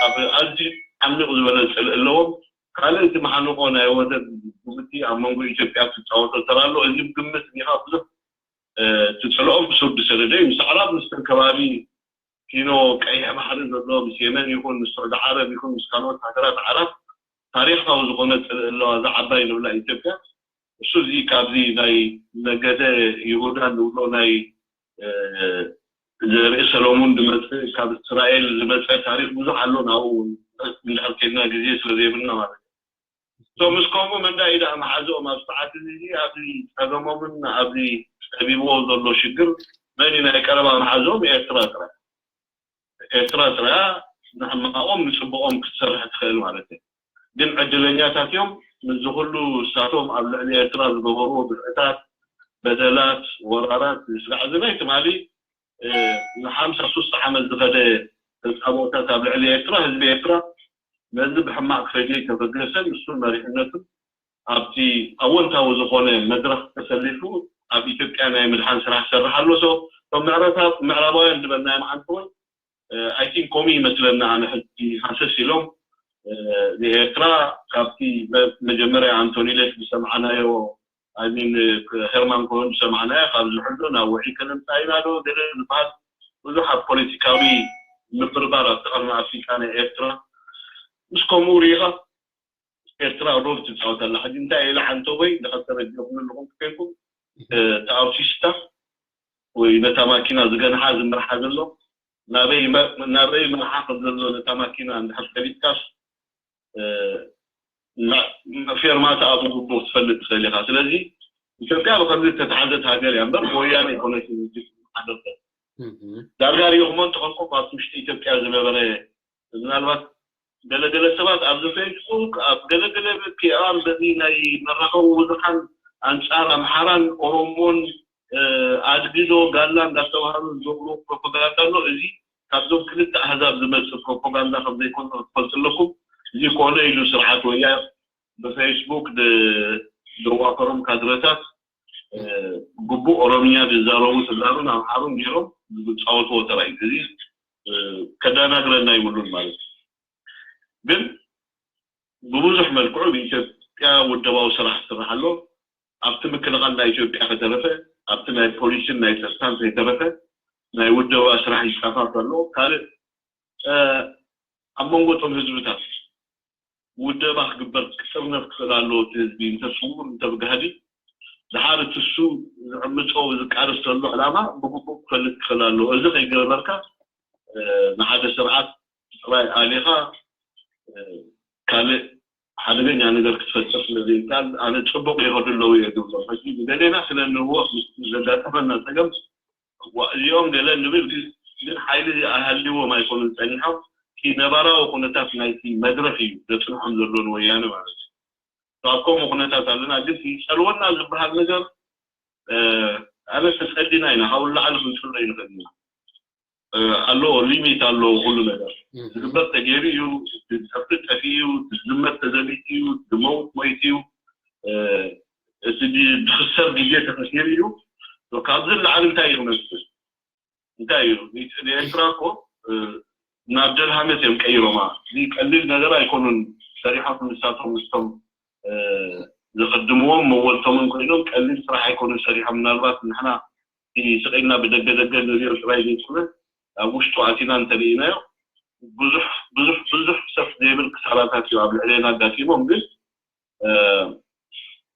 ኣብ ኣዝዩ ዓሚቕ ዝበለ ጽልኢ ኣለዎም። ካልእ እቲ መሓንቆ ናይ ወደብ ጅቡቲ ኣብ መንጎ ኢትዮጵያ ትጻወቶ ተራ ኣሎ። እዚ ግምት እኒኻ ብዙሕ ትጽልኦም ብሱር ዝሰደደ እዩ። ምስ ኣዕራብ ምስ ከባቢ ፊኖ ቀይሕ ባሕሪ ዘሎ ምስ የመን ይኹን ምስ ስዑዲ ዓረብ ይኹን ምስ ካልኦት ሃገራት ዓረብ ታሪኻዊ ዝኾነ ጽልኢ ኣለዋ እዛ ዓባይ ንብላ ኢትዮጵያ። እሱ እዚ ካብዚ ናይ ነገደ ይሁዳ ንብሎ ናይ ዘርኢ ሰሎሙን ዝመፅእ ካብ እስራኤል ዝመፀ ታሪክ ብዙሕ ኣሎ። ናብኡ እንድሕር ከድና ግዜ ስለ ዘይብልና ማለት እዩ። ምስ ከምኡ መንዳ ኢዳ መሓዝኦም ኣብ ሰዓት እዚ ኣብዚ ፀገሞምን ኣብዚ ፀቢብዎ ዘሎ ሽግር መን ናይ ቀረባ መሓዝኦም ኤርትራ ጥራይ። ኤርትራ ጥራያ ንሕማቆም ንፅቡቆም ክትሰርሕ ትኽእል ማለት እዩ። ግን ዕድለኛታት እዮም። ምስዚ ኩሉ እሳቶም ኣብ ልዕሊ ኤርትራ ዝገበርዎ ግፍዕታት፣ በደላት፣ ወራራት፣ ስጋዕ እዚ ናይ ትማሊ ንሓምሳ ሱሳ ዓመት ዝኸደ ተፃብኦታት ኣብ ልዕሊ ኤርትራ ህዝቢ ኤርትራ ነዚ ብሕማቅ ክፈድዮ ተበገሰን እሱን መሪሕነቱን ኣብቲ ኣወንታዊ ዝኾነ መድረኽ ተሰሊፉ ኣብ ኢትዮጵያ ናይ ምድሓን ስራሕ ክሰርሕ ኣሎ። So እቶም ምዕራባውያን ዝበልናዮም ዓንተወይ I think ከምኡ ይመስለና። ኣነ ሕጂ ሃሰስ ኢሎም ንኤርትራ ካብቲ መጀመርያ ኣንቶኒ ሌክ ዝሰምዓናዮ I mean ሄርማን ኮሆን ዝሰምዓናዮ ካብ ዝሕሎ ናብ ውዒ ከነምፃ ኢና ዶ ገለ ዝበሃል ብዙሕ ኣብ ፖለቲካዊ ምብርባር ኣብቲ ቀርኒ ኣፍሪቃ ናይ ኤርትራ ምስ ከምኡ ሪኢኻ ኤርትራ ሮል ትፃወት ኣላ። ሕጂ እንታይ ኢለ ዓንተወይ ንኸተረጀኹም ኣለኹም ክትኮንኩም እቲ ኣውቲስታ ወይ ነታ ማኪና ዝገንሓ ዝምርሓ ዘሎ ናበይ መ- ናበይ ምርሓ ከም ዘሎ ነታ ማኪና እንድሕር ፈሊጥካስ እ፣ ና- ፌርማታ ኣብ ግቡእ ክትፈልጥ ትኽእል ኢኻ። ስለዚ ኢትዮጵያ ብከምዚ ዝተትሓዘት ሃገር እያ እምበር ብወያነ ኣይኮነትን። ሓደርተ ዳርጋ ሪኢኹሞ እንተኾንኩም ኣብቲ ውሽጢ ኢትዮጵያ ዝነበረ ምናልባት ገለገለ ሰባት ኣብዚ ፌስቡክ ኣብ ገለገለ ፒኣር በዚ ናይ መራኸቢ ብዙሓን ኣንፃር ኣምሓራን ኦሮሞን ኣድጊዶ ጋላ እንዳተባሃሉ ዝገብሩ ፕሮፓጋንዳ ኣሎ። እዚ ካብዞም ክልተ ኣህዛብ ዝመፅእ ፕሮፓጋንዳ ከም ዘይኮነ ክትፈልጡ ኣለኩም። እዚ ኮነ ኢሉ ስርዓት ወያነ ብፌስቡክ ዝዋፈሮም ካድረታት ግቡእ ኦሮምኛ ዝዛረቡ ተጋሩን ኣምሓሩን ገይሮም ዝፃወትዎ ተራ እዩ። እዚ ከዳናግረና ይብሉን ማለት እዩ። ግን ብብዙሕ መልክዑ ብኢትዮጵያ ውደባዊ ስራሕ ዝስራሕ ኣሎ። ኣብቲ ምክልኻል ናይ ኢትዮጵያ ከተረፈ ኣብቲ ናይ ፖሊስን ናይ ፀጥታን ከይተረፈ ናይ ውደባ ስራሕ ይፃፋፍ ኣሎ። ካልእ ኣብ መንጎ እቶም ህዝብታት ውደባ ክግበር ክጥርነፍ ክኽእል ኣለዎ። እቲ ህዝቢ እንተ ስውር እንተ ብጋህዲ ድሓር እቲ እሱ ዝዕምፆ ዝቃለስ ዘሎ ዕላማ ብግቡእ ክፈልጥ ክኽእል ኣለዎ። እዚ ከይገበርካ ንሓደ ስርዓት ጥራይ ኣሊኻ ካልእ ሓደገኛ ነገር ክትፈጥር ስለ ዘይከኣል ኣነ ፅቡቕ ይኸዱ ኣለዉ እየ ዝብሎ። ሕጂ ዝደለና ስለ ንህወት ምስ ዘጋጠመና ፀገም እዚኦም ገለ ንብል ግን ሓይሊ ኣሃልዎም ኣይኮኑን ፀኒሖም። እቲ ነባራዊ ኩነታት ናይቲ መድረኽ እዩ ዘፅንሖም ዘሎ ንወያነ ማለት እዩ። ኣብ ከምኡ ኩነታት ኣለና ግን እቲ ይፀልወና ዝበሃል ነገር ኣነ ተፀሊና ኢና ካብኡ ንላዕሊ ክንፅሎ ይንኽእል ኢና። ኣሎ ሊሚት ኣሎ ኩሉ ነገር ዝግበር ተገይሩ እዩ። ዝጠፍእ ጠፊኡ እዩ። ዝዝመት ተዘሚቱ እዩ። ዝመውት ሞይቱ እዩ። እቲ ዝኽሰር ግዜ ተኸሲሩ እዩ። ካብዚ ንላዕሊ እንታይ እዩ ክመስል? እንታይ እዩ ንኤርትራ እኮ ናብ ደልሃመት እዮም ቀይሮማ። እዚ ቀሊል ነገር ኣይኮኑን ሰሪሖም ንሳቶም ምስቶም ዝኸድምዎም መወልቶምን ኮይኖም ቀሊል ስራሕ ኣይኮኑን ሰሪሖም። ምናልባት ንሕና ስቕ ኢልና ብደገ ደገ ንሪኦ ጥራይ ዘይኮነ ኣብ ውሽጡ ኣቲና እንተርኢናዮ ብዙሕ ብዙሕ ብዙሕ ሰፍ ዘይብል ክሳራታት እዩ ኣብ ልዕሌና ኣጋጢሞም። ግን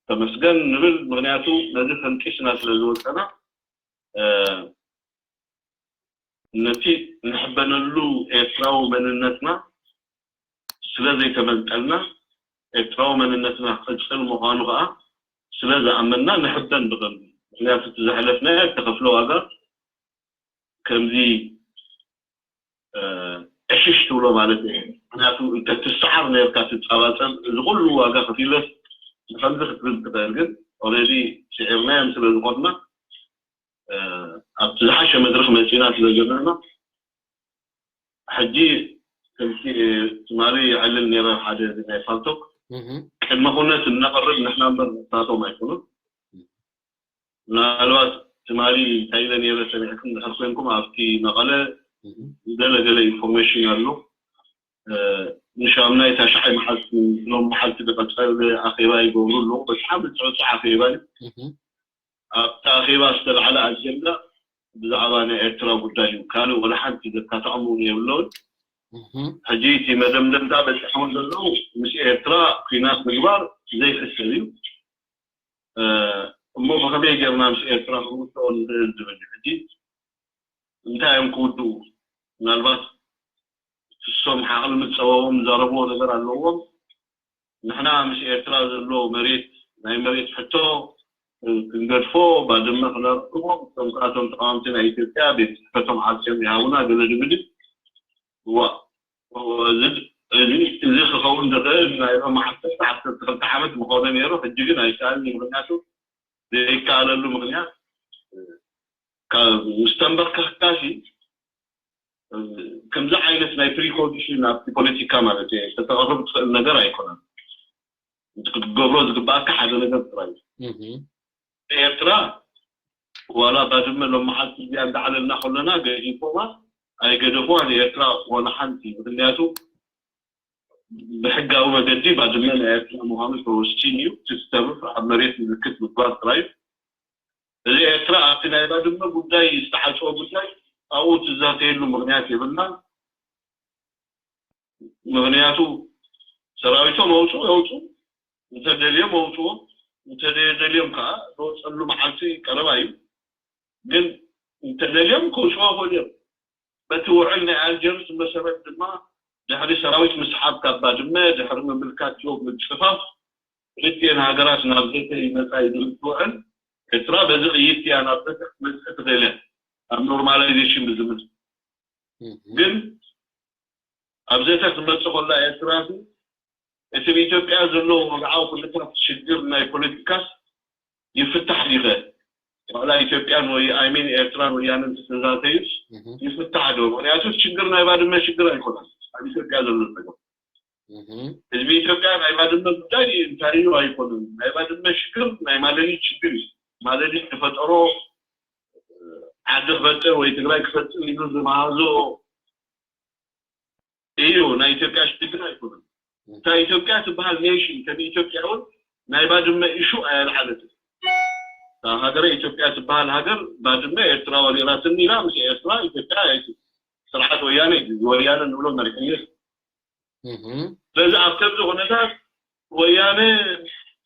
ተመስገን ንብል ምክንያቱ ነዚ ፈንጢስና ስለ ዝወፀና ነቲ ንሕበነሉ ኤርትራዊ መንነትና ስለ ዘይተመንጠልና ኤርትራዊ መንነትና ክቕፅል ምዃኑ ከዓ ስለ ዝኣመንና ንሕበን ብቐንዱ። ምክንያቱ እቲ ዘሕለፍናዮ እተኸፍሎ ዋጋ ከምዚ ዕሽሽ ትብሎ ማለት እዩ። ምክንያቱ እንተትሰዓር ነርካ ትፃባፀብ እዚ ኩሉ ዋጋ ከፊለስ ንከምዚ ክትብል ትኽእል ግን ኦረዲ ስዒርናዮም ስለ ዝኾንና ኣብቲ ዝሓሸ መድረክ መፂና ስለ ዘለና ሕጂ ከምቲ ትማሊ ይዕልል ነረ ሓደ ናይ ፋልቶክ ቅድመ ኩነት እናቐርብ ንሕና እምበር ናቶም ኣይኮኑን። ምናልባት ትማሊ እንታይ ኢለ ነይረ፣ ሰሚዕኩም እንድሕር ኮንኩም ኣብቲ መቐለ ገለ ገለ ኢንፎርሜሽን ኣሎ። ንሻምናይ ታሽዓይ መዓልቲ፣ ሎም መዓልቲ ዝቐጸለ ኣኼባ ይገብሩ ኣለዉ። በጣዕሚ ጽዕጹዕ ኣኼባ እዩ። ኣብቲ ኣኼባ ዝተላዕለ ኣጀንዳ ብዛዕባ ናይ ኤርትራ ጉዳይ እዩ። ካልእ ወላ ሓንቲ ዘካትዖም እውን የብለውን። ሕጂ እቲ መደምደምታ በፂሖም ዘለዉ ምስ ኤርትራ ኩናት ምግባር ዘይሕሰብ እዩ። እሞ ብኸመይ ጌርና ምስ ኤርትራ ክንውድኦ ንኽእል ዝብል እዩ። ሕጂ እንታይ እዮም ክውድኡ? ምናልባት ንሶም ሓቕሊ ምፀበቦም ዝዛረብዎ ነገር ኣለዎም። ንሕና ምስ ኤርትራ ዘሎ መሬት፣ ናይ መሬት ሕቶ ክንገድፎ፣ ባድመ ክነርክቦ፣ እቶም ከኣቶም ተቃወምቲ ናይ ኢትዮጵያ ቤት ጽሕፈቶም ዓጽዮም ይሃቡና፣ ገለ ድብድብ። እዋ፣ እዚ እዚ ክኸውን ዝኽእል ናይ ሎም ዓሰርተ ዓሰርተ ክልተ ዓመት ምኾነ ነይሩ። ሕጂ ግን ኣይከኣልን እዩ። ምኽንያቱ ዘይከኣለሉ ምኽንያት ካብ ምስ ተንበርከኽካሲ ከምዚ ዓይነት ናይ ፕሪኮንዲሽን ኣብቲ ፖለቲካ ማለት እዩ ከተቕርብ ትኽእል ነገር ኣይኮነን። እቲ ክትገብሮ ዝግባኣካ ሓደ ነገር ጥራይ እዩ። ኤርትራ ዋላ ባድመ ሎም መዓልቲ እዚኣ እንዳዓለልና ከለና ገዲፎማ ኣይገደፍዋ ንኤርትራ ዋላ ሓንቲ። ምክንያቱ ብሕጋዊ መገዲ ባድመ ናይ ኤርትራ ምዃኑ ተወሲኑ እዩ። እቲ ዝተርፍ ኣብ መሬት ምልክት ምግባር ጥራይ እዩ። እዚ ኤርትራ ኣብቲ ናይ ባድመ ጉዳይ ዝተዓጽወ ጉዳይ ኣብኡ ትዛተየሉ ምክንያት የብልናን። ምክንያቱ ሰራዊቶም ኣውፅኡ የውፅኡ፣ እንተደልዮም ኣውፅዎም፣ እንተደልዮም ከዓ ዝወፀሉ መዓልቲ ቀረባ እዩ። ግን እንተደልዮም ከውፅዎ ይኽእሉ እዮም። በቲ ውዕል ናይ ኣልጀርስ መሰረት ድማ ድሕሪ ሰራዊት ምስሓብ ካብ ባድመ፣ ድሕሪ ምምልካት ዶብ ምፅፋፍ ክልቲኤን ሃገራት ናብ ዘተ ይመፃ እዩ ዝብል ውዕል ኤርትራ በዚ ቅይት እያ ናብ ዘተ ክትመፅእ ትኽእል እያ፣ ኣብ ኖርማላይዜሽን ብዝምል። ግን ኣብ ዘተ ክትመፅእ ከላ ኤርትራ እቲ ብኢትዮጵያ ዘሎ ወግዓዊ ኩነታት ሽግር ናይ ፖለቲካስ ይፍታሕ ዲኸ? ዋላ ኢትዮጵያን ወይ ኣይ ሚን ኤርትራን ወያነን ተተዛተዩስ ይፍታሕ ዶ? ምክንያቱ ሽግር ናይ ባድመ ሽግር ኣይኮነን። ኣብ ኢትዮጵያ ዘሎ ጸገም ህዝቢ ኢትዮጵያ ናይ ባድመ ጉዳይ እንታይ እዩ ኣይኮነን። ናይ ባድመ ሽግር ናይ ማለሊት ሽግር እዩ። ማለሊት ዝፈጠሮ ዓዲ ክፈጥር ወይ ትግራይ ክፈጥር ኢሉ ዝመሃዞ እዩ። ናይ ኢትዮጵያ ሽግር ኣይኮነን። እታ ኢትዮጵያ ትበሃል ኔሽን ከም ኢትዮጵያ እውን ናይ ባድመ ኢሹ ኣየልዓለትን። እታ ሃገረ ኢትዮጵያ ትበሃል ሃገር ባድመ ኤርትራ ወሪራትኒ ኢላ ምስ ኤርትራ ኢትዮጵያ ኣየት-፣ ስርዓት ወያነ እዩ፣ ወያነ ንብሎ መሪሕነት። ስለዚ ኣብ ከምዚ ኩነታት ወያነ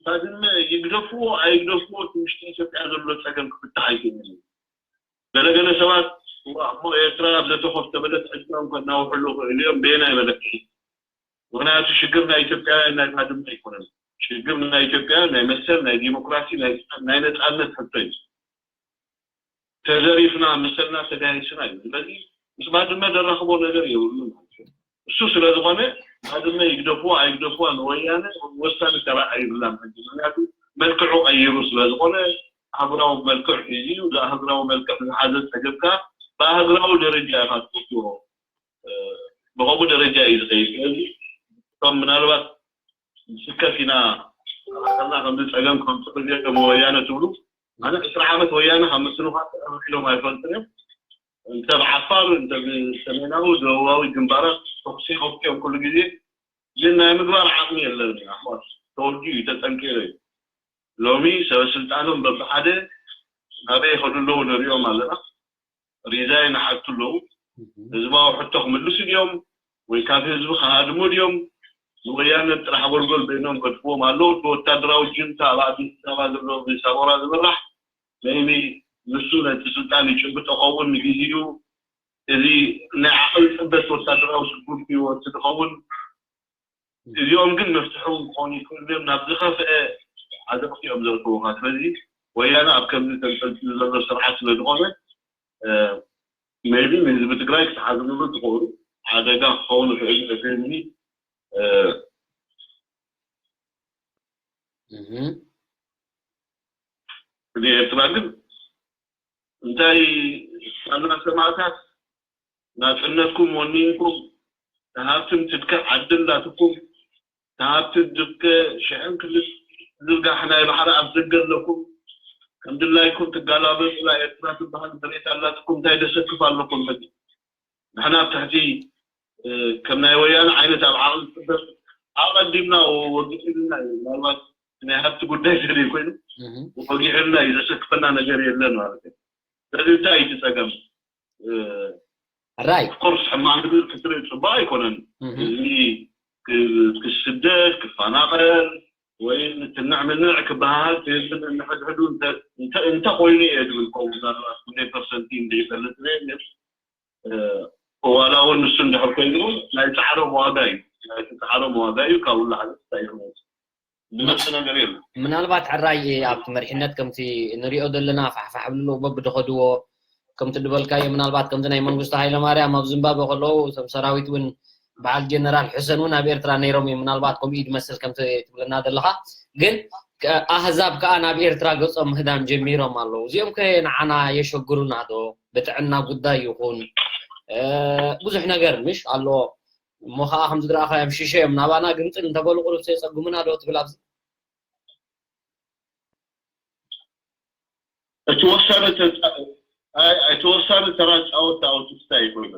ባድመ ይግደፍዎ ኣይግደፍዎ እቲ ውሽጢ ኢትዮጵያ ዘሎ ጸገም ክፍታሕ ኣይክእልን እዩ። ገለገለ ሰባት እሞ ኤርትራ ኣብ ዘተኾፍ ተበለት ዕድመም ከናውሕሉ ክእሉ እዮም። በየናይ መለክዒ? ምክንያቱ ሽግር ናይ ኢትዮጵያውያን ናይ ባድመ ኣይኮነን። ሽግር ናይ ኢትዮጵያውያን ናይ መሰል፣ ናይ ዲሞክራሲ፣ ናይ ናይ ነጻነት ሕቶ እዩ። ተዘሪፍና መሰልና ተጋሂስና እዩ። ስለዚ ምስ ባድመ ዘራኽቦ ነገር የብሉን ማለት እዩ። እሱ ስለ ዝኾነ ባድመ ይግደፍዎ ኣይግደፍዋ ንወያነ ወሳኒ ተራ ኣይብላን ሕጂ። ምክንያቱ መልክዑ ቀይሩ ስለ ዝኾነ ኣህጉራዊ መልክዕ ሒዙ እዩ። እዚ ኣህጉራዊ መልክዕ ዝሓዘ ጸገም ከኣ ብኣህጉራዊ ደረጃ ኢኻ ትፈትዎ። ብኸምኡ ደረጃ እዩ ዝኸይድ። ስለዚ እቶም ምናልባት ስከፍ ኢና ኣባተልና ከምዚ ጸገም ከምፅእ ጊዜ ከም ወያነ ትብሉ ኣነ ዕስራ ዓመት ወያነ ካብ ምትንኻፍ ተቐርቂሎም ኣይፈልጡን እዮም። እንተ ብዓፋር እንተ ብሰሜናዊ ደቡባዊ ግንባራት ተኩሲ ይኸፍቱ እዮም ኩሉ ግዜ። ግን ናይ ምግባር ዓቕሚ የለን። ኣሕዋት ተወዲኡ እዩ ተጠንቂሩ እዩ። ሎሚ ሰበ ስልጣኖም በብሓደ ናበይ ይኸዱ ኣለዉ ንሪኦም ኣለና። ሪዛይን ይሓቱ ኣለዉ። ህዝባዊ ሕቶ ክምልሱ ድዮም ወይ ካብ ህዝቢ ክሃድሙ ድዮም? ንወያነ ጥራሕ ጎልጎል በይኖም ገድፍዎም ኣለዉ። እቲ ወታደራዊ ጁንታ ኣብ ኣዲስ ኣበባ ዘሎ ብሳሞራ ዝምራሕ ሜይቢ ንሱ ነቲ ስልጣን ይጭብጦ ኸውን ንግዜኡ። እዚ ናይ ዓቕሊ ፅበት ወታደራዊ ስጉምቲ ይወስድ ይኸውን። እዚኦም ግን መፍትሒ እውን ክኾኑ ይኽእሉ እዮም። ናብ ዝኸፍአ ዓዘቕቲ እዮም ዘእትዉኻ። ስለዚ ወያነ ኣብ ከምዚ ተንጠልጢሉ ዘሎ ስርዓት ስለ ዝኾነ ሜይቢ ንህዝቢ ትግራይ ክትሓዝንሉ ትኽእሉ ሓደጋ ክኸውን ይኽእል እዩ ነቲ ህዝቢ። ንኤርትራ ግን እንታይ ሳላ ሰማእታት ናጽነትኩም ወኒንኩም ተሃብትን ትድከ ዓድን ላትኩም ተሃብትን ድከ ሽሕን ክልተ ዝርጋሕ ናይ ባሕሪ ኣብ ዘገለኩም ከም ድላይኩም ትጋላበጡላ ኤርትራ ትበሃል መሬት ኣላትኩም፣ እንታይ ደሰክፍ ኣለኩም ሕጂ? ንሕና ኣብ ትሕቲ፣ እ፣ ከም ናይ ወያነ ዓይነት ኣብ ዓቕሊ ትበል ኣቐዲምና ወጊሕልና እዩ። ምናልባት ናይ ሃብቲ ጉዳይ ዘይኮይኑ እህ። ወጊሕልና እዩ፣ ዘሰክፈና ነገር የለን ማለት እዩ። ስለዚ እንታይ እዩ እቲ ጸገም? እ፣ ራይ ኦፍኮርስ ሕማቕ ነገር ክትርኢ ጽቡቕ ኣይኮነን። እህ። ህዝቢ ክ-፣ ክስደድ፣ ክፈናቐል ወይ ንትንዕ ምንዕ ክበሃል ትብል፣ ንሕድሕዱ እንተ-፣ እንተ-፣ እንተኾይኑ እየ ዝብል ከምኡ ምናልባት ክንደይ ፐርሰንት እዩ እንድዩ ይፈልጥ እየ። እ፣ ዋላ እውን ንሱ እንድሕር ኮይኑ ናይ ጻዕሮም ዋጋ እዩ። ናይቲ ጻዕሮም ዋጋ እዩ። ካብኡ ላዕሊ እንታይ ይኸውን? ዝመጽእ ነገር የለን። ምናልባት ሕራይ ኣብቲ መሪሕነት ከምቲ ንሪኦ ዘለና ፋሕፋሕ ብልዎ በብድኸድዎ ከምቲ ድበልካዮ ምናልባት ከምቲ ናይ መንግስቱ ሃይለማርያም ኣብ ዝምባብወ ከለዉ እቶም ሰራዊት እውን በዓል ጀነራል ሕሰን እውን ኣብ ኤርትራ ነይሮም እዮም። ምናልባት ከምኡ እዩ ዝመስል ከምቲ ትብለና ዘለኻ። ግን ከ-፣ ኣህዛብ ከኣ ናብ ኤርትራ ገጾም ምህዳም ጀሚሮም ኣለዉ። እዚኦም ከ ንዓና የሸግሩና ዶ? ብጥዕና ጉዳይ ይኹን፣ እ፣ ብዙሕ ነገር ምሽ ኣለዎ። እሞ ኸዓ ከምዚ ዝረኣኻዮም ሽሸ እዮም ናባና ግምጥል እንተበሉ ቁሩብ የጸግሙና ዶ ትብል ኣብዚ? እቲ ወሳኒ ተጻ-፣ ኣይ፣ ኣይ፣ እቲ ወሳኒ ተራ ጻወት ኣውቲስታ ይኮይኑ።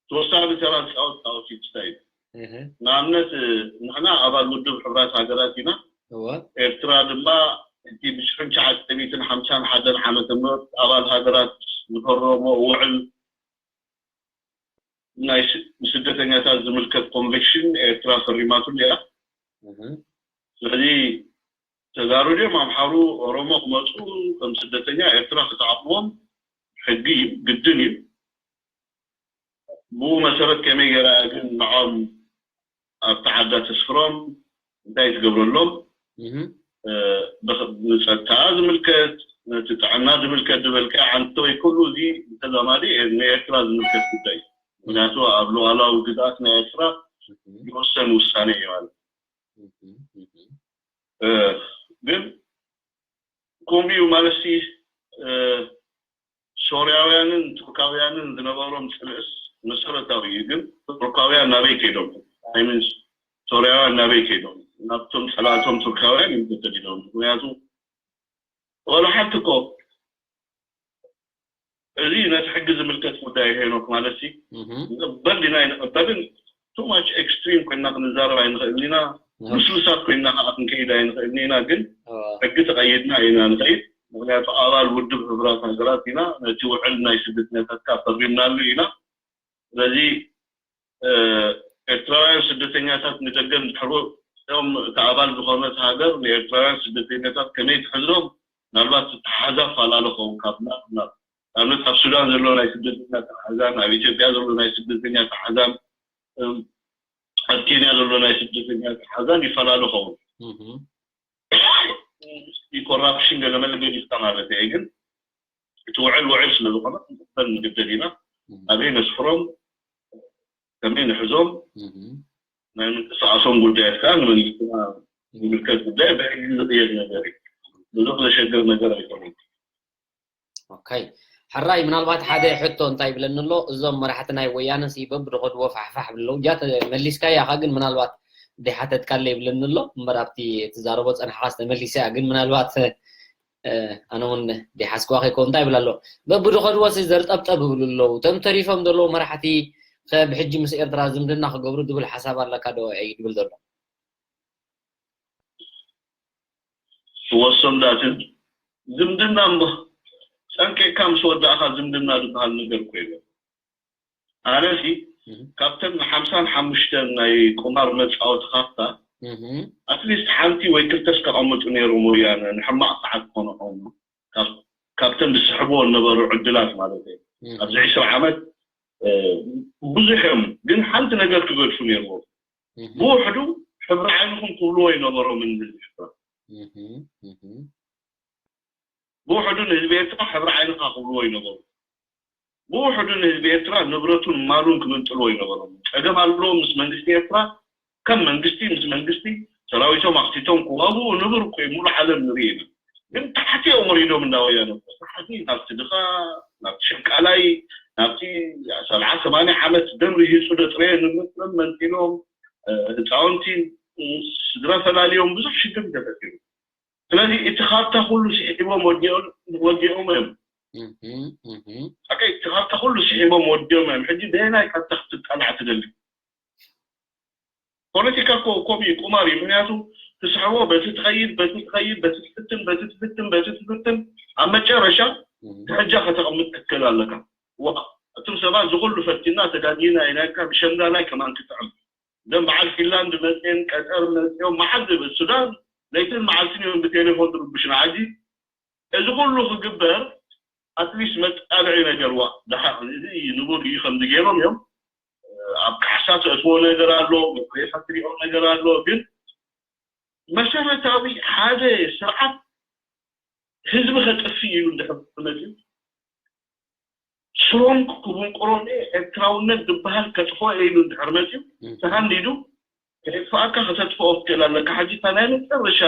እቲ ወሳኒ ተራ ጻወት ኣውቲስታ እዩ። እህ። ንኣብነት፣ ንሕና ኣባል ውድብ ሕብራት ሃገራት ኢና። እወ። ኤርትራ ድማ እቲ ብሽሕን ትሽዓተ ሚእትን ሓምሳን ሓደን ዓመተ ምህረት ኣባል ሃገራት ዝፈረሞ ውዕል ናይ ስ-፣ ንስደተኛታት ዝምልከት ኮንቬንሽን ኤርትራ ፈሪማትሉ እያ። እህ። ስለዚ ተጋሩ ድዮም ኣምሓሩ፣ ኦሮሞ ክመጹ ከም ስደተኛ ኤርትራ ክትዓቕቦም ሕጊ እዩ፣ ግድን እዩ። ብኡ መሰረት ከመይ ገይራ ግን ንዖም ኣብቲ ዓዳ ተስፍሮም እንታይ ትገብረሎም? እህ። እ፣ ብኽ-፣ ንጸጥታ ዝምልከት፣ ነቲ ጥዕና ዝምልከት ዝበልካ ዓንቶ ወይ ኩሉ እዚ ብተዛማዲ ንኤርትራ ዝምልከት ጉዳይ እዩ። ምክንያቱ ኣብ ሉዓላዊ ግዝኣት ናይ ኤርትራ እህ። ዝወሰን ውሳኔ እዩ ማለት እዩ። እህ፣ እህ። እ፣ ግን ከምኡ እዩ ማለት ሲ፣ እ፣ ሶርያውያንን ቱርካውያንን ዝነበሮም ጽልእስ መሰረታዊ እዩ። ግን ቱርካውያን ናበይ ከይዶም? ኣይ ሚን ሶርያውያን ናበይ ከይዶም? ናብቶም ጸላእቶም ቱርካውያን እዮም ተሰዲዶም። ምክንያቱ ወላ ሓንቲ እኮ እዚ ነቲ ሕጊ ዝምልከት ጉዳይ ሄኖክ ማለት ሲ እህ። ንቕበል ዲና ኣይንቕበልን too much extreme ኮይና ክንዛረብ ኣይንኽእልን ኢና። እህ። ልስሉሳት ኮይና ከዓ ክንከይድ ኣይንኽእልን ኢና። ግን እህ። ሕጊ ተቐይድና ኢና ንኸይድ። ምክንያቱ ኣባል ውድብ ሕቡራት ሃገራት ኢና። ነቲ ውዕል ናይ ስደተኛታትካ ፈሪምናሉ ኢና። ስለዚ፣ እ፣ ኤርትራውያን ስደተኛታት ንደገ እንድሕር ወፂኦም እቲ ኣባል ዝኾነት ሃገር ንኤርትራውያን ስደተኛታት ከመይ ትሕዞም? ምናልባት እቲ ኣተሓሕዛ ይፈላለ ኸውን ካብ ናብ ናብ። ንኣብነት ኣብ ሱዳን ዘሎ ናይ ስደተኛ ኣተሓሕዛን ኣብ ኢትዮጵያ ዘሎ ናይ ስደተኛ ኣተሓሕዛን፣ እም፣ ኣብ ኬንያ ዘሎ ናይ ስደተኛ ኣተሓሕዛን ይፈላለ ኸውን። እህ። ኮራፕሽን ገለ መለ ገዲፍካ ማለት እየ። ግን እቲ ውዕል ውዕል ስለ ዝኾነ ክንቅበል ንግደድ ኢና። እህ። ኣበይ ነስፍሮም፣ ከመይ ንሕዞም፣ እህ። ናይ ምንቅስቃሶም ጉዳያት ከዓ ንመንግስትና ዝምልከት ጉዳይ ብሕጊ ዝቕየድ ነገር እዩ። ብዙሕ ዘሸግር ነገር ኣይኮነን። ኦኬ። ሕራይ ምናልባት ሓደ ሕቶ እንታይ ይብለኒ ኣሎ፣ እዞም መራሕቲ ናይ ወያነ ሲ በብድኸድዎ ፋሕፋሕ ብለው እጃ ተመሊስካ ኢኻ፣ ግን ምናልባት ዘይሓተትካለ ይብለኒ ኣሎ እምበር ኣብቲ ትዛረቦ ጸናሕኻስ ተመሊሳ እያ። ግን ምናልባት፣ እ፣ ኣነ እውን ዘይሓዝክዋ ከይከውን እንታይ ይብል ኣሎ፣ በብድኸድዎ ሲ ዘርጠብጠብ ይብሉ ኣለዉ። እቶም ተሪፎም ዘለዉ መራሕቲ ከ ብሕጂ ምስ ኤርትራ ዝምድና ክገብሩ ዝብል ሓሳብ ኣለካ ዶ እዩ ዝብል ዘሎ? ወሶም ዳትን ዝምድና እሞ ጸንቂቕካ ምስ ወዳእኻ ዝምድና ዝበሃል ነገር እኮ የለን። ኣነሲ እህ። ካብተን ሓምሳን ሓሙሽተን ናይ ቁማር መጻወቲ ካርታ እህ። ኣትሊስት ሓንቲ ወይ ክልተስ ከቐምጡ ነይሮም ወያነ ንሕማቕ ሰዓት ክኾኑ ከሆኑ ካብ-፣ ካብተን ዝስሕብዎ ዝነበሩ ዕድላት ማለት እዩ። እህ። ኣብዚ ዕስራ ዓመት፣ እ፣ ብዙሕ እዮም፣ ግን ሓንቲ ነገር ክገድፉ ነይርዎም። እህ። ብውሕዱ ሕብሪ ዓይንኹም ክብልዎ ይነበሮምን ህዝቢ ኤርትራ። እህ፣ እህ። ብውሕዱ ንህዝቢ ኤርትራ ሕብሪ ዓይንኻ ክብልዎ ይነበሩ። ብውሕዱ ንህዝቢ ኤርትራ ንብረቱን ማሉን ክምንጥልዎ ይነበሮም። ጸገም ኣለዎ ምስ መንግስቲ ኤርትራ፣ ከም መንግስቲ ምስ መንግስቲ ሰራዊቶም ኣኽቲቶም ክዋግኡ ንቡር እኮ እዩ፣ ሙሉእ ዓለም ንርኢ ኢና። ግን ታሕቲ እዮም ወሪዶም እንዳ ወያነ እኮ። ታሕቲ ናብቲ ድኻ፣ ናብቲ ሽቃላይ፣ ናብቲ ሰብዓ ሰማንያ ዓመት ደም ርሂጹ ደጥረየ ንብረቶም መንጢሎም፣ እ፣ ህፃውንቲ፣ እ፣ ስድራ ፈላልዮም ብዙሕ ሽግር እዩ ተፈጢሩ። ስለዚ እቲ ካብታ ኩሉ ስሒቦም ወዲኦም እዮም። ኣይ፣ እቲ ካብታ ኩሉ ስሒቦም ወዲኦም እዮም። ሕጂ በየናይ ካብታ ክትጣላዕ ትደሊ? ፖለቲካ እኮ ከምኡ እዩ፣ ቁማር እዩ። ምክንያቱ ትስሕቦ፣ በቲ ትኸይድ፣ በቲ ትኸይድ፣ በቲ ትፍትን፣ በቲ ትፍትን፣ በቲ ትፍትን፣ ኣብ መጨረሻ ትሕጃ ከተቐምጥ ክትክእል ኣለካ። ዋ፣ እቶም ሰባት ዝኹሉ ፈቲና ተጋጊና ኢናካ ብሸምዳላይ ከማን ክትዕም። እዞም በዓል ፊንላንድ መፅኦም፣ ቀጠር መፅኦም፣ መዓልቲ ሱዳን ለይትን መዓልትን እዮም ብቴሌፎን ዝርብሹና። ሕጂ እዚ ኩሉ ክግበር ኣትሊስት መጣልዒ ነገር ዋ ደሓ እዚ ንቡር እዩ ከምዚ ገይሮም እዮም ኣብ ካሕሳ ተእትዎ ነገር ኣሎ፣ ሬሳ ትሪኦ ነገር ኣሎ። ግን መሰረታዊ ሓደ ስርዓት ህዝቢ ከጥፍእ ኢሉ እንድሕር መፅኡ ስሮም ክቡንቁሮም ኤርትራውነት ዝበሃል ከጥፍኦ ኢሉ እንድሕር መፅኡ ተሃንዲዱ ከየጥፍኣካ ከተጥፍኦ ክትክእል ኣለካ። ሕጂ እታ ናይ መጨረሻ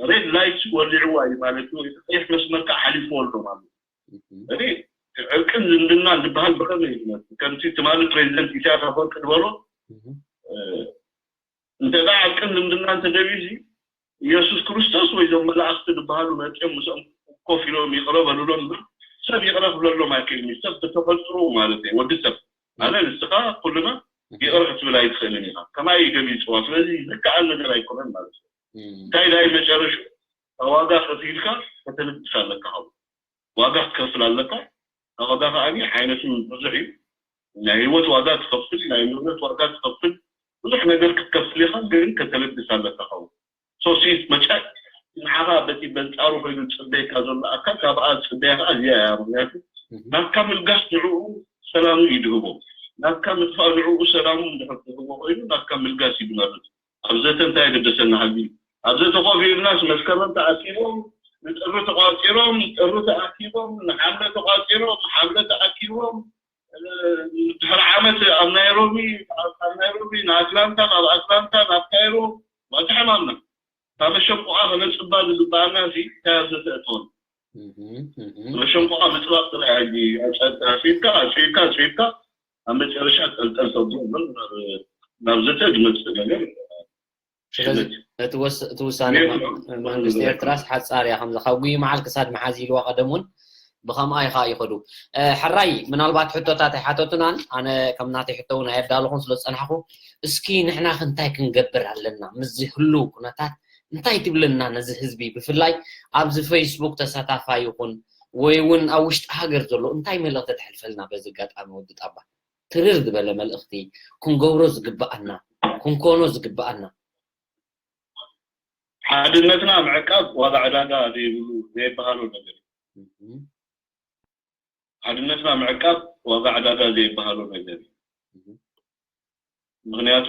ሬድ ላይት ወሊዕዋ እዩ ማለት እዩ። እቲ ቀይሕ መስመር ከዓ ሓሊፍዎ ኣሎ ማለት እዩ። እዚ ዕርቅን ዝምድናን ዝበሃል ብኸመይ እዩ ዝመፅእ? ከምቲ ትማሊ ፕሬዚደንት ኢሳያስ ኣፈወርቂ ዝበሎ እንተ ደኣ ዕርቅን ዝምድናን ተደልዩ ኢየሱስ ክርስቶስ ወይ እዞም መላእኽቲ ዝበሃሉ መፅኦም ምስኦም ኮፍ ኢሎም ይቕረ በሉሎም እምበር ሰብ ይቕረ ክብለሎም ኣይክእልን እዩ። ሰብ ብተፈጥሮ ማለት እዩ ወዲ ሰብ ኣነ ንስኻ ኩልና ይቕረ ክትብል ኣይትኽእልን ኢኻ። ከማይ እዩ ገሊፅዋ። ስለዚ ዝከኣል ነገር ኣይኮነን ማለት እዩ። እንታይ ዳይ መጨረሹ ዋጋ ከፊልካ ከተልግስ ኣለካ። ዋጋ ክትከፍል ኣለካ። ዋጋ ከዓ ዓይነቱ ብዙሕ እዩ። ናይ ህይወት ዋጋ ትኸፍል፣ ናይ ንብረት ዋጋ ትኸፍል፣ ብዙሕ ነገር ክትከፍል ኢኻ። ግን ከተለግስ ኣለካ። ካብኡ ሶሲት መጨ ንዓኻ በቲ በንፃሩ ኮይኑ ፅበየካ ዘሎ ኣካል ካብኣ ፅበያ ከዓ እዚኣ እያ። ምክንያቱ ናትካ ምልጋስ ንዕኡ ሰላሙ እዩ ድህቦ። ናትካ ምጥፋእ ንዕኡ ሰላሙ እንድሕር ድህቦ ኮይኑ ናትካ ምልጋስ እዩ ማለት እዩ። ኣብ ዘተ እንታይ የገደሰና ሕጂ? ኣብ ዘተ ኮፍ ኢልናስ መስከረም ተኣኪቦም ንጥሪ ተቋፂሮም፣ ጥሪ ተኣኪቦም ንሓምለ ተቋፂሮም፣ ሓምለ ተኣኪቦም ድሕሪ ዓመት ኣብ ናይሮቢ ኣብ ናይሮቢ ንኣትላንታ፣ ካብ ኣትላንታ ናብ ካይሮ ማእቲ ሕማምና ካብ መሸንቆኣ ከነፅባ ዝግበኣና ሲ እንታይ ኣብ ዘተ እትኾን መሸንቆኣ ምፅባቕ ጥራይ ሕጂ ኣፅዒድካ ኣፅዒድካ ኣፅዒድካ ኣብ መጨረሻ ጠልጠል ተብሎ እምበር ናብ ዘተ ዝመፅእ ነገር ስለዚ እቲ ውሳነ መንግስቲ ኤርትራስ ሓፃር እያ ከምዚ ካብ ጉይ መዓል ክሳድ መሓዝ ኢልዋ ቀደም እውን ብኸምኣ ኢኻ ይኸዱ። ሕራይ ምናልባት ሕቶታት ኣይሓተቱናን ኣነ ከም ናተይ ሕቶ እውን ኣየዳለኹን ስለ ዝፀናሕኩ እስኪ ንሕና ክንታይ ክንገብር ኣለና ምስዚ ህልው ኩነታት እንታይ ትብለና ነዚ ህዝቢ ብፍላይ ኣብዚ ፌስቡክ ተሳታፋይ ይኹን ወይ እውን ኣብ ውሽጢ ሃገር ዘሎ እንታይ መልእኽቲ ተሕልፈልና በዚ ኣጋጣሚ ወዲ ጣባ? ትርር ዝበለ መልእኽቲ ክንገብሮ ዝግብኣና ክንኮኖ ዝግብኣና ሓድነትና ምዕቃብ ዋጋ ዕዳጋ ዘይብሉ ዘይበሃሎ ነገር እዩ። ሓድነትና ምዕቃብ ዋጋ ዕዳጋ ዘይበሃሎ ነገር እዩ። ምክንያቱ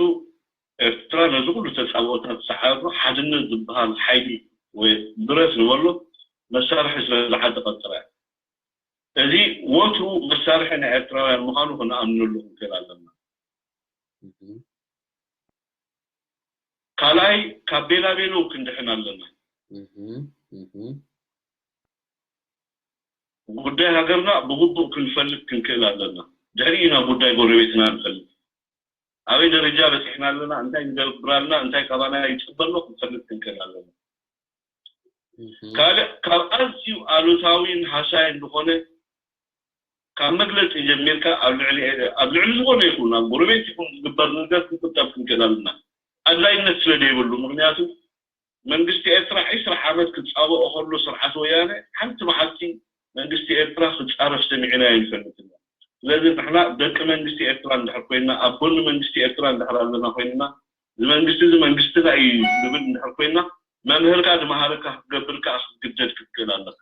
ኤርትራ ነዚ ኩሉ ተፃብኦታት ዝሰዓረቶ ሓድነት ዝበሃል ሓይሊ ወይ ብረት ዝበሎ መሳርሒ ስለ ዝዓጠቐት ጥራይ እያ። እዚ ወትሩ መሳርሒ ናይ ኤርትራውያን ምዃኑ ክንኣምነሉ ክንክእል ኣለና። ካልኣይ ካብ ቤላቤሎ ክንድሕን ኣለና። ጉዳይ ሃገርና ብግቡእ ክንፈልጥ ክንክእል ኣለና። ድሕሪኡ ኢና ጉዳይ ጎረቤትና ንፈልጥ። ኣበይ ደረጃ በፂሕና ኣለና፣ እንታይ ንገብር ኣለና፣ እንታይ ካባና ይፅበ ኣሎ ክንፈልጥ ክንክእል ኣለና። ካልእ ካብ ኣዝዩ ኣሉታዊን ሃሳይን ዝኾነ ካብ መግለፂ ጀሚርካ ኣብ ልዕሊ ኣብ ልዕሊ ዝኾነ ይኹን ኣብ ጎረቤት ይኹን ዝግበር ነገር ክንቁጠብ ክንክእል ኣለና። ኣድላይነት ስለ ዘይብሉ ምክንያቱ መንግስቲ ኤርትራ ዒስራ ዓመት ክፃበኦ ከሎ ስርዓት ወያነ ሓንቲ መዓልቲ መንግስቲ ኤርትራ ክፃረፍ ሰሚዕና ኣይንፈልጥን ኢና። ስለዚ ንሕና ደቂ መንግስቲ ኤርትራ እንድሕር ኮይና ኣብ ጎኒ መንግስቲ ኤርትራ እንድሕር ኣለና ኮይንና እዚ መንግስቲ እዚ መንግስትና እዩ ንብል እንድሕር ኮይና መምህርካ ዝመሃረካ ክትገብር ከዓ ክትግደድ ክትክእል ኣለካ።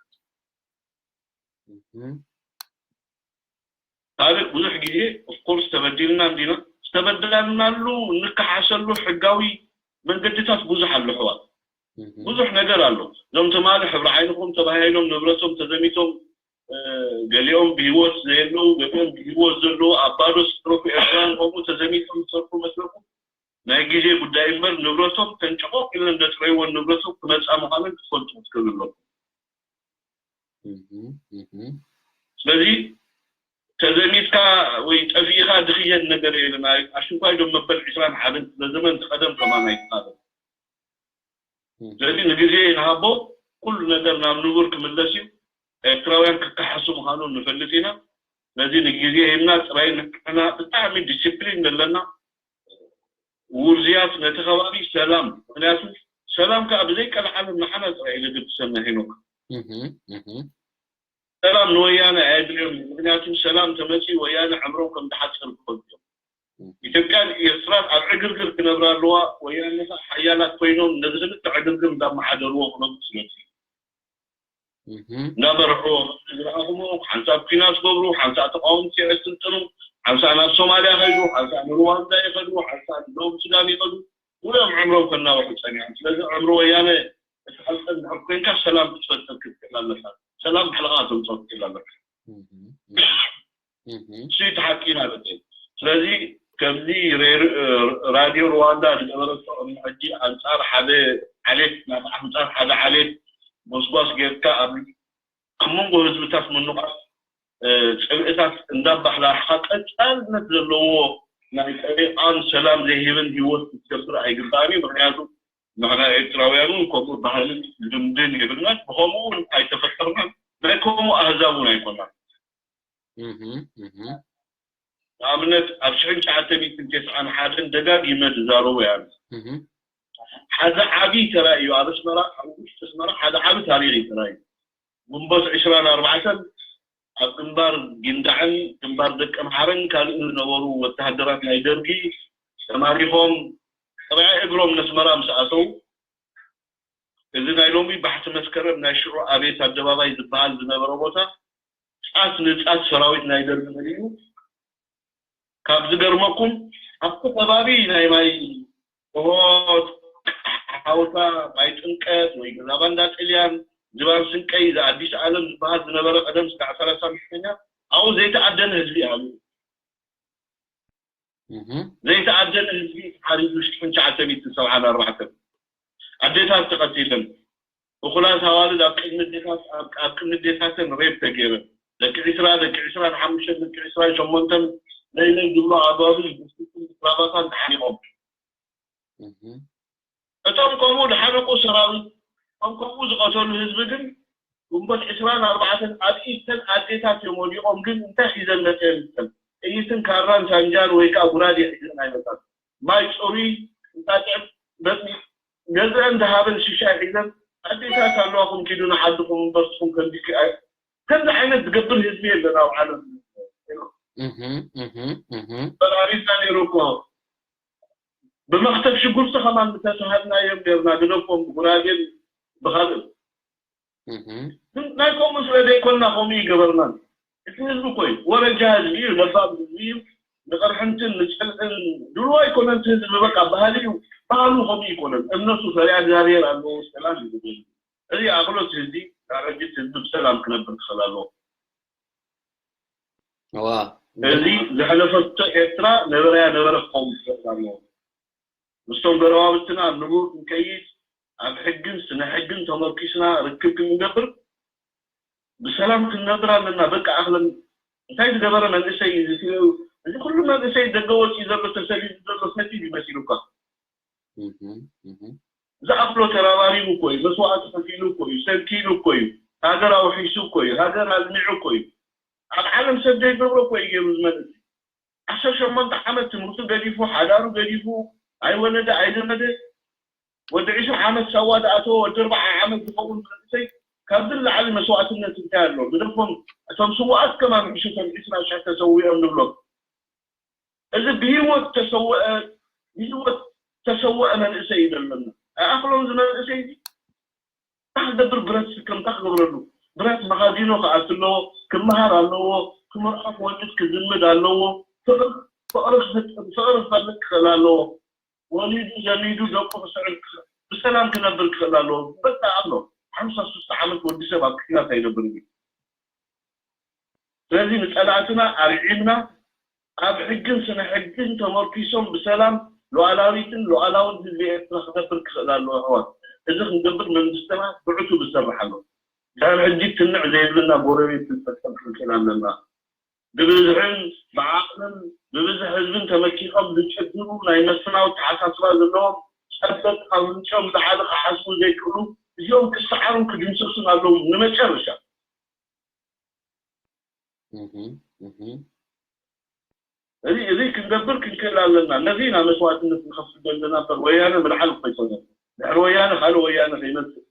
ካልእ ብዙሕ ግዜ ኦፍኮርስ ተበዲልና እንዲና ዝተበደልናሉ እንከሓሰሉ ሕጋዊ መንገድታት ብዙሕ ኣሎ ሕዋት ብዙሕ ነገር ኣሎ። እዞም ትማሊ ሕብሪ ዓይንኹም ተባሂሎም ንብረቶም ተዘሚቶም ገሊኦም ብሂወት ዘየለዉ ገሊኦም ብሂወት ዘለዉ ኣብ ባዶ ዝትረፉ ኤርትራውያን ከምኡ ተዘሚቶም ዝሰርሑ መስለኩም ናይ ግዜ ጉዳይ እምበር ንብረቶም ተንጭቆቅ ኢለን ዘፅረይወን ንብረቶም ክመፃ ምዃነን ክትፈልጡ ክትክእሉ ኣለኩም። ስለዚ ተዘሚትካ ወይ ጠፊእካ ድክየድ ነገር የለን። ኣሽንኳይ ዶ መበል ዕስራን ሓደን ክፍለ ዘመን እቲ ቀደም ከማን ኣይተኻለን። ስለዚ ንግዜ ንሃቦ፣ ኩሉ ነገር ናብ ንቡር ክምለስ እዩ። ኤርትራውያን ክከሓሱ ምዃኖም ንፈልጥ ኢና። ስለዚ ንግዜ ሂብና ጥራይ ንሕና ብጣዕሚ ዲሲፕሊን ዘለና ውርዝያት ነቲ ከባቢ ሰላም፣ ምክንያቱ ሰላም ከዓ ብዘይ ቀልዓለም ንዓና ጥራይ እዩ ዘገድሰና ሄኖክ። ሰላም ንወያነ ኣየድልዮም እዩ። ምክንያቱ ሰላም ተመፅዩ ወያነ ዕምሮም ከም ዝሓፅር ክፈልጡ እዮም። ኢትዮጵያን ኤርትራን ኣብ ዕግርግር ክነብራ ኣለዋ። ወያነ ከዓ ሓያላት ኮይኖም ነዚ ክልተ ዕግርግር እንዳመሓደርዎ ክነብሩ ስለዚ እንዳመርሕዎ ዝረኣኹሞ ሓንሳብ ኲናት ገብሩ፣ ሓንሳብ ተቃወምቲ የስልጥኑ፣ ሓንሳብ ናብ ሶማልያ ከይዱ፣ ሓንሳብ ንሩዋንዳ ይኸዱ፣ ሓንሳብ ንደቡብ ሱዳን ይኸዱ። ኩሎም ዕምሮም ከናውሑ ፀኒሖም። ስለዚ ዕምሪ ወያነ ክትሓልቀ እንድሕር ኮይንካ ሰላም ክትፈጥር ክትክእል ኣለካ። ሰላም ባዕልኻ ተምፅኦ ክትክእል ኣለካ። እሱ እቲ ሓቂ ማለት እዩ። ስለዚ ከምዚ ሬር- ራድዮ ሩዋንዳ ዝገበረቶ ቅድሚ ሕጂ ኣንፃር ሓደ ዓሌት ናብ ኣንፃር ሓደ ዓሌት ጎስጓስ ጌርካ ኣብ ኣብ መንጎ ህዝብታት ምንቋት፣ ጽብእታት እንዳባሕላሕካ ቀጻልነት ዘለዎ ናይ ጠሪቃን ሰላም ዘይህብን ህይወት ክትገብር ኣይግባእን እዩ። ምክንያቱ ንሕና ኤርትራውያን እውን ከምኡ ባህልን ልምድን የብልናን፣ ብከምኡ እውን ኣይተፈጠርናን፣ ናይ ከምኡ ኣህዛብ እውን ኣይኮናን። ንኣብነት ኣብ ሽሕን ትሽዓተ ሚእትን ተስዓን ሓደን ደጋጊመ ዝዛረቦ እየ። ሓደ ዓብዪ ተራ እዩ ኣብ ኣስመራ፣ ኣብ ውሽጢ ኣስመራ ሓደ ዓብዪ ታሪኽ እዩ ተራ እዩ። ግንቦት ዕስራን ኣርባዕተን ኣብ ግንባር ጊንዳዕን ግንባር ደቀምሓረን ካልእ ዝነበሩ ወተሃደራት ናይ ደርጊ ተማሪኾም ጥራይ እግሮም ነስመራ ምስ ኣተው፣ እዚ ናይ ሎሚ ባሕቲ መስከረም ናይ ሽዑ ኣቤት ኣደባባይ ዝበሃል ዝነበረ ቦታ ጫት ንጫት ሰራዊት ናይ ደርጊ መሊኡ። ካብ ዝገርመኩም ኣብቲ ከባቢ ናይ ማይ ሆት፣ ሓውታ፣ ማይ ጥምቀት ወይ ገዛ ባንዳ ጥልያን፣ ዝባን ስንቀይ፣ ዝኣዲስ ዓለም ዝበሃል ዝነበረ ቀደም ስጋዕ ሰላሳ ምሽተኛ ኣብኡ ዘይተኣደነ ህዝቢ እዩ ሃልዩ። ዘይተኣደነ ህዝቢ ሓሪዱ ሽሕን ትሽዓተ ሚእትን ሰብዓን ኣርባዕተን ኣዴታት ተቐቲለን፣ እኹላት ኣዋልድ ኣብ ቅድሚ ኣዴታት ኣብ ቅድሚ ኣዴታተን ሬፕ ተገይረን፣ ደቂ ዕስራ ደቂ ዕስራን ሓሙሽተን ደቂ ዕስራን ሸሞንተን ለይለይ ዝብሉ ኣጓጉል ብስኩትን ብክራባታን ተሓኒቖም። እቶም ከምኡ ዝሓነቑ ሰራዊት፣ እቶም ከምኡ ዝቐተሉ ህዝቢ ግን ግንቦት ዕስራን ኣርባዕተን ኣብ ኢድ ተን ኣዴታት እዮም ወዲቖም። ግን እንታይ ሒዘን መፅየን? ጥይትን ካራን ሳንጃን ወይ ከዓ ጉራዴ ሒዘን ኣይመፃን። ማይ ፅሩይ፣ እንጣጥዕ፣ መፅኒ፣ ገዝአን ዝሃበን ሽሻይ ሒዘን ኣዴታት ኣለዋኹም ኪዱ ንዓድኹም እምበር ንስኹም ከምዚ ኪ-፣ ከምዚ ዓይነት ዝገብር ህዝቢ የለን ኣብ ዓለም። ፈራሪስና ነይሩ እኮ። ብመኽተብ ሽጉርቲ ከማን ምተሳሃድናዮም ነርና፣ ግደፎም ብጉራጌን ብኻልእ። ግን ናይ ከምኡ ስለ ዘይኮንና ከምኡ ይገበርናን። እቲ ህዝቢ እኮ እዩ፣ ወረጃ ህዝቢ እዩ፣ ለባም ህዝቢ እዩ። ንቕርሕንትን ንፅልእን ድልዎ ኣይኮነን። እቲ ህዝቢ በቃ ባህሊ እዩ፣ ባህሉ ከምኡ ይኮነን። እምነቱ ፈሪሃ እግዚኣብሔር ኣለዎ፣ ሰላም እዩ ዝደሊ። እዚ ኣኽሎት ህዝቢ፣ ኣረጊት ህዝቢ ብሰላም ክነብር ክኽእል ኣለዎ። እዋ እዚ ዘሕለፈቶ ኤርትራ ነበረያ ነበረ ክኸውን ክኽእል ኣለዎ። ምስቶም ጎረባብትና ኣብ ንቡር ክንከይድ፣ ኣብ ሕግን ስነ ሕግን ተመርኪስና ርክብ ክንገብር፣ ብሰላም ክንነብር ኣለና። በቃ ኣኽለን እንታይ ዝገበረ መንእሰይ እዩ እዚ? እዚ ኩሉ መንእሰይ ደገ ወፂኡ ዘሎ ተሰዲዱ ዘሎ ሰዲድ ይመሲሉካ። ዝኣኽሎ ተረባሪቡ እኮ እዩ፣ መስዋእቲ ከፊሉ እኮ እዩ፣ ሰንኪሉ እኮ እዩ፣ ሃገር ኣውሒሱ እኮ እዩ፣ ሃገር ኣልሚዑ እኮ እዩ። ኣብ ዓለም ሰብ ዘይገብሮ እኮ እዩ ገይሩ ዝመንእሰይ። ዓሰርተ ሸሞንተ ዓመት ትምህርቱ ገዲፉ፣ ሓዳሩ ገዲፉ፣ ኣይወለደ ኣይዘመደ፣ ወዲ ዕስራ ዓመት ሳዋ ዝኣተወ፣ ወዲ ኣርብዓ ዓመት ዝኸውን መንእሰይ ካብዚ ንላዕሊ መስዋእትነት እንታይ ኣሎ? ግደፎም፣ እቶም ስውኣት ከማን ምሕሹ እቶም ዕስራ ሽሕ ተሰዊኦም ንብሎም። እዚ ብህይወት ተሰወአ፣ ብህይወት ተሰወአ መንእሰይ እዩ ዘለና። ኣይኣኽሎም እዚ መንእሰይ እዚ? እንታይ ክገብር ብረት ስከም እንታይ ክገብረሉ? ብረት መኻዚኖ ክኣቱ ኣለዎ፣ ክመሃር ኣለዎ፣ ክምርዖ ክወልድ ክዝምድ ኣለዎ፣ ፍቕሪ ፍቕሪ ክፈልጥ ክኽእል ኣለዎ። ወሊዱ ዘሚዱ ደቁ ክስዕብ ብሰላም ክነብር ክኽእል ኣለዎ። በቃ ኣሎ ሓምሳ ሽዱሽተ ዓመት ወዲ ሰብ ኣብ ኩናት ኣይነብርን እዩ። ስለዚ ንፀላእትና ኣርዒምና ኣብ ሕግን ስነ ሕግን ተመርኪሶም ብሰላም ሉዓላዊትን ሉዓላውን ህዝቢ ኤርትራ ክነብር ክኽእል ኣለዎ። ኣሕዋት እዚ ክንገብር መንግስትና ብዕቱ ዝሰርሕ ኣሎ። ድሕሪ ሕጂ ትንዕ ዘይብልና ጎረቤት ክንፈጥር ክንክእል ኣለና። ብብዝሕን ብዓቕምን ብብዝሒ ህዝብን ተመኪኾም ዝጭድሩ ናይ መስፍናዊ ኣተሓሳስባ ዘለዎም ጸበብቲ ካብ ምንጭኦም ዝዓቢ ክሓስቡ ዘይክእሉ፣ እዚኦም ክሰዓሩን ክድምሰሱን ኣለዎም ንመጨረሻ። እዚ እዚ ክንገብር ክንክእል ኣለና። ነዚ ኢና መስዋእትነት ንኸፍል ዘለና እምበር ወያነ ምልዓል እኮ ኣይኮነን። ድሕሪ ወያነ ካልእ ወያነ ከይመጽእ፣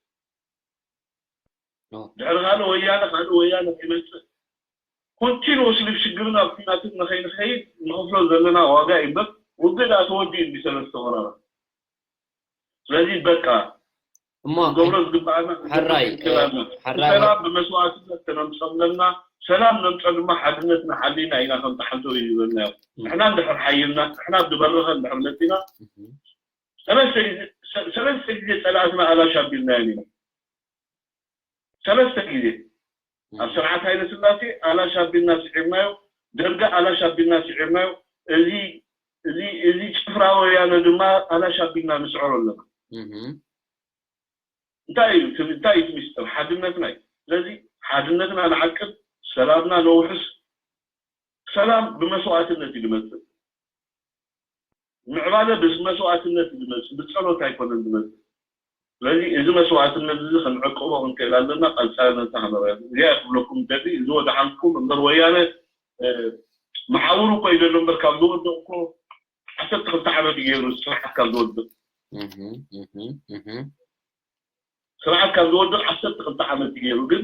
ድሕሪ ካልእ ወያነ ካልእ ወያነ ከይመጽእ፣ ኮንቲኒወስሊ ብሽግርን ኣብ ኲናትን ንኸይንኸይድ ንኸፍሎ ዘለና ዋጋ እዩ እምበር፣ ውግእ ደኣ ተወዲኡ እንዲ ሰለስተ ወራራት። ስለዚ በቃ እሞ ክንገብሮ ዝግባኣና ሕራይ፣ ክንገብር ክንክእል ኣለና። ሕራይ፣ ሰላም ብመስዋእትነት ከነምፅኦ ኣለና። ሰላም ነምፅኦ ድማ ሓድነትና ሓሊና ኢና ከም ተሓንቶ እዩ ዝበልናዮ። ንሕና እንድሕር ሓይልና፣ ንሕና ብበረኸ እንድሕር መፂና፣ ሰለስተ ግዜ፣ ሰ-፣ ሰለስተ ግዜ ፀላእትና ኣላሽ ኣቢልናዮም ኢና። ሰለስተ ግዜ ኣብ ስርዓት ሃይለ ስላሴ ኣላሽ ኣቢልና ስዒርናዮ፣ ደርጊ ኣላሽ ኣቢልና ስዒርናዮ። እዚ እዚ እዚ ጭፍራ ወያነ ድማ ኣላሽ ኣቢልና ንስዕሮ ኣለና። እንታይ እዩ እቲ፣ እንታይ እዩ እቲ ሚስጥር? ሓድነትና እዩ። ስለዚ ሓድነትና ንዓቅብ፣ ሰላምና ነውሕስ። ሰላም ብመስዋእትነት እዩ ዝመፅእ። ምዕባለ ብመስዋእትነት እዩ ዝመፅእ፣ ብፀሎት ኣይኮነን ዝመፅእ። ስለዚ እዚ መስዋእትነት እዚ ክንዕቅቦ ክንክእል ኣለና። ቀፃልነታ ከመረያ እዚኣ ክብለኩም ደሊ። እዚ ወደ ሓንኩም እምበር ወያነ፣ እ፣ መሓውሩ እኮ እዩ ዘሎ እምበር ካብ ዝወድቕ እኮ ዓሰርተ ክልተ ዓመት እዩ ገይሩ ስርዓት ካብ ዝወድቕ። እህ፣ እህ፣ እህ። ስርዓት ካብ ዝወድቕ ዓሰርተ ክልተ ዓመት እዩ ገይሩ። ግን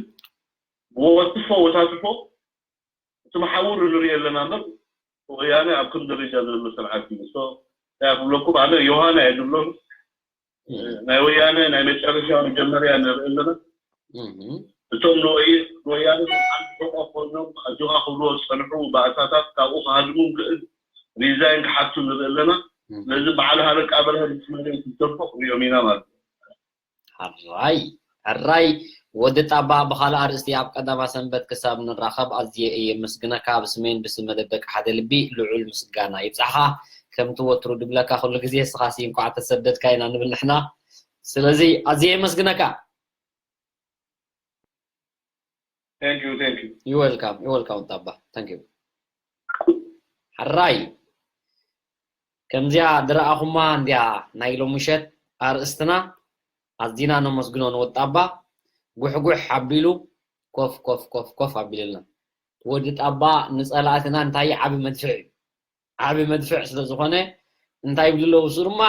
ወትፎ ወታትፎ እቲ መሓውር ንሪኦ ኣለና እምበር ወያነ ኣብ ከም ደረጃ ዘሎ ስርዓት እዩ። ሶ እንታይ ክብለኩም፣ ኣነ ዮሃና እየ ዝብሎ። እም። ናይ ወያነ ናይ መጨረሻ መጀመርያ ንርኢ ኣለና። እም። እቶም ንወይ-፣ ንወያነ ሓንቲ ሕቆ ኮይኖም ኣጆኻ ክብልዎ ዝጸንሑ ባእሳታት ካብኡ ክሃድሙ ክእል ሪዛይን ክሓቱ ንርኢ ኣለና። እም። ስለዚ በዓል ሃለቃ በርሀ ምስ መሬት ዝተርፎ ክሪኦም ኢና ማለት እዩ። ሕራይ፣ ሕራይ ወዲ ጣባ፣ ብኻልእ ኣርእስቲ ኣብ ቀዳማ ሰንበት ክሳብ ንራኸብ ኣዝየ እየ የመስግነካ። ብስመይን ብስም መደብ ደቂ ሓደ ልቢ ልዑል ምስጋና ይብጻሕኻ። ከምቲ ወትሩ ድብለካ ኩሉ ግዜ፣ ንስኻሲ እንኳዕ ተሰደድካ ኢና ንብል ንሕና። ስለዚ ኣዝየ የመስግነካ። Thank you, thank you. You welcome, you welcome ጣባ። Thank you. ሕራይ። ከምዚኣ ዝረኣኹማ እንድያ ናይ ሎምሸት ኣርእስትና። ኣዚና ነመስግኖ ንወጣባ። ጉሕጉሕ ኣቢሉ ኮፍ ኮፍ ኮፍ ኮፍ ኣቢልልና። ወዲ ጣባ ንጸላእትና እንታይ ዓቢ መድፍዕ እዩ። ዓቢ መድፍዕ ስለ ዝኾነ እንታይ ይብሉ ኣለዉ? እሱ ድማ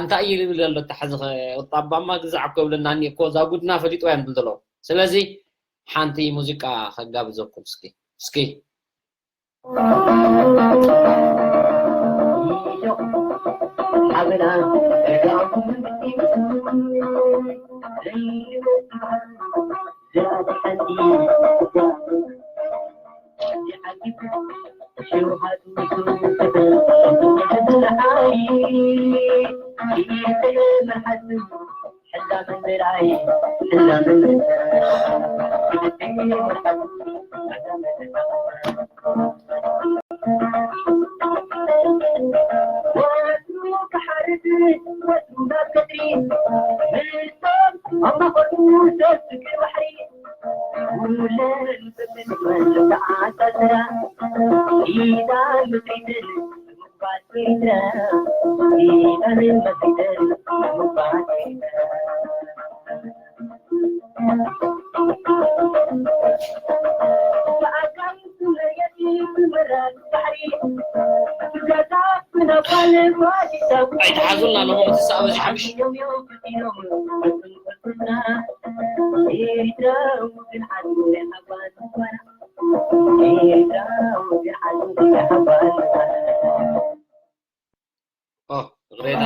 እንታይ እዩ ዝብል ዘሎ? ተሓዚ ኸ ወጣባማ ግዛዕ እኮ ይብለና እኒኦ እኮ፣ እዛ ጉድና ፈሊጥዋ እዮም ዝብሉ ዘለዉ። ስለዚ ሓንቲ ሙዚቃ ከጋብዘኩም እስኪ። እስኪ። ኣይትሓዙና፣ ሎሚ እቲ ሰዓት በዚሑ ሓምሽ። ኦ፣ ይቕሬታ።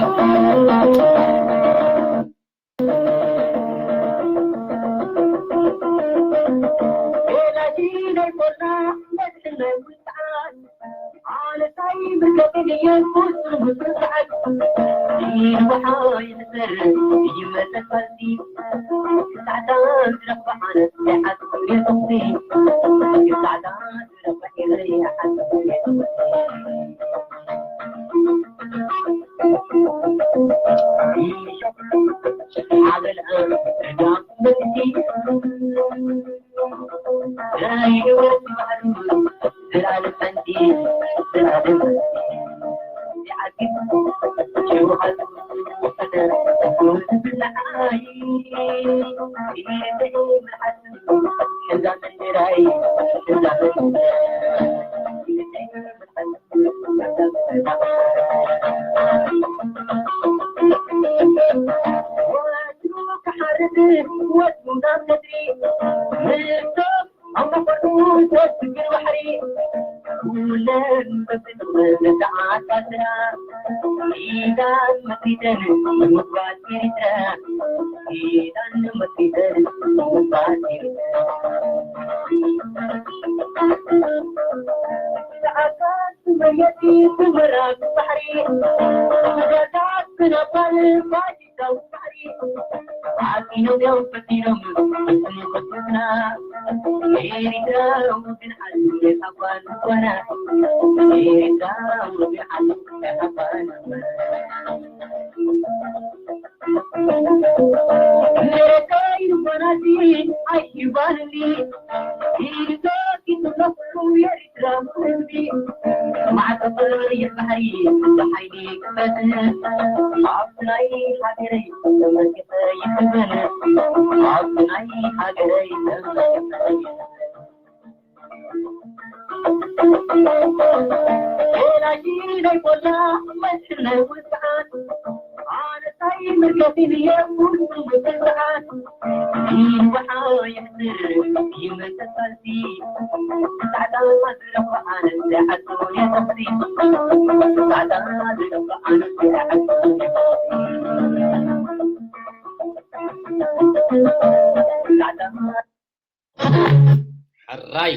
ሕራይ።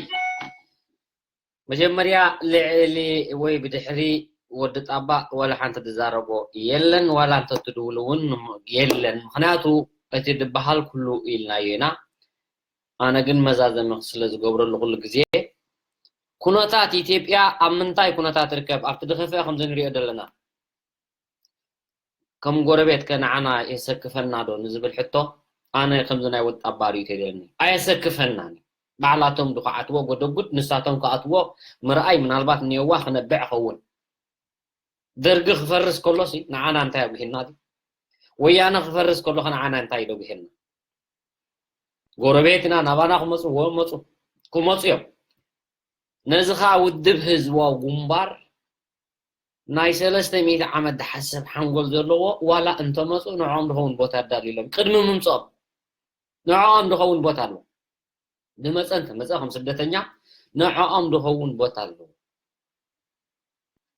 መጀመርያ ልዕሊ ወይ ብድሕሪ ወዲ ጣባ ዋላ ሓንቲ ዝዛረቦ የለን፣ ዋላ እንተትድውሉ እውን የለን። ምኽንያቱ እቲ ዝበሃል ኩሉ ኢልናዮ ኢና። ኣነ ግን መዛዘሚ ስለ ዝገብረሉ ኩሉ ግዜ ኩነታት ኢትዮጵያ ኣብ ምንታይ ኩነታት ትርከብ፣ ኣብቲ ድኸፍአ ከምዚ ንሪኦ ዘለና ከም ጎረቤት ከ ንዓና የሰክፈና ዶ ንዝብል ሕቶ ኣነ ከምዚ ናይ ወጣ ባርዩ ተደልኒ ኣየሰክፈናን እዩ። ባዕላቶም ድኹዓትዎ ጎደጉድ ንሳቶም ክኣትዎ ምርኣይ ምናልባት ንየዋ ክነብዕ ኸውን። ደርጊ ክፈርስ ከሎሲ ንዓና እንታይ ኣጉሂና ድዩ? ወያነ ክፈርስ ከሎ ንዓና እንታይ ደጉሂና? ጎረቤትና ናባና ክመፁ ወ መፁ ክመፁ እዮም። ነዚ ከዓ ውድብ ህዝባዊ ግንባር ናይ ሰለስተ ሚእቲ ዓመት ዝሓስብ ሓንጎል ዘለዎ ዋላ እንተመፁ ንዕኦም ዝኸውን ቦታ ኣዳልዩሎም ቅድሚ ምምፅኦም ንዕኦም ዝኸውን ቦታ ኣለዎ። ዝመፀ እንተመፀ ከም ስደተኛ ንዕኦም ዝኸውን ቦታ ኣለዎ።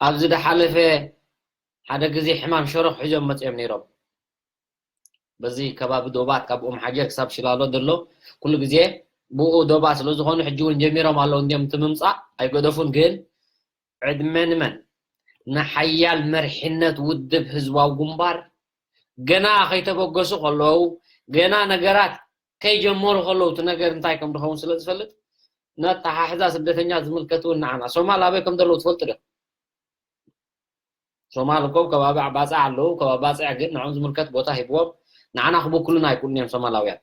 ኣብዚ ዝሓለፈ ሓደ ግዜ ሕማም ሸሮኽ ሒዞም መፅኦም ነይሮም። በዚ ከባቢ ዶባት ካብ ኦም ሓጀር ክሳብ ሽላሎ ዘሎ ኩሉ ግዜ ብኡ ዶባ ስለ ዝኾኑ ሕጂ እውን ጀሚሮም ኣለዉ እንዲም እቲ ምምፃእ ኣይገደፉን። ግን ዕድመ ንመን ንሓያል መርሒነት ውድብ ህዝባዊ ግንባር ገና ከይተበገሱ ከለዉ ገና ነገራት ከይጀመሩ ከለዉ እቲ ነገር እንታይ ከም ዝኸውን ስለ ዝፈልጥ ነተሓሕዛ ስደተኛ ዝምልከት እውን ንዓና ሶማል ኣበይ ከም ዘለዉ ትፈልጡ ዶ? ሶማል እኮ ከባቢ ኣባፅዕ ኣለዉ። ከባቢ ኣባፅዕ ግን ንዕኦም ዝምልከት ቦታ ሂብዎም ንዓና ክብክሉና ኣይክእሉን እዮም ሶማላውያን።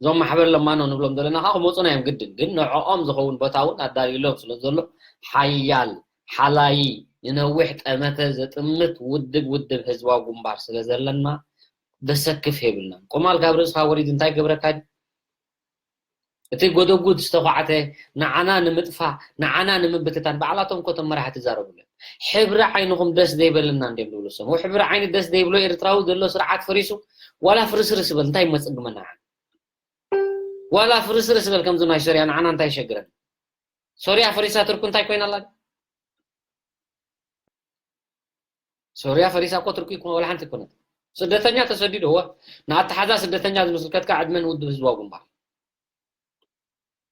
እዞም ማሕበር ለማኖ ንብሎም ዘለና ከዓ ክመፁና እዮም ግድን። ግን ንዕኦም ዝኸውን ቦታ እውን ኣዳልዩሎም ስለ ዘሎ ሓያል ሓላዪ ንነዊሕ ጠመተ ዘጥምት ውድብ ውድብ ህዝባዊ ግንባር ስለ ዘለና ዘሰክፍ የብልናን። ቁማል ካብ ርእስኻ ወሪዱ እንታይ ገብረካ ድዩ? እቲ ጎደጉድ ዝተኳዕተ ንዓና ንምጥፋ ንዓና ንምብትታን ባዕላቶም እኮ እቶም መራሕቲ ይዛረቡሉ። ሕብሪ ዓይንኹም ደስ ዘይበልና እንዲም ዝብሉ ሰሙ ሕብሪ ዓይኒ ደስ ዘይብሎ ኤርትራዊ ዘሎ ስርዓት ፈሪሱ ዋላ ፍርስርስ በል እንታይ ይመፅግመና? ዋላ ፍርስርስ በል ከምዚ ናይ ሶርያ ንዓና እንታይ ይሸግረን? ሶርያ ፈሪሳ ትርኩ እንታይ ኮይና ኣላ? ሶርያ ፈሪሳ እኮ ትርኩ ይኮነ ወላ ሓንቲ ይኮነት። ስደተኛ ተሰዲዱ እወ ንኣተሓዛ ስደተኛ ዝምስልከትካ ዕድመን ውድብ ህዝባዊ ግንባር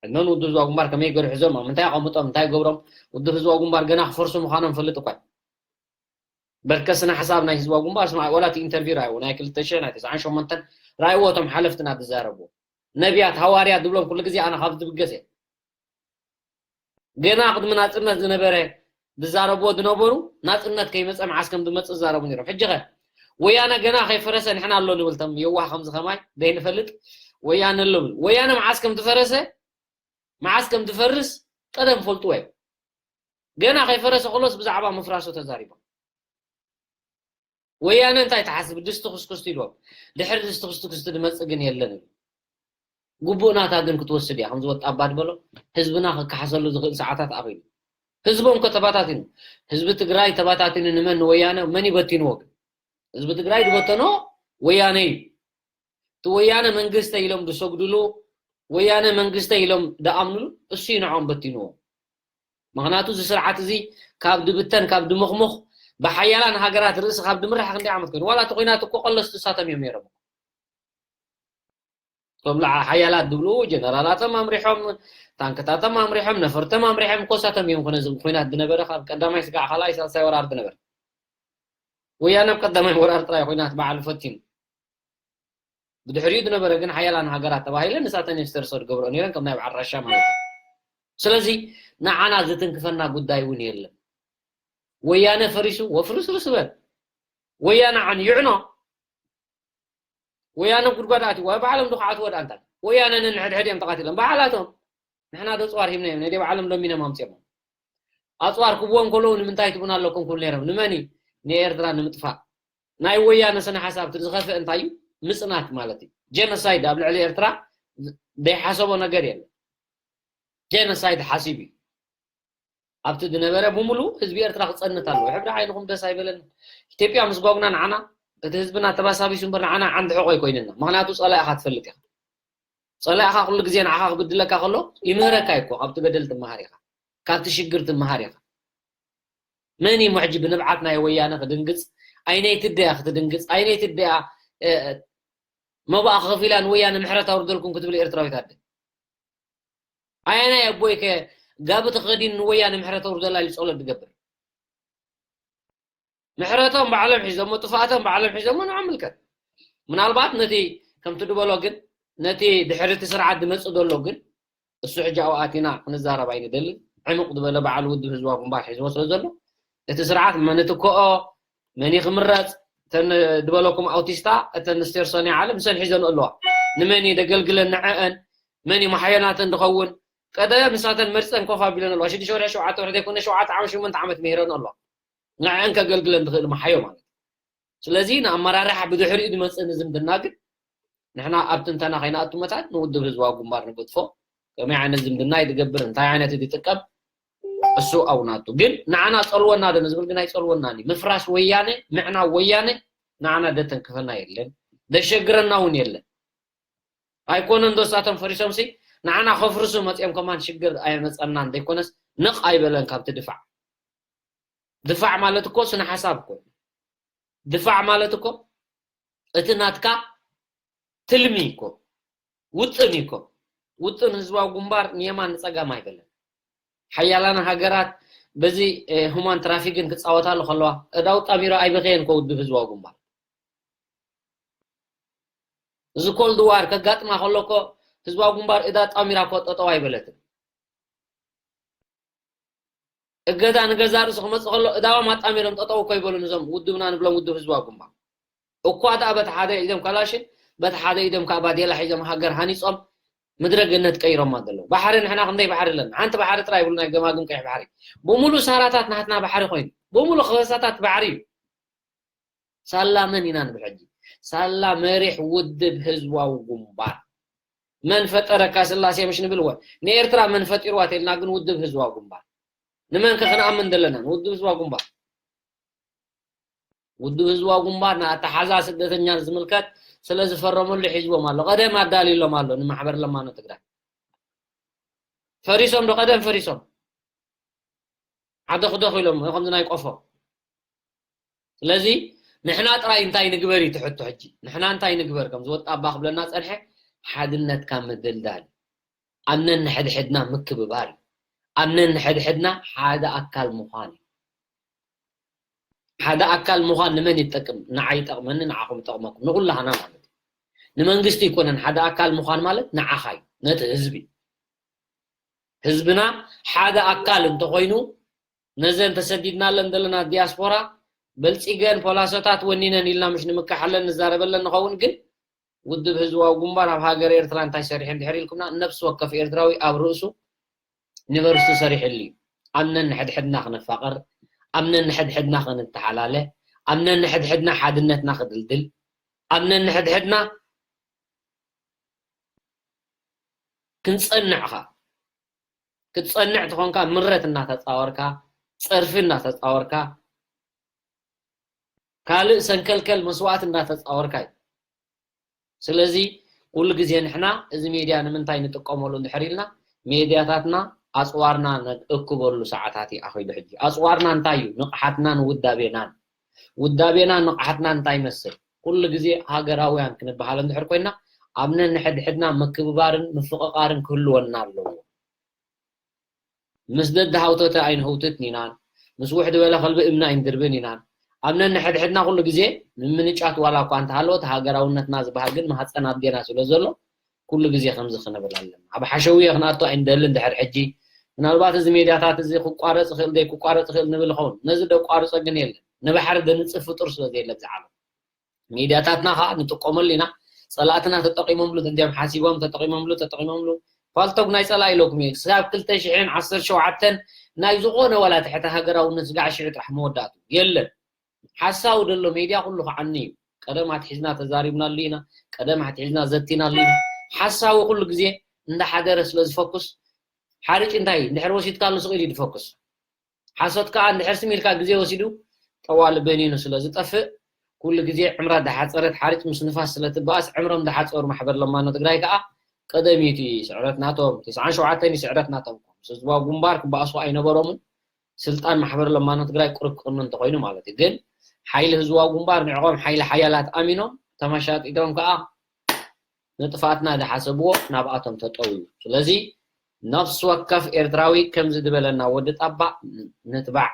ዕድመን ውድብ ህዝባዊ ግንባር ከመይ ገሩ ሕዞም ኣብ ምንታይ ኣቐምጦም እንታይ ገብሮም ውድብ ህዝባዊ ግንባር ገና ክፈርሱ ምዃኖም ፈልጥ እኳ በርከ ስነ ሓሳብ ናይ ህዝባዊ ግንባር ስማ ወላ እቲ ኢንተርቪው ራይዎ ናይ ክልተ ሽሕ ናይ ተስዓን ሸሞንተን ራይዎ እቶም ሓለፍትና ዝዛረቡ ነቢያት ሃዋርያ ዝብሎም ኩሉ ግዜ ኣነ ካብ ዝብገስ እየ ገና ቅድሚ ናጽነት ዝነበረ ዝዛረብዎ ዝነበሩ ናጽነት ከይመጸ መዓስ ከም ዝመጽእ ዝዛረቡ ነይሮም። ሕጂ ኸ ወያነ ገና ከይፈረሰ ንሕና ኣሎ ንብል ተም የዋህ ከምዚ ከማይ ዘይንፈልጥ ወያነ ኣሎ ንብል። ወያነ መዓስ ከም ዝፈረሰ መዓስ ከም ዝፈርስ ቀደም ፈልጥዎ እዮም። ገና ከይፈረሰ ከሎስ ብዛዕባ ምፍራሱ ተዛሪቦም። ወያነ እንታይ ትሓስብ? ድስቲ ክስክስቲ ኢልዎም። ድሕሪ ድስቲ ክስክስቲ ዝመጽእ ግን የለን። ግቡእ ናታ ግን ክትወስድ እያ። ከምዚ ወጣ ኣባ ዝበሎ፣ ህዝብና ክከሓሰሉ ዝኽእል ሰዓታት ኣኺሉ። ህዝቦም እኮ ተባታቲኑ። ህዝቢ ትግራይ ተባታቲኑ ንመን? ንወያነ። መን ይበቲንዎ ግን? ህዝቢ ትግራይ ዝበተኖ ወያነ እዩ። እቲ ወያነ መንግስተ ኢሎም ዝሰግድሉ፣ ወያነ መንግስተ ኢሎም ዝኣምንሉ፣ እሱ እዩ ንዕኦም በቲንዎ። ምኽንያቱ እዚ ስርዓት እዚ ካብ ድብተን፣ ካብ ድምኽሙኽ፣ ብሓያላን ሃገራት ርእሲ ካብ ድምራሕ ክንደይ ዓመት ኮይኑ? ዋላ እቲ ኲናት እኮ ቀለስቲ እሳቶም እዮም ነይሮም። እቶም ለዓ-፣ ሓያላት ዝብሉ ጀነራላቶም ኣምሪሖም፣ ታንክታቶም ኣምሪሖም፣ ነፈርቶም ኣምሪሖም እኮ እሳቶም እዮም። ኮነ እዚ ኲናት ዝነበረ ካብ ቀዳማይ ስጋዕ ካልኣይ ሳልሳይ ወራር ዝነበረ። ወያነ ኣብ ቀዳማይ ወራር ጥራይ ኲናት ባዕሉ ፈቲኑ። ብድሕሪኡ ዝነበረ ግን ሓያላን ሃገራት ተባሂለን ንሳተን እየን ስተርሶ ዝገብርኦ ነይረን፣ ከም ናይ በዓል ራሻ ማለት እዩ። ስለዚ ንዓና ዝትንክፈና ጉዳይ እውን የለን። ወያነ ፈሪሱ፣ ወፍርስርስ በል። ወያነ ዓን ይዕኖ። ወያነ ጉድጓድ ኣትዩ፣ ወይ ባዕሎም ዶ ክዓትዎ ደኣ እንታይ? ወያነ ነንሕድሕድ እዮም ተቓቲሎም። ባዕላቶም። ንሕና ዶ ኣፅዋር ሂብናዮም? ነደ ባዕሎም ለሚኖም ኣምፅኦም። ኣፅዋር ክብዎም ከለዉ ንምንታይ ትቡን ኣለኩም ክብሉ ነይሮም። ንመን እዩ? ንኤርትራ ንምጥፋእ። ናይ ወያነ ስነ ሓሳብ እቲ ዝኸፍእ እንታይ እዩ? ምፅናት ማለት እዩ። ጄኖሳይድ ኣብ ልዕሊ ኤርትራ ዘይሓሰቦ ነገር የለን። ጄኖሳይድ ሓሲቡ እዩ። ኣብቲ ዝነበረ ብምሉእ ህዝቢ ኤርትራ ክጸንት ኣለዎ። ሕብሪ ዓይንኹም ደስ ኣይበለንን። ኢትዮጵያ ምስ ጓጉና ንዓና፣ እቲ ህዝብና ተባሳቢሱ እምበር ንዓና ዓንዲ ሕቖ ኣይኮይንና። ምኽንያቱ ጸላኢኻ ትፈልጥ ኢኻ። ጸላኢኻ ኩሉ ግዜ ንዓኻ ክብድለካ ከሎ ይምህረካ እዩ እኮ፣ ካብቲ በደል ትመሃር ኢኻ፣ ካብቲ ሽግር ትመሃር ኢኻ። መን እዩ ሕጂ ብንብዓት ናይ ወያነ ክድንግጽ? ኣይነይቲ ድያ ክትድንግጽ? ኣይነይቲ ድያ፣ እ፣ መባኣ ከፊላ ንወያነ ምሕረት ኣውርደልኩም ክትብል ኤርትራዊት ኣደ? ኣየናይ ኣቦይ ከ ጋቢ ተኸዲኑ ንወያነ ምሕረት ኣውርደላ ኢሉ ጸሎት ዝገብር? ምሕረቶም ባዕሎም ሒዞሞ፣ ጥፍኣቶም ባዕሎም ሒዞሞ፣ ንዖም ምልከት። ምናልባት ነቲ ከምቲ ዝበሎ ግን፣ ነቲ ድሕሪ እቲ ስርዓት ዝመጽእ ዘሎ ግን፣ እሱ ሕጂ ኣብኡ ኣቲና ክንዛረብ ኣይንደልን። ዕምቕ ዝበለ በዓል ውድብ ህዝባዊ ግንባር ሒዝዎ ስለ ዘሎ፣ እቲ ስርዓት መን ትክኦ፣ መን እዩ ክምረጽ፣ እተን ዝበለኩም ኣውቲስታ፣ እተን ስቴርሶን ይዓለ፣ ምሰን ሒዘን ኣለዋ። ንመን እዩ ደገልግለን ንዐአን፣ መን እዩ መሓዮናተን ዝኸውን? ቀደም ንሳተን መርጸን ኮፍ ኣቢለን ኣለዋ። ሽዱሽተ ወርሒ፣ ሸውዓተ ወርሒ ዘይኮነ፣ ሸውዓተ ዓመት፣ ሸሞንተ ዓመት ምሂረን ኣለዋ። ንዐአን ከገልግለን ዝኽእል መሓዮ ማለት እዩ። ስለዚ ንኣመራርሓ ብድሕሪኡ ዝመጽእ ንዝምድና ግን ንሕና ኣብ ትንተና ከይንኣቱ መታን ንውድብ ህዝባዊ ግንባር ንገድፎ። ከመይ ዓይነት ዝምድና እዩ ዝገብር፣ እንታይ ዓይነት እዩ ዝጥቀም፣ እሱ ኣብኡ ናቱ። ግን ንዓና ጸልወና ዶ ንዝብል ግን ኣይጸልወናን እዩ። ምፍራስ ወያነ፣ ምዕናው ወያነ ንዓና ደተንክፈና የለን፣ ደሸግረና እውን የለን። ኣይኮነን ዶ እሳቶም ፈሪሶምሲ ንዓና ከፍርሱ መጺኦም ከማን ሽግር ኣየመጸናን ዘይኮነስ ነቕ ኣይበለን ካብቲ ድፋዕ። ድፋዕ ማለት እኮ ስነ ሓሳብ እኮ እዩ። ድፋዕ ማለት እኮ እቲ ናትካ ትልሚ እኮ፣ ውጥን እዩ እኮ። ውጥን ህዝባዊ ግንባር ንየማን ንጸጋም ኣይበለን። ሓያላን ሃገራት በዚ፣ እ፣ ሁማን ትራፊክን ክጻወታሉ ከለዋ፣ እዳ ኣጣሚሩ ኣይበኸየን እኮ ውድብ ህዝባዊ ግንባር። እዚ ኮልድ ዋር ከጋጥማ ከሎ እኮ ህዝባዊ ግንባር እዳ ኣጣሚራ እኮ ጠጠው ኣይበለትን። እገዳ ንገዛእ ርእሱ ክመጽእ ከሎ እዳዎም ኣጣሚሮም ጠጠው እኮ ይበሉ፣ ነዞም ውድብና ንብሎም ውድብ ህዝባዊ ግንባር። እኳ ደኣ በቲ ሓደ ኢዶም ካላሽን፣ በቲ ሓደ ኢዶም ከዓ ባዴላ ሒዞም ሃገር ሃኒጾም ምድረ ገነት ቀይሮማ ዘለዉ። ባሕሪ ንሕና ክንደይ ባሕሪ ኣለና? ሓንቲ ባሕሪ ጥራይ ይብሉ ናይ ገማግም ቀይሕ ባሕሪ። ብምሉእ ሳራታት ናትና ባሕሪ ኮይኑ፣ ብምሉእ ከበሳታት ባሕሪ እዩ። ሳላ መን ኢና ንብል ሕጂ? ሳላ መሪሕ ውድብ ህዝባዊ ግንባር። መን ፈጠረካ ስላሴ ምሽ ንብል እወ። ንኤርትራ መን ፈጢርዋ ተልና ግን ውድብ ህዝባዊ ግንባር። ንመን ከ ክንኣምን ዘለና? ንውድብ ህዝባዊ ግንባር። ውድብ ህዝባዊ ግንባር ንኣተሓዛ ስደተኛ ዝምልከት ስለ ዝፈረመሉ ሒዝዎም ኣሎ። ቀደም ኣዳልዩሎም ኣሎ ንማሕበር ለማኖ ትግራይ። ፈሪሶም ዶ? ቀደም ፈሪሶም። ዓደኹደኹ ኢሎም ከምዚ ናይ ቆፎ። ስለዚ ንሕና ጥራይ እንታይ ንግበር እዩ እቲ ሕቶ ሕጂ። ንሕና እንታይ ንግበር ከም ዝወጣ ኣባ ክብለና ጸንሐ፣ ሓድነትካ ምድልዳል፣ ኣብ ነንሕድሕድና ምክብባር እዩ። ኣብ ነንሕድሕድና ሓደ ኣካል ምዃን እዩ። ሓደ ኣካል ምዃን ንመን ይጠቅም? ንዓይ ይጠቅመኒ፣ ንዓኹም ይጠቅመኩም፣ ንኩላህና ማለት እዩ። ንመንግስቲ ኣይኮነን ሓደ ኣካል ምዃን ማለት፣ ንዓኻ እዩ፣ ነቲ ህዝቢ። ህዝብና ሓደ ኣካል እንተኾይኑ፣ ነዘን ተሰዲድናለን ዘለና ዲያስፖራ በልጺገን ፖላሶታት ወኒነን ኢልና ምሽ ንምካሓለን ንዛረበለን ንኸውን፣ ግን ውድብ ህዝባዊ ግንባር ኣብ ሃገር ኤርትራ እንታይ ሰሪሑ እንድሕር ኢልኩምና፣ ነፍሲ ወከፍ ኤርትራዊ ኣብ ርእሱ ዩኒቨርሲቲ ሰሪሕሉ እዩ። ኣብ ነንሕድሕድና ክንፋቐር፣ ኣብ ነንሕድሕድና ክንተሓላለ፣ ኣብ ነንሕድሕድና ሓድነትና ክድልድል፣ ኣብ ነንሕድሕድና ክንጸንዕኻ ክትጸንዕ ትኾንካ ምረት እናተጻወርካ፣ ጸርፊ እናተጻወርካ፣ ካልእ ሰንከልከል መስዋእቲ እናተጻወርካ እዩ። ስለዚ ኩሉ ግዜ ንሕና እዚ ሜድያ ንምንታይ ንጥቀመሉ እንድሕር ኢልና፣ ሜድያታትና ኣጽዋርና ነእክበሉ ሰዓታት እዩ ኣኺሉ። ሕጂ ኣጽዋርና እንታይ እዩ? ንቕሓትናን ውዳቤናን። ውዳቤናን ንቕሓትናን እንታይ ይመስል? ኩሉ ግዜ ሃገራውያን ክንበሃል እንድሕር ኮይና፣ ኣብ ነንሕድሕድና ምክብባርን ምፍቕቓርን ክህልወና ኣለዎ። ምስ ደድሃውተተ ኣይንህውትትን ኢናን፣ ምስ ውሕድ በለ ከልቢ እምኒ ኣይንድርብን ኢናን። ኣብ ነንሕድሕድና ኩሉ ግዜ ምምንጫት ዋላ እኳ እንተሃለወ፣ እቲ ሃገራውነትና ዝበሃል ግን ማህፀን ኣዴና ስለ ዘሎ፣ ኩሉ ግዜ ከምዚ ክንብል ኣለና። ኣብ ሓሸውየ ክንኣቱ ኣይንደልን። ድሕር ሕጂ ምናልባት እዚ ሜድያታት እዚ ክቋረፅ ይኽእል ዘይክቋረፅ ይኽእል ንብል ይኸውን። ነዚ ደቋርፆ ግን የለን። ንባሕሪ ደንፅፍ ፍጡር ስለ ዘየለ ኣብዚ ዓለም። ሚድያታትና ከዓ ንጥቀመሉ ኢና። ፀላእትና ተጠቂሞምሉ፣ እንዲም ሓሲቦም ተጠቂሞምሉ፣ ተጠቂሞምሉ። ፓልቶክ ናይ ፀላኢ ኢለኩም እየ። ክሳብ ክልተ ሽሕን ዓሰርተ ሸውዓተን ናይ ዝኾነ ዋላ ትሕቲ ሃገራውነት ስጋዕ ሽዑ ጥራሕ መወዳእቱ የለን። ሓሳዊ ደሎ ሚድያ ኩሉ ክዓኒ እዩ። ቀደም ኣትሒዝና ተዛሪብናሉ ኢና፣ ቀደም ኣትሒዝና ዘቲናሉ ኢና። ሓሳዊ ኩሉ ግዜ እንዳሓደረ ስለ ዝፈኩስ፣ ሓርጭ እንታይ እንድሕር ወሲድካሉ ስቕ ኢሉ እዩ ዝፈኩስ። ሓሶት ከኣ እንድሕር ስም ኢልካ ግዜ ወሲዱ ጠዋሊ በኒኑ ስለ ዝጠፍእ፣ ኩሉ ግዜ ዕምራ ዳሓጸረት ሓርጭ ምስ ንፋስ ስለ ትበኣስ፣ ዕምሮም ዳሓጸሩ ማሕበር ለማኖ ትግራይ ከኣ ቀደም እዩ እቲ ስዕረት ናቶም፣ ተስዓን ሸውዓተን እዩ ስዕረት ናቶም። ምስ ህዝባዊ ግንባር ክበኣሱ ኣይነበሮምን። ስልጣን ማሕበር ለማኖ ትግራይ ቁሩብ ክቕኑ እንተኾይኑ ማለት እዩ። ግን ሓይሊ ህዝባዊ ግንባር ንዕቖም ሓይሊ ሓያላት ኣሚኖም ተመሻጢጦም ከኣ ንጥፍኣትና ዝሓሰብዎ ናብኣቶም ተጠውዩ። ስለዚ ነፍሲ ወከፍ ኤርትራዊ ከምዚ ዝበለና ወዲ ጣባ ንትባዕ፣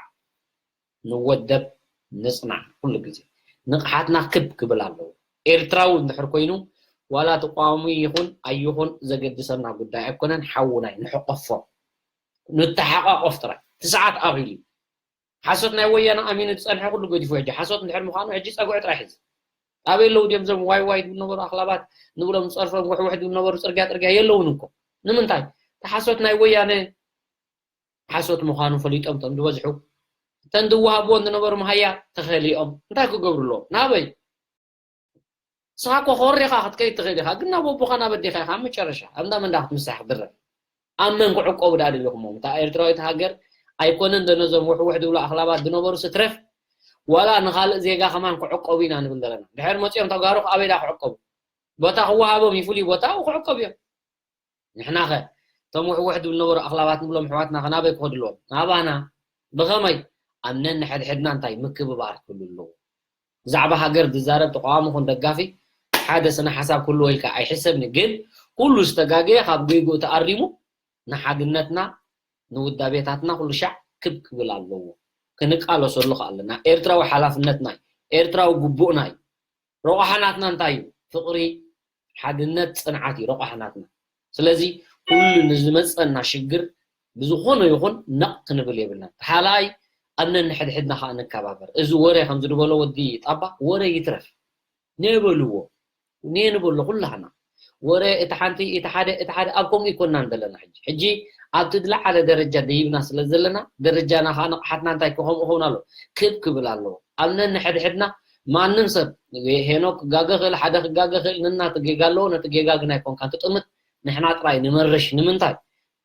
ንወደብ፣ ንጽናዕ። ኩሉ ግዜ ንቕሓትና ክብ ክብል ኣለዎ። ኤርትራዊ እንድሕር ኮይኑ ዋላ ተቃዋሚ ይኹን ኣይኹን ዘገድሰና ጉዳይ ኣይኮነን። ሓውናይ ንሕቆፎ፣ ንተሓቃቆፍ ጥራይ። እቲ ሰዓት ኣኺሉ እዩ። ሓሶት ናይ ወያነ ኣሚኑ ዝጸንሐ ኩሉ ገዲፉ ሕጂ ሓሶት እንድሕር ምዃኑ ሕጂ ጸግዑ ጥራይ ሕዚ። ኣበይ ኣለዉ ድዮም እዞም ዋይ ዋይ ዝብሉ ነበሩ ኣኽላባት ንብሎም ዝጸርፎም ውሕውሕ ዝብሉ ነበሩ ጽርግያ ጽርግያ የለውን እኮ። ንምንታይ? እቲ ሓሶት ናይ ወያነ ሓሶት ምዃኑ ፈሊጦም እቶም ዝበዝሑ። እተን ዝወሃብዎን ዝነበሩ መሃያ ተኸሊኦም እንታይ ክገብሩ ኣለዎም? ናበይ? ንስኻ እኮ ኮር ኢኻ ክትከይድ ትኽእል ኢኻ፣ ግን ናብ ኣቦኻን ናብ ኣዴኻ ኢኻ ኣብ መጨረሻ። ኣብ እንዳ መን ደኣ ክትምሳሕ ክትድረር? ኣብ መን ክዕቆቡ ደኣ ደሊኹሞም? እታ ኤርትራዊት ሃገር ኣይኮነን ዶ ነዞም ውሕውሕ ዝብሉ ኣኽላባት ዝነበሩ ስትረፍ፣ ዋላ ንኻልእ ዜጋ ከማን ክዕቆቡ ኢና ንብል ዘለና። ድሕር መጺኦም ተጋሩ ኣበይ ደኣ ክዕቆቡ? ቦታ ክወሃቦም እዩ፣ ፍሉይ ቦታ ኣብኡ ክዕቆቡ እዮም። ንሕናኸ እቶም ውሕውሕ ዝብሉ ነበሩ ኣኽላባት ንብሎም ኣሕዋትና ከ ናበይ ክኸዱ ኣለዎም? ናባና። ብኸመይ? ኣብ ነንሕድሕድና እንታይ ምክብባር ክህሉ ኣለዎ። ብዛዕባ ሃገር ዝዛረብ ተቃዋሚ ኹን ደጋፊ ሓደ ስነ ሓሳብ ክህልዎ ኢልካ ኣይሕሰብን። ግን ኩሉ ዝተጋገየ ካብ ጌግኡ ተኣሪሙ ንሓድነትና ንውዳቤታትና ኩሉ ሻዕ ክብ ክብል ኣለዎ። ክንቃለሰሉ ከ ኣለና። ኤርትራዊ ሓላፍነትና እዩ። ኤርትራዊ ግቡእና እዩ። ረቋሓ ናትና እንታይ እዩ? ፍቕሪ፣ ሓድነት፣ ጽንዓት እዩ ረቋሓ ናትና። ስለዚ ኩሉ ንዝመጸና ሽግር ብዝኾነ ይኹን ነቕ ክንብል የብልናን። ተሓላይ ኣብ ነንሕድሕድና ከኣ ንከባበር። እዚ ወረ ከምዚ ዝበሎ ወዲ ጣባ ወረ ይትረፍ። ነየበልዎ። ነየንበሎ ኩላህና። ወረ እቲ ሓንቲ፣ እቲ ሓደ፣ እቲ ሓደ ኣብ ከምኡ ይኮናን ዘለና ሕጂ። ሕጂ ኣብቲ ዝለዓለ ደረጃ ደይብና ስለ ዘለና፣ ደረጃና ከኣ ንቕሓትና እንታይ ክኸምኡ ክኸውን ኣለዎ? ክብ ክብል ኣለዎ። ኣብ ነንሕድሕድና ማንም ሰብ፣ ሄኖክ ክጋገ ክእል፣ ሓደ ክጋገ ክእል፣ ነናቱ ጌጋ ኣለዎ፣ ነቲ ጌጋ ግን ኣይኮንካን ትጥምት፣ ንሕና ጥራይ ንመርሽ። ንምንታይ?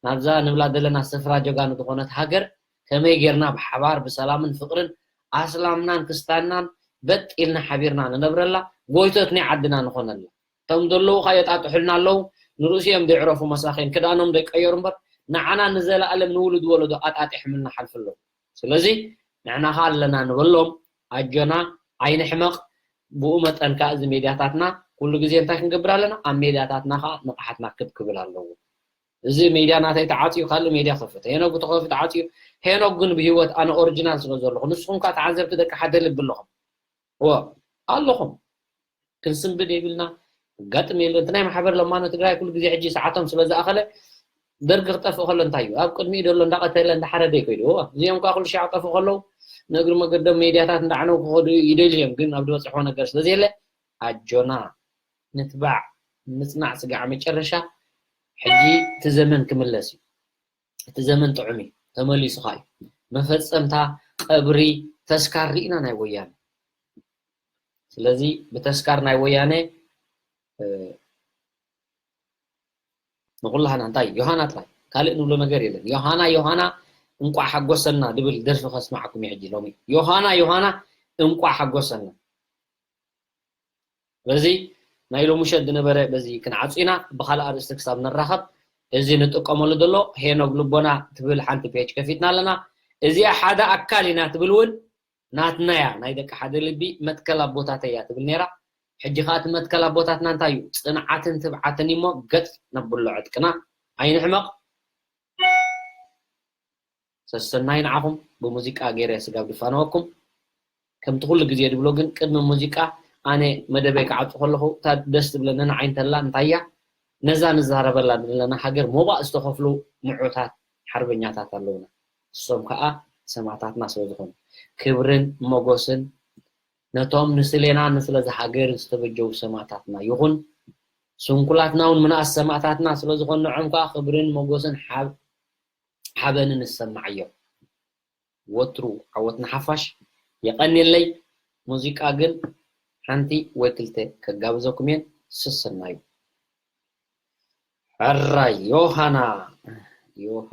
ናብዛ ንብላ ዘለና ስፍራ ጀጋኑ ዝኾነት ሃገር ከመይ ጌርና ብሓባር ብሰላምን ፍቕርን ኣስላምናን ክስታናን በጥ ኢልና ሓቢርና ንነብረላ፣ ጎይቶት ናይ ዓድና ንኾነላ። እቶም ዘለዉ ከኣ የጣጥሑልና ኣለዉ፣ ንርእሲኦም ዘይዕረፉ መሳኺን ክዳኖም ዘይቀየሩ እምበር፣ ንዓና ንዘለኣለም ንውሉድ ወለዶ ኣጣጢሖምልና ሓልፉ ኣለዉ። ስለዚ ንሕና ከኣ ኣለና ንበሎም፣ ኣጆና ኣይንሕመቕ። ብኡ መጠን ከኣ እዚ ሜድያታትና ኩሉ ግዜ እንታይ ክንገብር ኣለና? ኣብ ሜድያታትና ከኣ ንቕሓትና ክብ ክብል ኣለዎ። እዚ ሜድያ ናተይ ተዓጽዩ ካልእ ሜድያ ከፍት። ሄኖግ ተኸፍት ተዓጽዩ። ሄኖግ ግን ብህይወት ኣነ ኦሪጂናል ስለ ዘለኹ፣ ንስኹም ከኣ ተዓዘብቲ ደቂ ሓደ ልቢ ኣለኹም። እወ፣ ኣለኹም። ክንስንብድ የብልና። ኣጋጥም የለን። እቲ ናይ ማሕበር ለማኖ ትግራይ ኩሉ ግዜ ሕጂ ሰዓቶም ስለ ዝኣኸለ ደርጊ ክጠፍእ ከሎ እንታይ እዩ? ኣብ ቅድሚኡ ዘሎ እንዳቐተለ እንዳሓረደ እዩ ከይዱ። እወ፣ እዚኦም ከኣ ኩሉ ሻዕ ክጠፍኡ ከለዉ ንእግሪ መገዶም ሜድያታት እንዳዓነው ክኸዱ ይደልዩ እዮም። ግን ኣብ ዝበጽሕዎ ነገር ስለ ዘየለ ኣጆና ንትባዕ፣ ምጽናዕ ስጋዕ መጨረሻ። ሕጂ እቲ ዘመን ክምለስ እዩ። እቲ ዘመን ጥዑም እዩ፣ ተመሊሱ ኸኣ እዩ። መፈጸምታ፣ ቀብሪ፣ ተስካር ርኢና ናይ ወያነ። ስለዚ ብተስካር ናይ ወያነ ንኩላህና እንታይ ዮሃና ጥራይ ካልእ ንብሎ ነገር የለን። ዮሃና ዮሃና እንቋዕ ሓጎሰና ድብል ደርፊ ከስማዓኩም ሕጂ ሎሚ ዮሃና ዮሃና እንቋዕ ሓጎሰና። በዚ ናይ ሎምሸት ዝነበረ በዚ ክንዓጹ ኢና። ብካልእ ኣርእስቲ ክሳብ ንራኸብ እዚ ንጥቀመሉ ዘሎ ሄኖግ ልቦና ትብል ሓንቲ ፔጅ ከፊትና ኣለና። እዚኣ ሓደ ኣካል ኢና ትብል እውን ናትና እያ። ናይ ደቂ ሓደ ልቢ መትከል ኣቦታተይ እያ ትብል ነይራ። ሕጂ ከዓ እቲ መትከል ኣቦታትና እንታይ እዩ? ጽንዓትን ትብዓትን እሞ ገጽ ነብሎ ዕጥቅና ኣይንሕመቕ። ሰሰናይ ንዓኹም ብሙዚቃ ገይረ ስጋብ ድፋነወኩም። ከምቲ ኩሉ ግዜ ድብሎ ግን ቅድሚ ሙዚቃ ኣነ መደበይ ክዓጹ ከለኹ እታ ደስ ትብለኒ ንዓይ እንተላ እንታይ እያ ነዛ ንዛረበላ ዘለና ሃገር ሞባእ ዝተኸፍሉ ምዑታት ሓርበኛታት ኣለውና። እሶም ከዓ ሰማእታትና ስለ ዝኾኑ ክብርን ሞጎስን ነቶም ንስሌና ንስለ ዝሃገር ዝተበጀው ሰማእታትና ይኹን ስንኩላትና እውን ምንኣስ ሰማእታትና ስለ ዝኾኑ ንዖም ከዓ ክብርን ሞጎስን ሓብ ሓበንን እሰማዓዮ። ወትሩ ዓወት ንሓፋሽ። የቐንየለይ። ሙዚቃ ግን ሓንቲ ወይ ክልተ ከጋብዘኩም እየን። ስስናዩ ሕራይ ዮሃና ዮሃ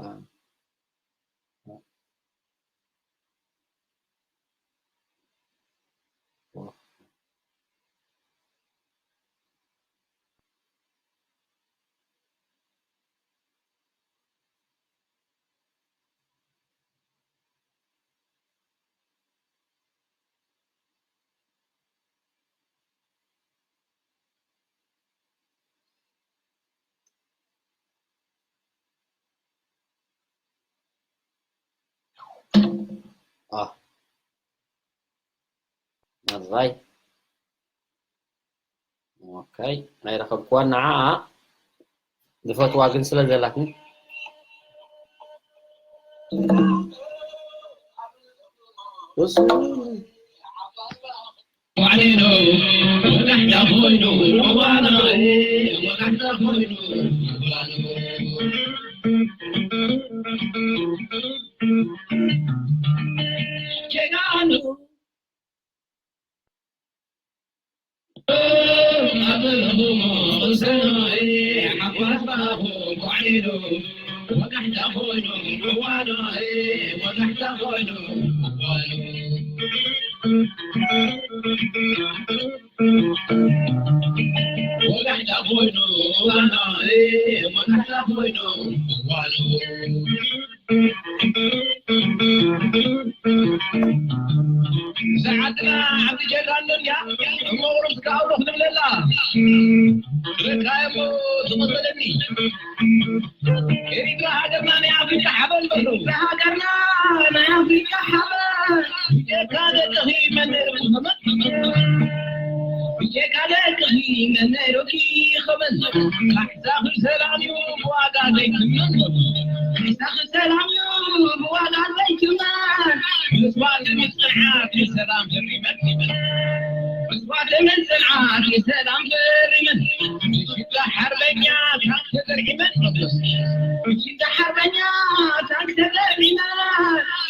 اه. Alright. Okay. ኣይረኸብኩዋን ንዓኣ ዝፈትዋ ግን ስለ ዘላትኒ ሰዓትና ኣብዚ ጀጋኑ እንድያ እሞ ቁሩብ ዝከኣሎ ክንብለላ ረካየሞ ዝቐበለኒ ኤሪትራ ሃገርና ናይ ኣፍሪቃ ሓበን በሉ። ኤሪትራ ሃገርና ናይ ኣፍሪቃ ሓበን። ብጀካ ደቅኺ መን ነይሩ ክኸመን? ብጀካ ደቅኺ መን ነይሩኪ ክኸመን? ካሕሳኺ ሰላም እዩ ብዋጋ ዘይትመን። ካሕሳኺ ሰላም እዩ ብዋጋ ዘይትመን። መስዋእቲ ምጽንዓት ንሰላም ዘሪመን። መስዋእቲ ምጽንዓት ንሰላም ዘሪመን። ሽታ ሓርበኛ ታንክ ተዘርዒመን። ሽታ ሓርበኛ ታንክ ተዘርዒመን።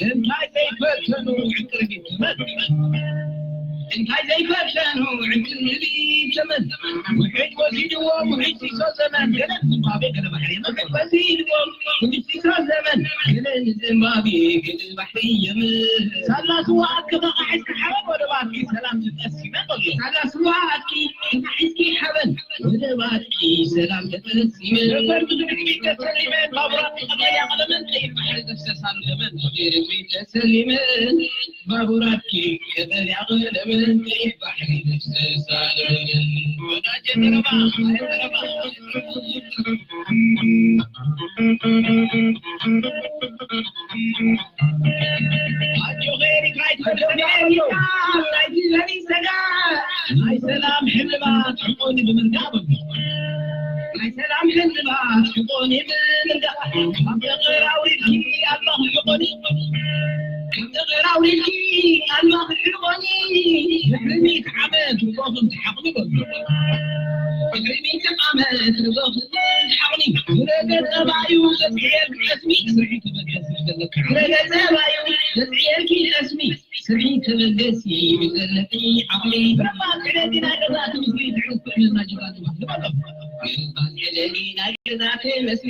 እንታይ ዘይፈተኑ ዕንቅርቢት ተመን። እንታይ ዘይፈተኑ ዕንቅርቢት ተመን። ውሕጅ ወሲድዎም ውሕጅ ሲሶ ዘመን። ገለ ዝምባቤ ገለ ባሕሪ የመን። ውሕጅ ወሲድዎም ውሕጅ ሲሶ ዘመን። ገለ ዝምባቤ ገለ ባሕሪ የመን። ሳላ ስዋ ኣከፋ ቃሒስካ ሓበን ወደባትኪ ሰላም ትጠሲ ይመን። ሳላ ስዋ ኣኪ ቃሒስኪ ሓበን ወደባትኪ ሰላም ትጠሲ ይመን። ነፈርቲ ብድሕሪት ተሰሊመን ባቡራት ቀጠልያ ቀለመን ቀይሕ ባሕሪ ዘፍሰሳሉ ደመን። ብድሕሪት ተሰሊመን ባቡራትኪ ቀጠልያ ቀለመን ቀይሕ ባሕሪ ዘፍሰሳሉ ደመን። ወዳጀ ተረባ፣ ተረባ። ኣጆኺ ኤሪትራ ኣይትወድቕን እያ ኤሪትራ፣ ናይቲ ዘርኢ ሰጋእ። ናይ ሰላም ሕልባት ሕቆኒ ብምንጋእ በሉ። ናይ ሰላም ሕልባት ሕቆኒ ብምንጋእ። ካብ ፍቕር ኣውሪድኪ ኣልማኽ ሕቆኒ። ካብ ፍቕር ኣውሪድኪ ኣልማኽ ሕቆኒ። ድሕሪ ሚእቲ ዓመት ውቆኹም ትሓቑኒ በሉ። ድሕሪ ሚእቲ ዓመት ርዞ ክብል ሓቕኒ። ዝረገ ጸባዩ ዘጽየል ቀስሚ ስርሒ ተበገስ ዘለካ። ዝረገ ጸባዩ ዘጽየልኪ ቀስሚ ስርሒ ተበገስ ዘለኪ ዓቕሊ። ብረባ ክደቲ ናይ ገዛ ትምህርቲ ትዕግስቲ እመና ጅጋቱ። ብረባ ክደቲ ናይ ገዛ ትምህርቲ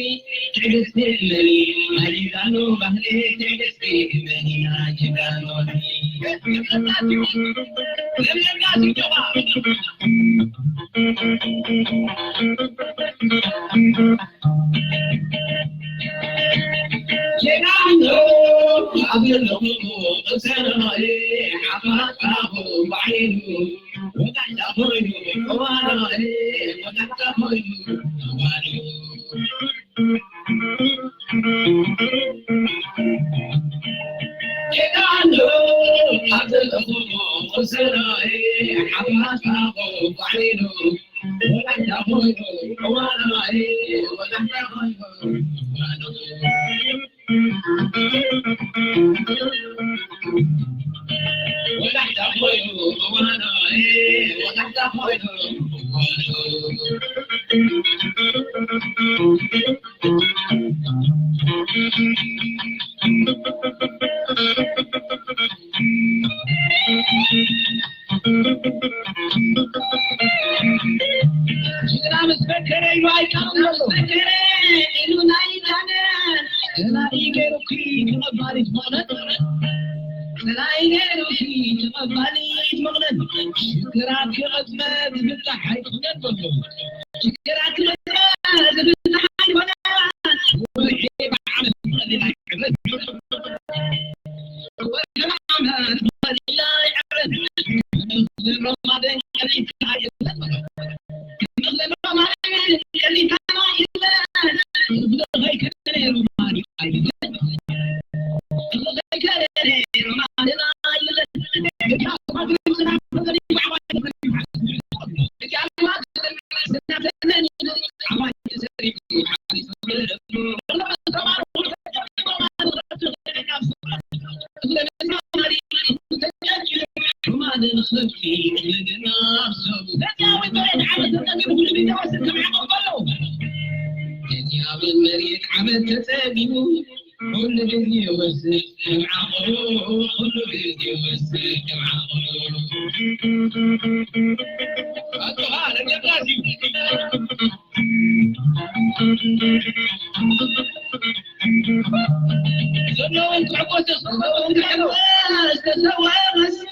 ትዕግስቲ እመኒ። ናይ ጅጋኑ ባህሊ ትዕግስቲ እመኒ። ናይ ጅጋኑ ባህሊ። ጅግና ምስ ፈከረ ኢሉ ኣይቀርም ዘሎ። ፈከረ ኢሉ ናይ ጃነ። ገና እዩ ገይሩኪ ተቐባሊት መቕነት። ገና እዩ ገይሩኪ ተቐባሊት መቕነት። ሽግራት ክቐጽመ ዝፍታሕ ኣይኮነን ዘሎ። ሽግራት ክቐጽመ ዝፍታሕ ኣይኮነን። ውርሒ ብዓመት መቐሊል ኣይዕብረን። ዘለውን ክዕወት ተሰውአ መስል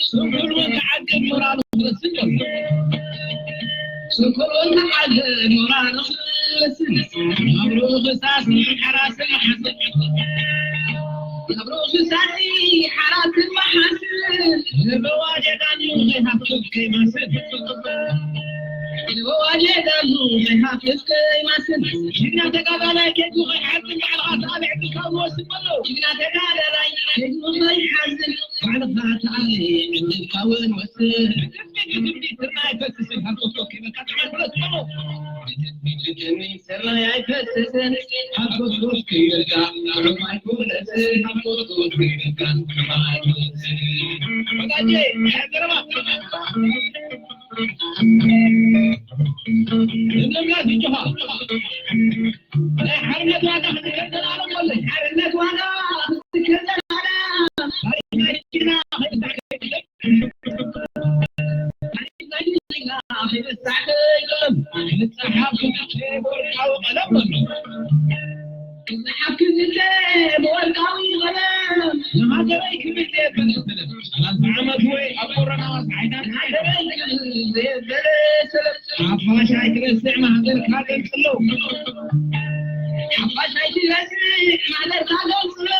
ስንኩል ወተዓገድ ሞራሉ ክመስል ዘሎ። ስንኩል ወተዓገድ ሞራሉ ክመስል ናብ ርእሱ ሳሲ ሓራስን ሓስን ናብ ርእሱ ሳሲ ሓራስን መሓስን ንበዋጀ ዳኑ ከይሃብክብ ከይማስን ንበዋጀ ዳኑ ከይሃብክብ ከይማስን ጅግና ተጋዳላይ ከይዱ ከይሓዝን ባዕልኻ ተኣልዕ ብልካ ዝወስድ ዘሎ ጅግና ተጋዳላይ ከይዱ ከይሓዝን ባዕልኻ ተኣልዕ ብልካ እውን ወስድ። ትርና ኣይፈስስን ሃብቶቶ ከይበልካ ጥዑም ኣይኮነስ። ሰማይ ኣይፈስስን ሃብቶቶ ከይበልካ ጥዑም ኣይኮነስ። ሃብቶቶ ከይበልካ ጥዑም ኣይኮነስ። ወዳጄ፣ ዘረባ። ለምለምና ዝጆኻ። ናይ ሓርነት ዋጋ ክትከተል ኣለዎ። ሓርነት ዋጋ ክትከተል ኣለዎ። ታሪኽና ጅግና ከይረሳዕ ኣይኮነን። ክጽሓፍ ክፍተ ብወርቃዊ ቀለም ኣሎ። ክጽሓፍ ክፍተ ብወርቃዊ ቀለም። ንሃገረይ ክብል ዘየበለ ሰለፍ። ሰላሳ ዓመት ወይ ኣብ ኮሮና ዋስ ዓይታት ንሃገረይ ክብል ዘየበለ ሰለፍ። ሓፋሽ ኣይትረስዕ ማህደርካ ገንጽሎ። ሓፋሽ ኣይትረስዕ ማህደርካ ገንጽሎ።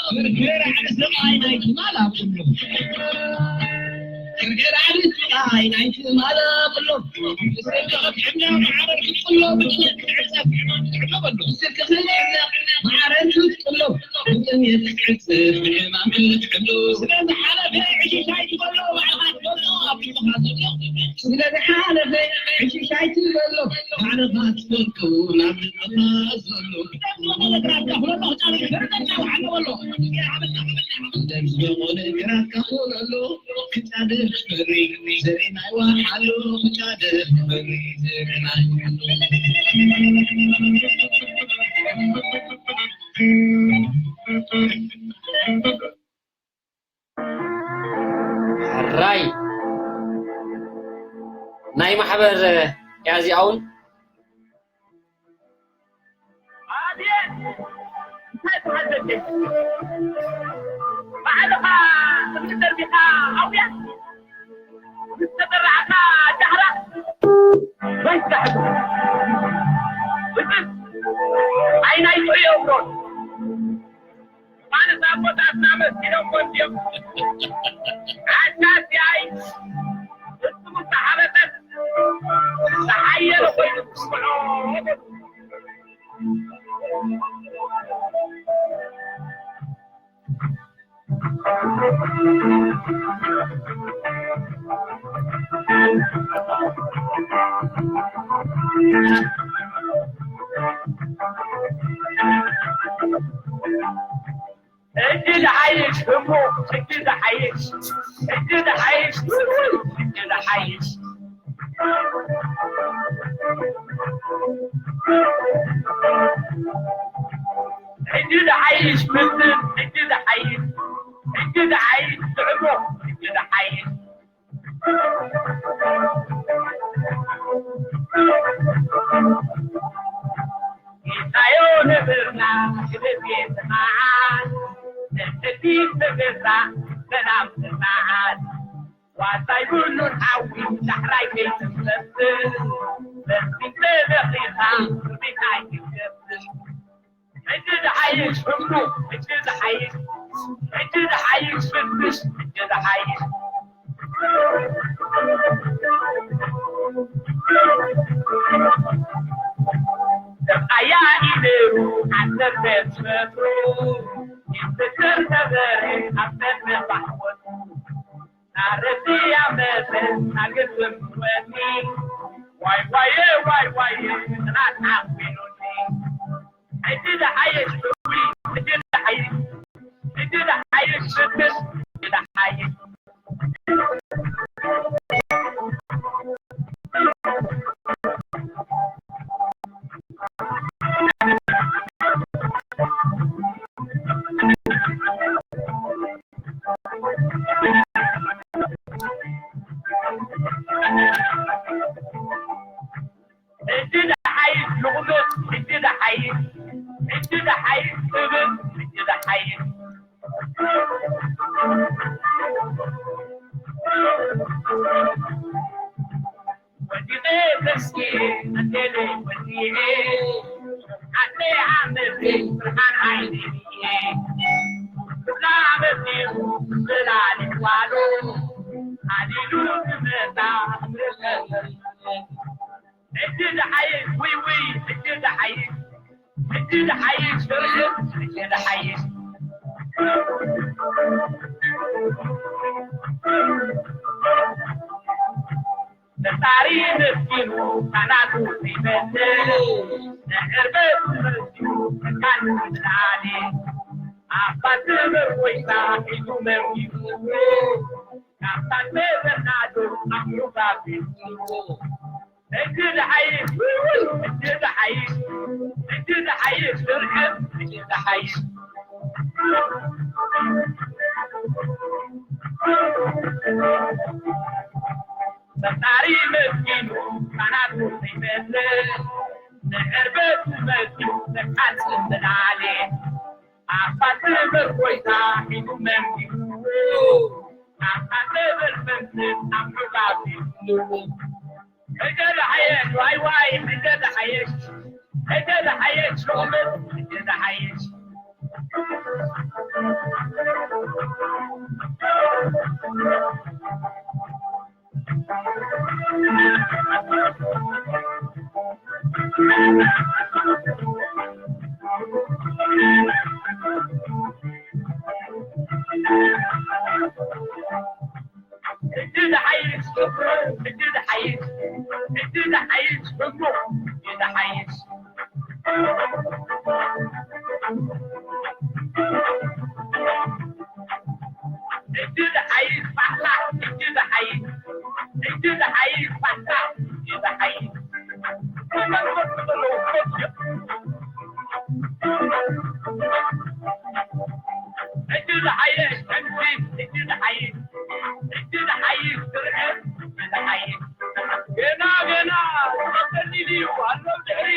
ፍርፍር ዓቢ ስቓይ ናይ ትማል ኣብሎ። ፍርፍር ዓቢ ስቓይ ናይ ትማል ኣብሎ። ብስልኪ ክትሕምና ማዕረር ክትጥሎ ብጥሜት ክትዕጸፍ ብሕማም ክትሕሎ በሎ። ብስልኪ ክትሕምና ማዕረር ክትጥሎ ብጥሜት ክትዕጸፍ ብሕማም ክትሕሎ። ስለ ዝሓለፈ ዕሽሽ ኣይትበሎ ባዕልኻ ትፈልጦ ኣብ ልብኻ ስለ ዝሓለፈ ሕሽሻይ ትበሎ ባዕልኻ ትፈልጦ ናብ ዝጠፋ ዘሎ ደምዝበቆለ ግራካ ኮለሎ ክጫድፍ በሪ ዘሪናይ ዋሓሎ ክጫድፍ በሪ ዘሪናይ ሕራይ ናይ ማሕበር እያ እዚኣ እውን። ኣቤት! እንታይ ትሓዘለይ? ባዕልኻ ስምዒት ደርቢኻ ኣውያ? ምስ ተጠራዕካ ጃህራ? ወይ ዛሕሉ! ብስስ! ኣይ ናይ ጥዑይ እምሮን! ማለት ኣቦታትና መሲሎሞ እንድዮም። ሓሻት ያይ ፍጹም ዝተሓበጠት ዝሓየለ ኮይኑ ትስምዖ። ሕጂ ዝሓይሽ እሞ፣ ሕጂ ዝሓይሽ፣ ሕጂ ዝሓይሽ፣ ሕጂ ዝሓይሽ። ሕጂ ዝሓይሽ ፍትን፣ ሕጂ ዝሓይሽ፣ ሕጂ ዝሓይሽ ጥዕሞ፣ ሕጂ ዝሓይሽ። ጌታዮ ነበርና ክብር የስምዓን፣ ንሕድሪት ተገዛ ሰላም ስምዓን። ዋሳይ ብሉን ሓዊ ዳሕራይ ከይትመስል፣ በስሚት ተለኺኻ ክብሪት ኣይትገብር። ሕጂ ዝሓይሽ ህዝቡ፣ ሕጂ ዝሓይሽ፣ ሕጂ ዝሓይሽ ፍትሽ፣ ሕጂ ዝሓይሽ። ተቓያኒ ነይሩ ዓሰርተ ዝፈጥሩ፣ ይፍጠር ነበረ ኣብ ሰነ ባሕወቱ። ናረቲ ኣመተ ናግርም ወኒ፣ ዋይ ዋየ፣ ዋይ ዋየ፣ ጽናት ዓዊኑኒ። ሕጂ ዝሓይሽ ህዝቢ፣ ሕጂ ዝሓይሽ፣ ሕጂ ዝሓይሽ ፍትሽ፣ ሕጂ ዝሓይሽ። ሕጂ ዝሓይሽ ልቑምስ፣ ሕጂ ዝሓይሽ፣ ሕጂ ዝሓይሽ ጥብስ፣ ሕጂ ዝሓይሽ። ወዲቐ ተስኪ፣ ኣዴለይ ወዲኤ፣ ኣደይ ዓመተይ ብርሃን ዓይነይ እየ። ኩላ መሲሉ ጽላል ይዋሎ፣ ሃሊሉ ክመጻ ምርኸ ሕጂ ዝሓይሽ ውይ ውይ፣ ሕጂ ዝሓይሽ፣ ሕጂ ዝሓይሽ ፍርሒ፣ ሕጂ ዝሓይሽ። ፈጣሪ መስኪኑ ካናቱ ዘይመስል፣ ንዕርበቱ መሲሉ ካኑ ዝለዓለ። ኣባት መርወይታ ሒዙ መርዊሩ፣ ካብታ ዝበርናዶ ኣምሩባ ቢልዎ። ሕጂ ዝሓይሽ፣ ሕጂ ዝሓይሽ፣ ሕጂ ዝሓይሽ፣ ስርሕት፣ ሕጂ ዝሓይሽ። ፈጣሪ መስኪኑ፣ ካናቱ ዘይመስል፣ ንዕርበቱ መሲሉ፣ ንቃልሲ ዝለዓለ። ኣባ ክብር ጎይታ ሒዙ መንጊሩ፣ ኣባ ክብር መምህር ኣብ ሑዛ ቢሉ። ሕጂ ዝሓየሽ ዋይ ዋይ፣ ሕጂ ዝሓየሽ፣ ሕጂ ዝሓየሽ ሎሚ፣ ሕጂ ዝሓየሽ። ሕጂ ዝሓይሽ ፍቅሪ፣ እቲ ዝሓይሽ ፍቅሩ እዩ ዝሓይሽ። እቲ ዝሓይሽ ፋሕፋሕ፣ እቲ ዝሓይሽ፣ እቲ ዝሓይሽ ፋሕፋሕ እዩ ዝሓይሽ። ተመልከቱ ዘለዉ ሰብ እቲ ዝሓይሽ ሕንፊት፣ እቲ ዝሓይሽ፣ እቲ ዝሓይሽ ስርዕት፣ እቲ ዝሓይሽ። ገና፣ ገና፣ ቀሊል እዩ፣ ኣሎ ድሕሪ።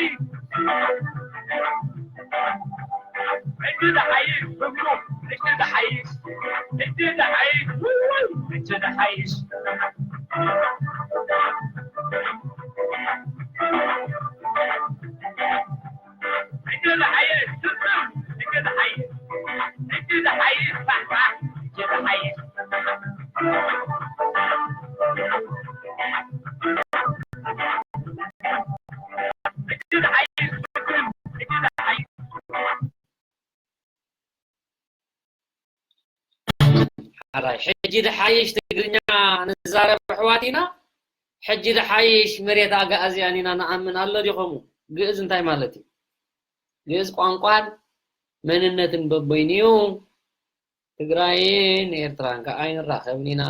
እቲ ዝሓይሽ፣ ብብሩኽ፣ እቲ ዝሓይሽ፣ እቲ ዝሓይሽ፣ ውይ፣ እቲ ዝሓይሽ። ሓራይ ሕጂ ድሓይሽ ትግርኛ ንዛረብ ኣሕዋት ኢና። ሕጂ ድሓይሽ መሬት ኣግኣዝያን ኢና ንኣምን ኣሎ ዲኹም? ግእዝ እንታይ ማለት እዩ? ግእዝ ቋንቋን መንነትን በበይኑ እዩ። ትግራይን ኤርትራን ከኣ ኣይንራኸብን ኢና።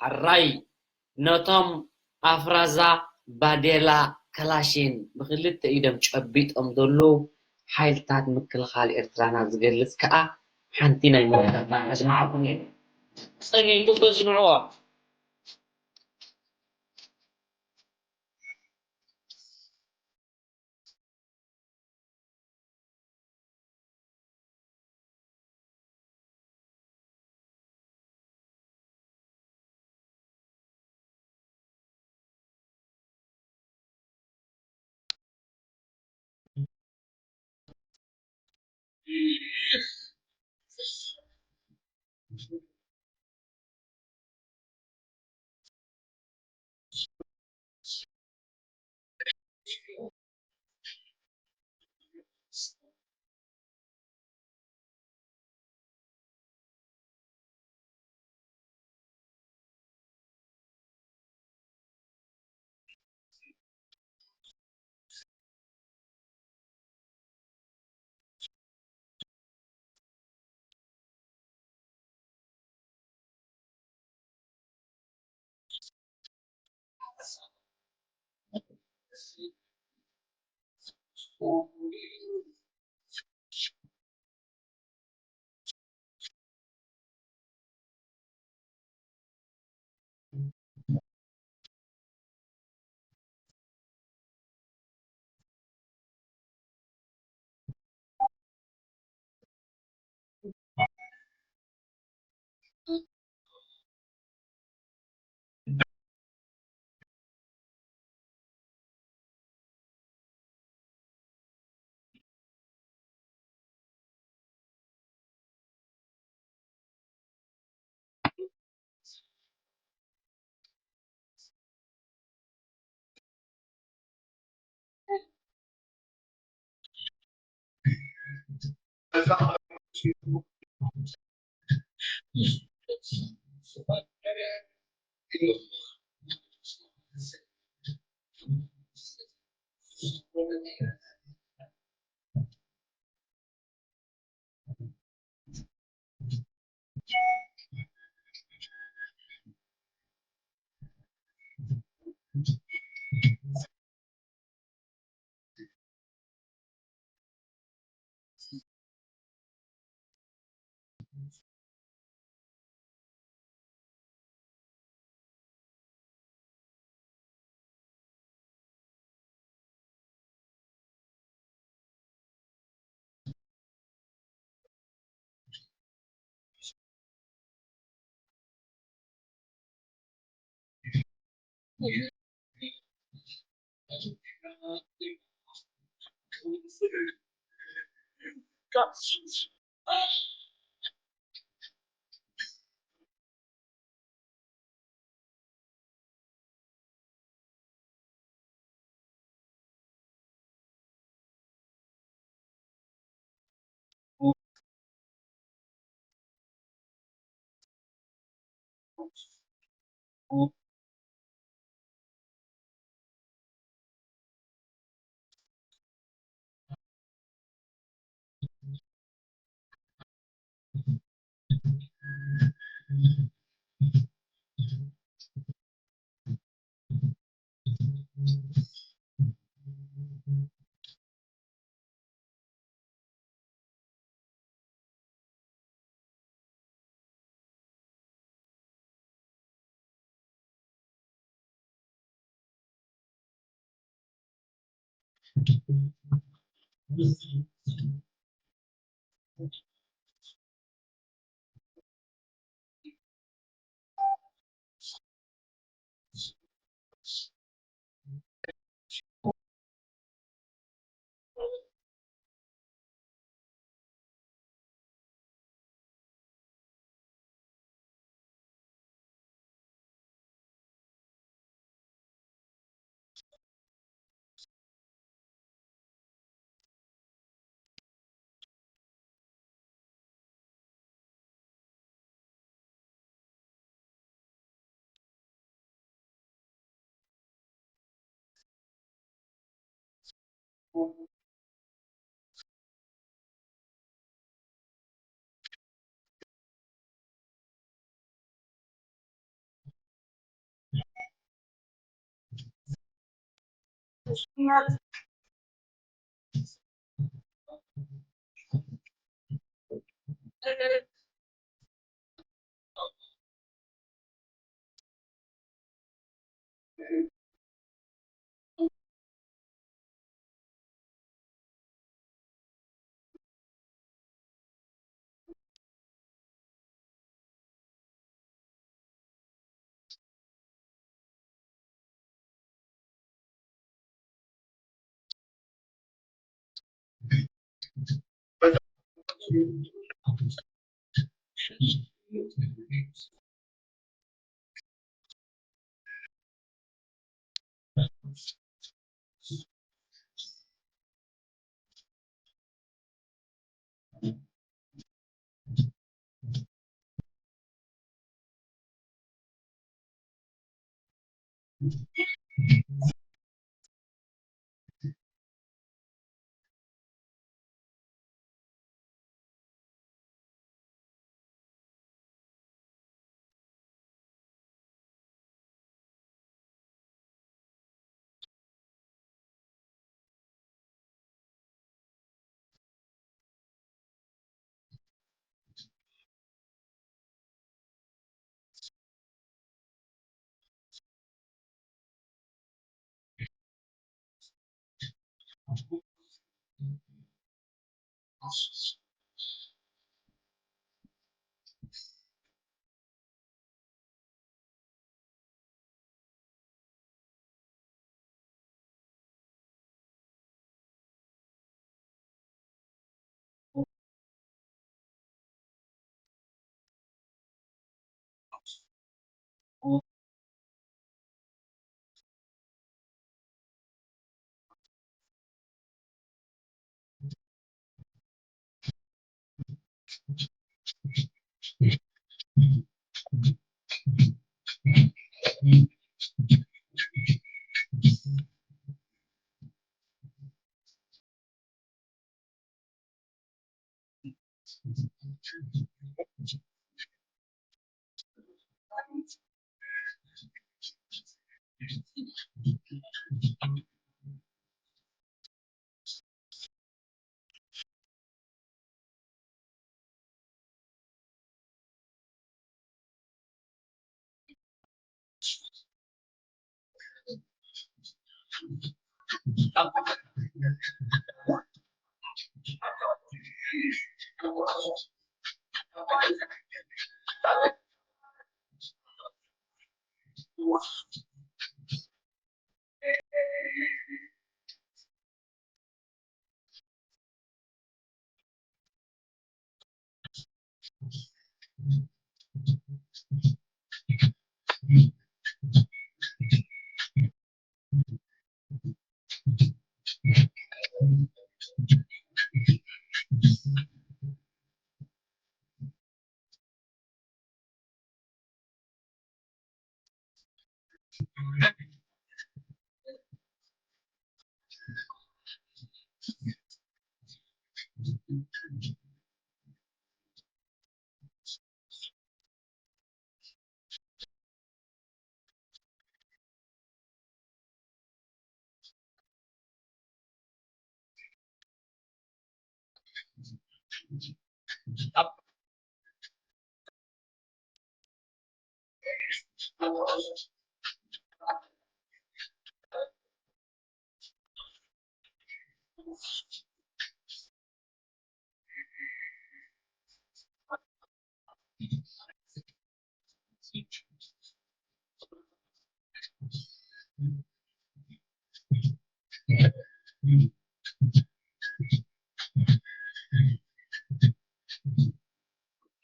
ሕራይ ነቶም ኣፍራዛ ባዴላ ከላሽን ብክልተ ኢዶም ጨቢጦም ዘለዉ ሓይልታት ምክልኻል ኤርትራና ዝገልጽ ከኣ ሓንቲ ናይ መወዳእታ ከስምዓኩም እየ። ጸኒሑ ተስምዕዎ።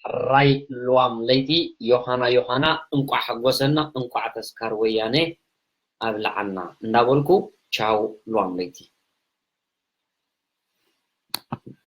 ሕራይ ልዋም ለይቲ ዮሃና ዮሃና፣ እንቋዕ ሓጎሰና፣ እንቋዕ ተስካር ወያነ ኣብልዓና እንዳበልኩ፣ ቻው ልዋም ለይቲ።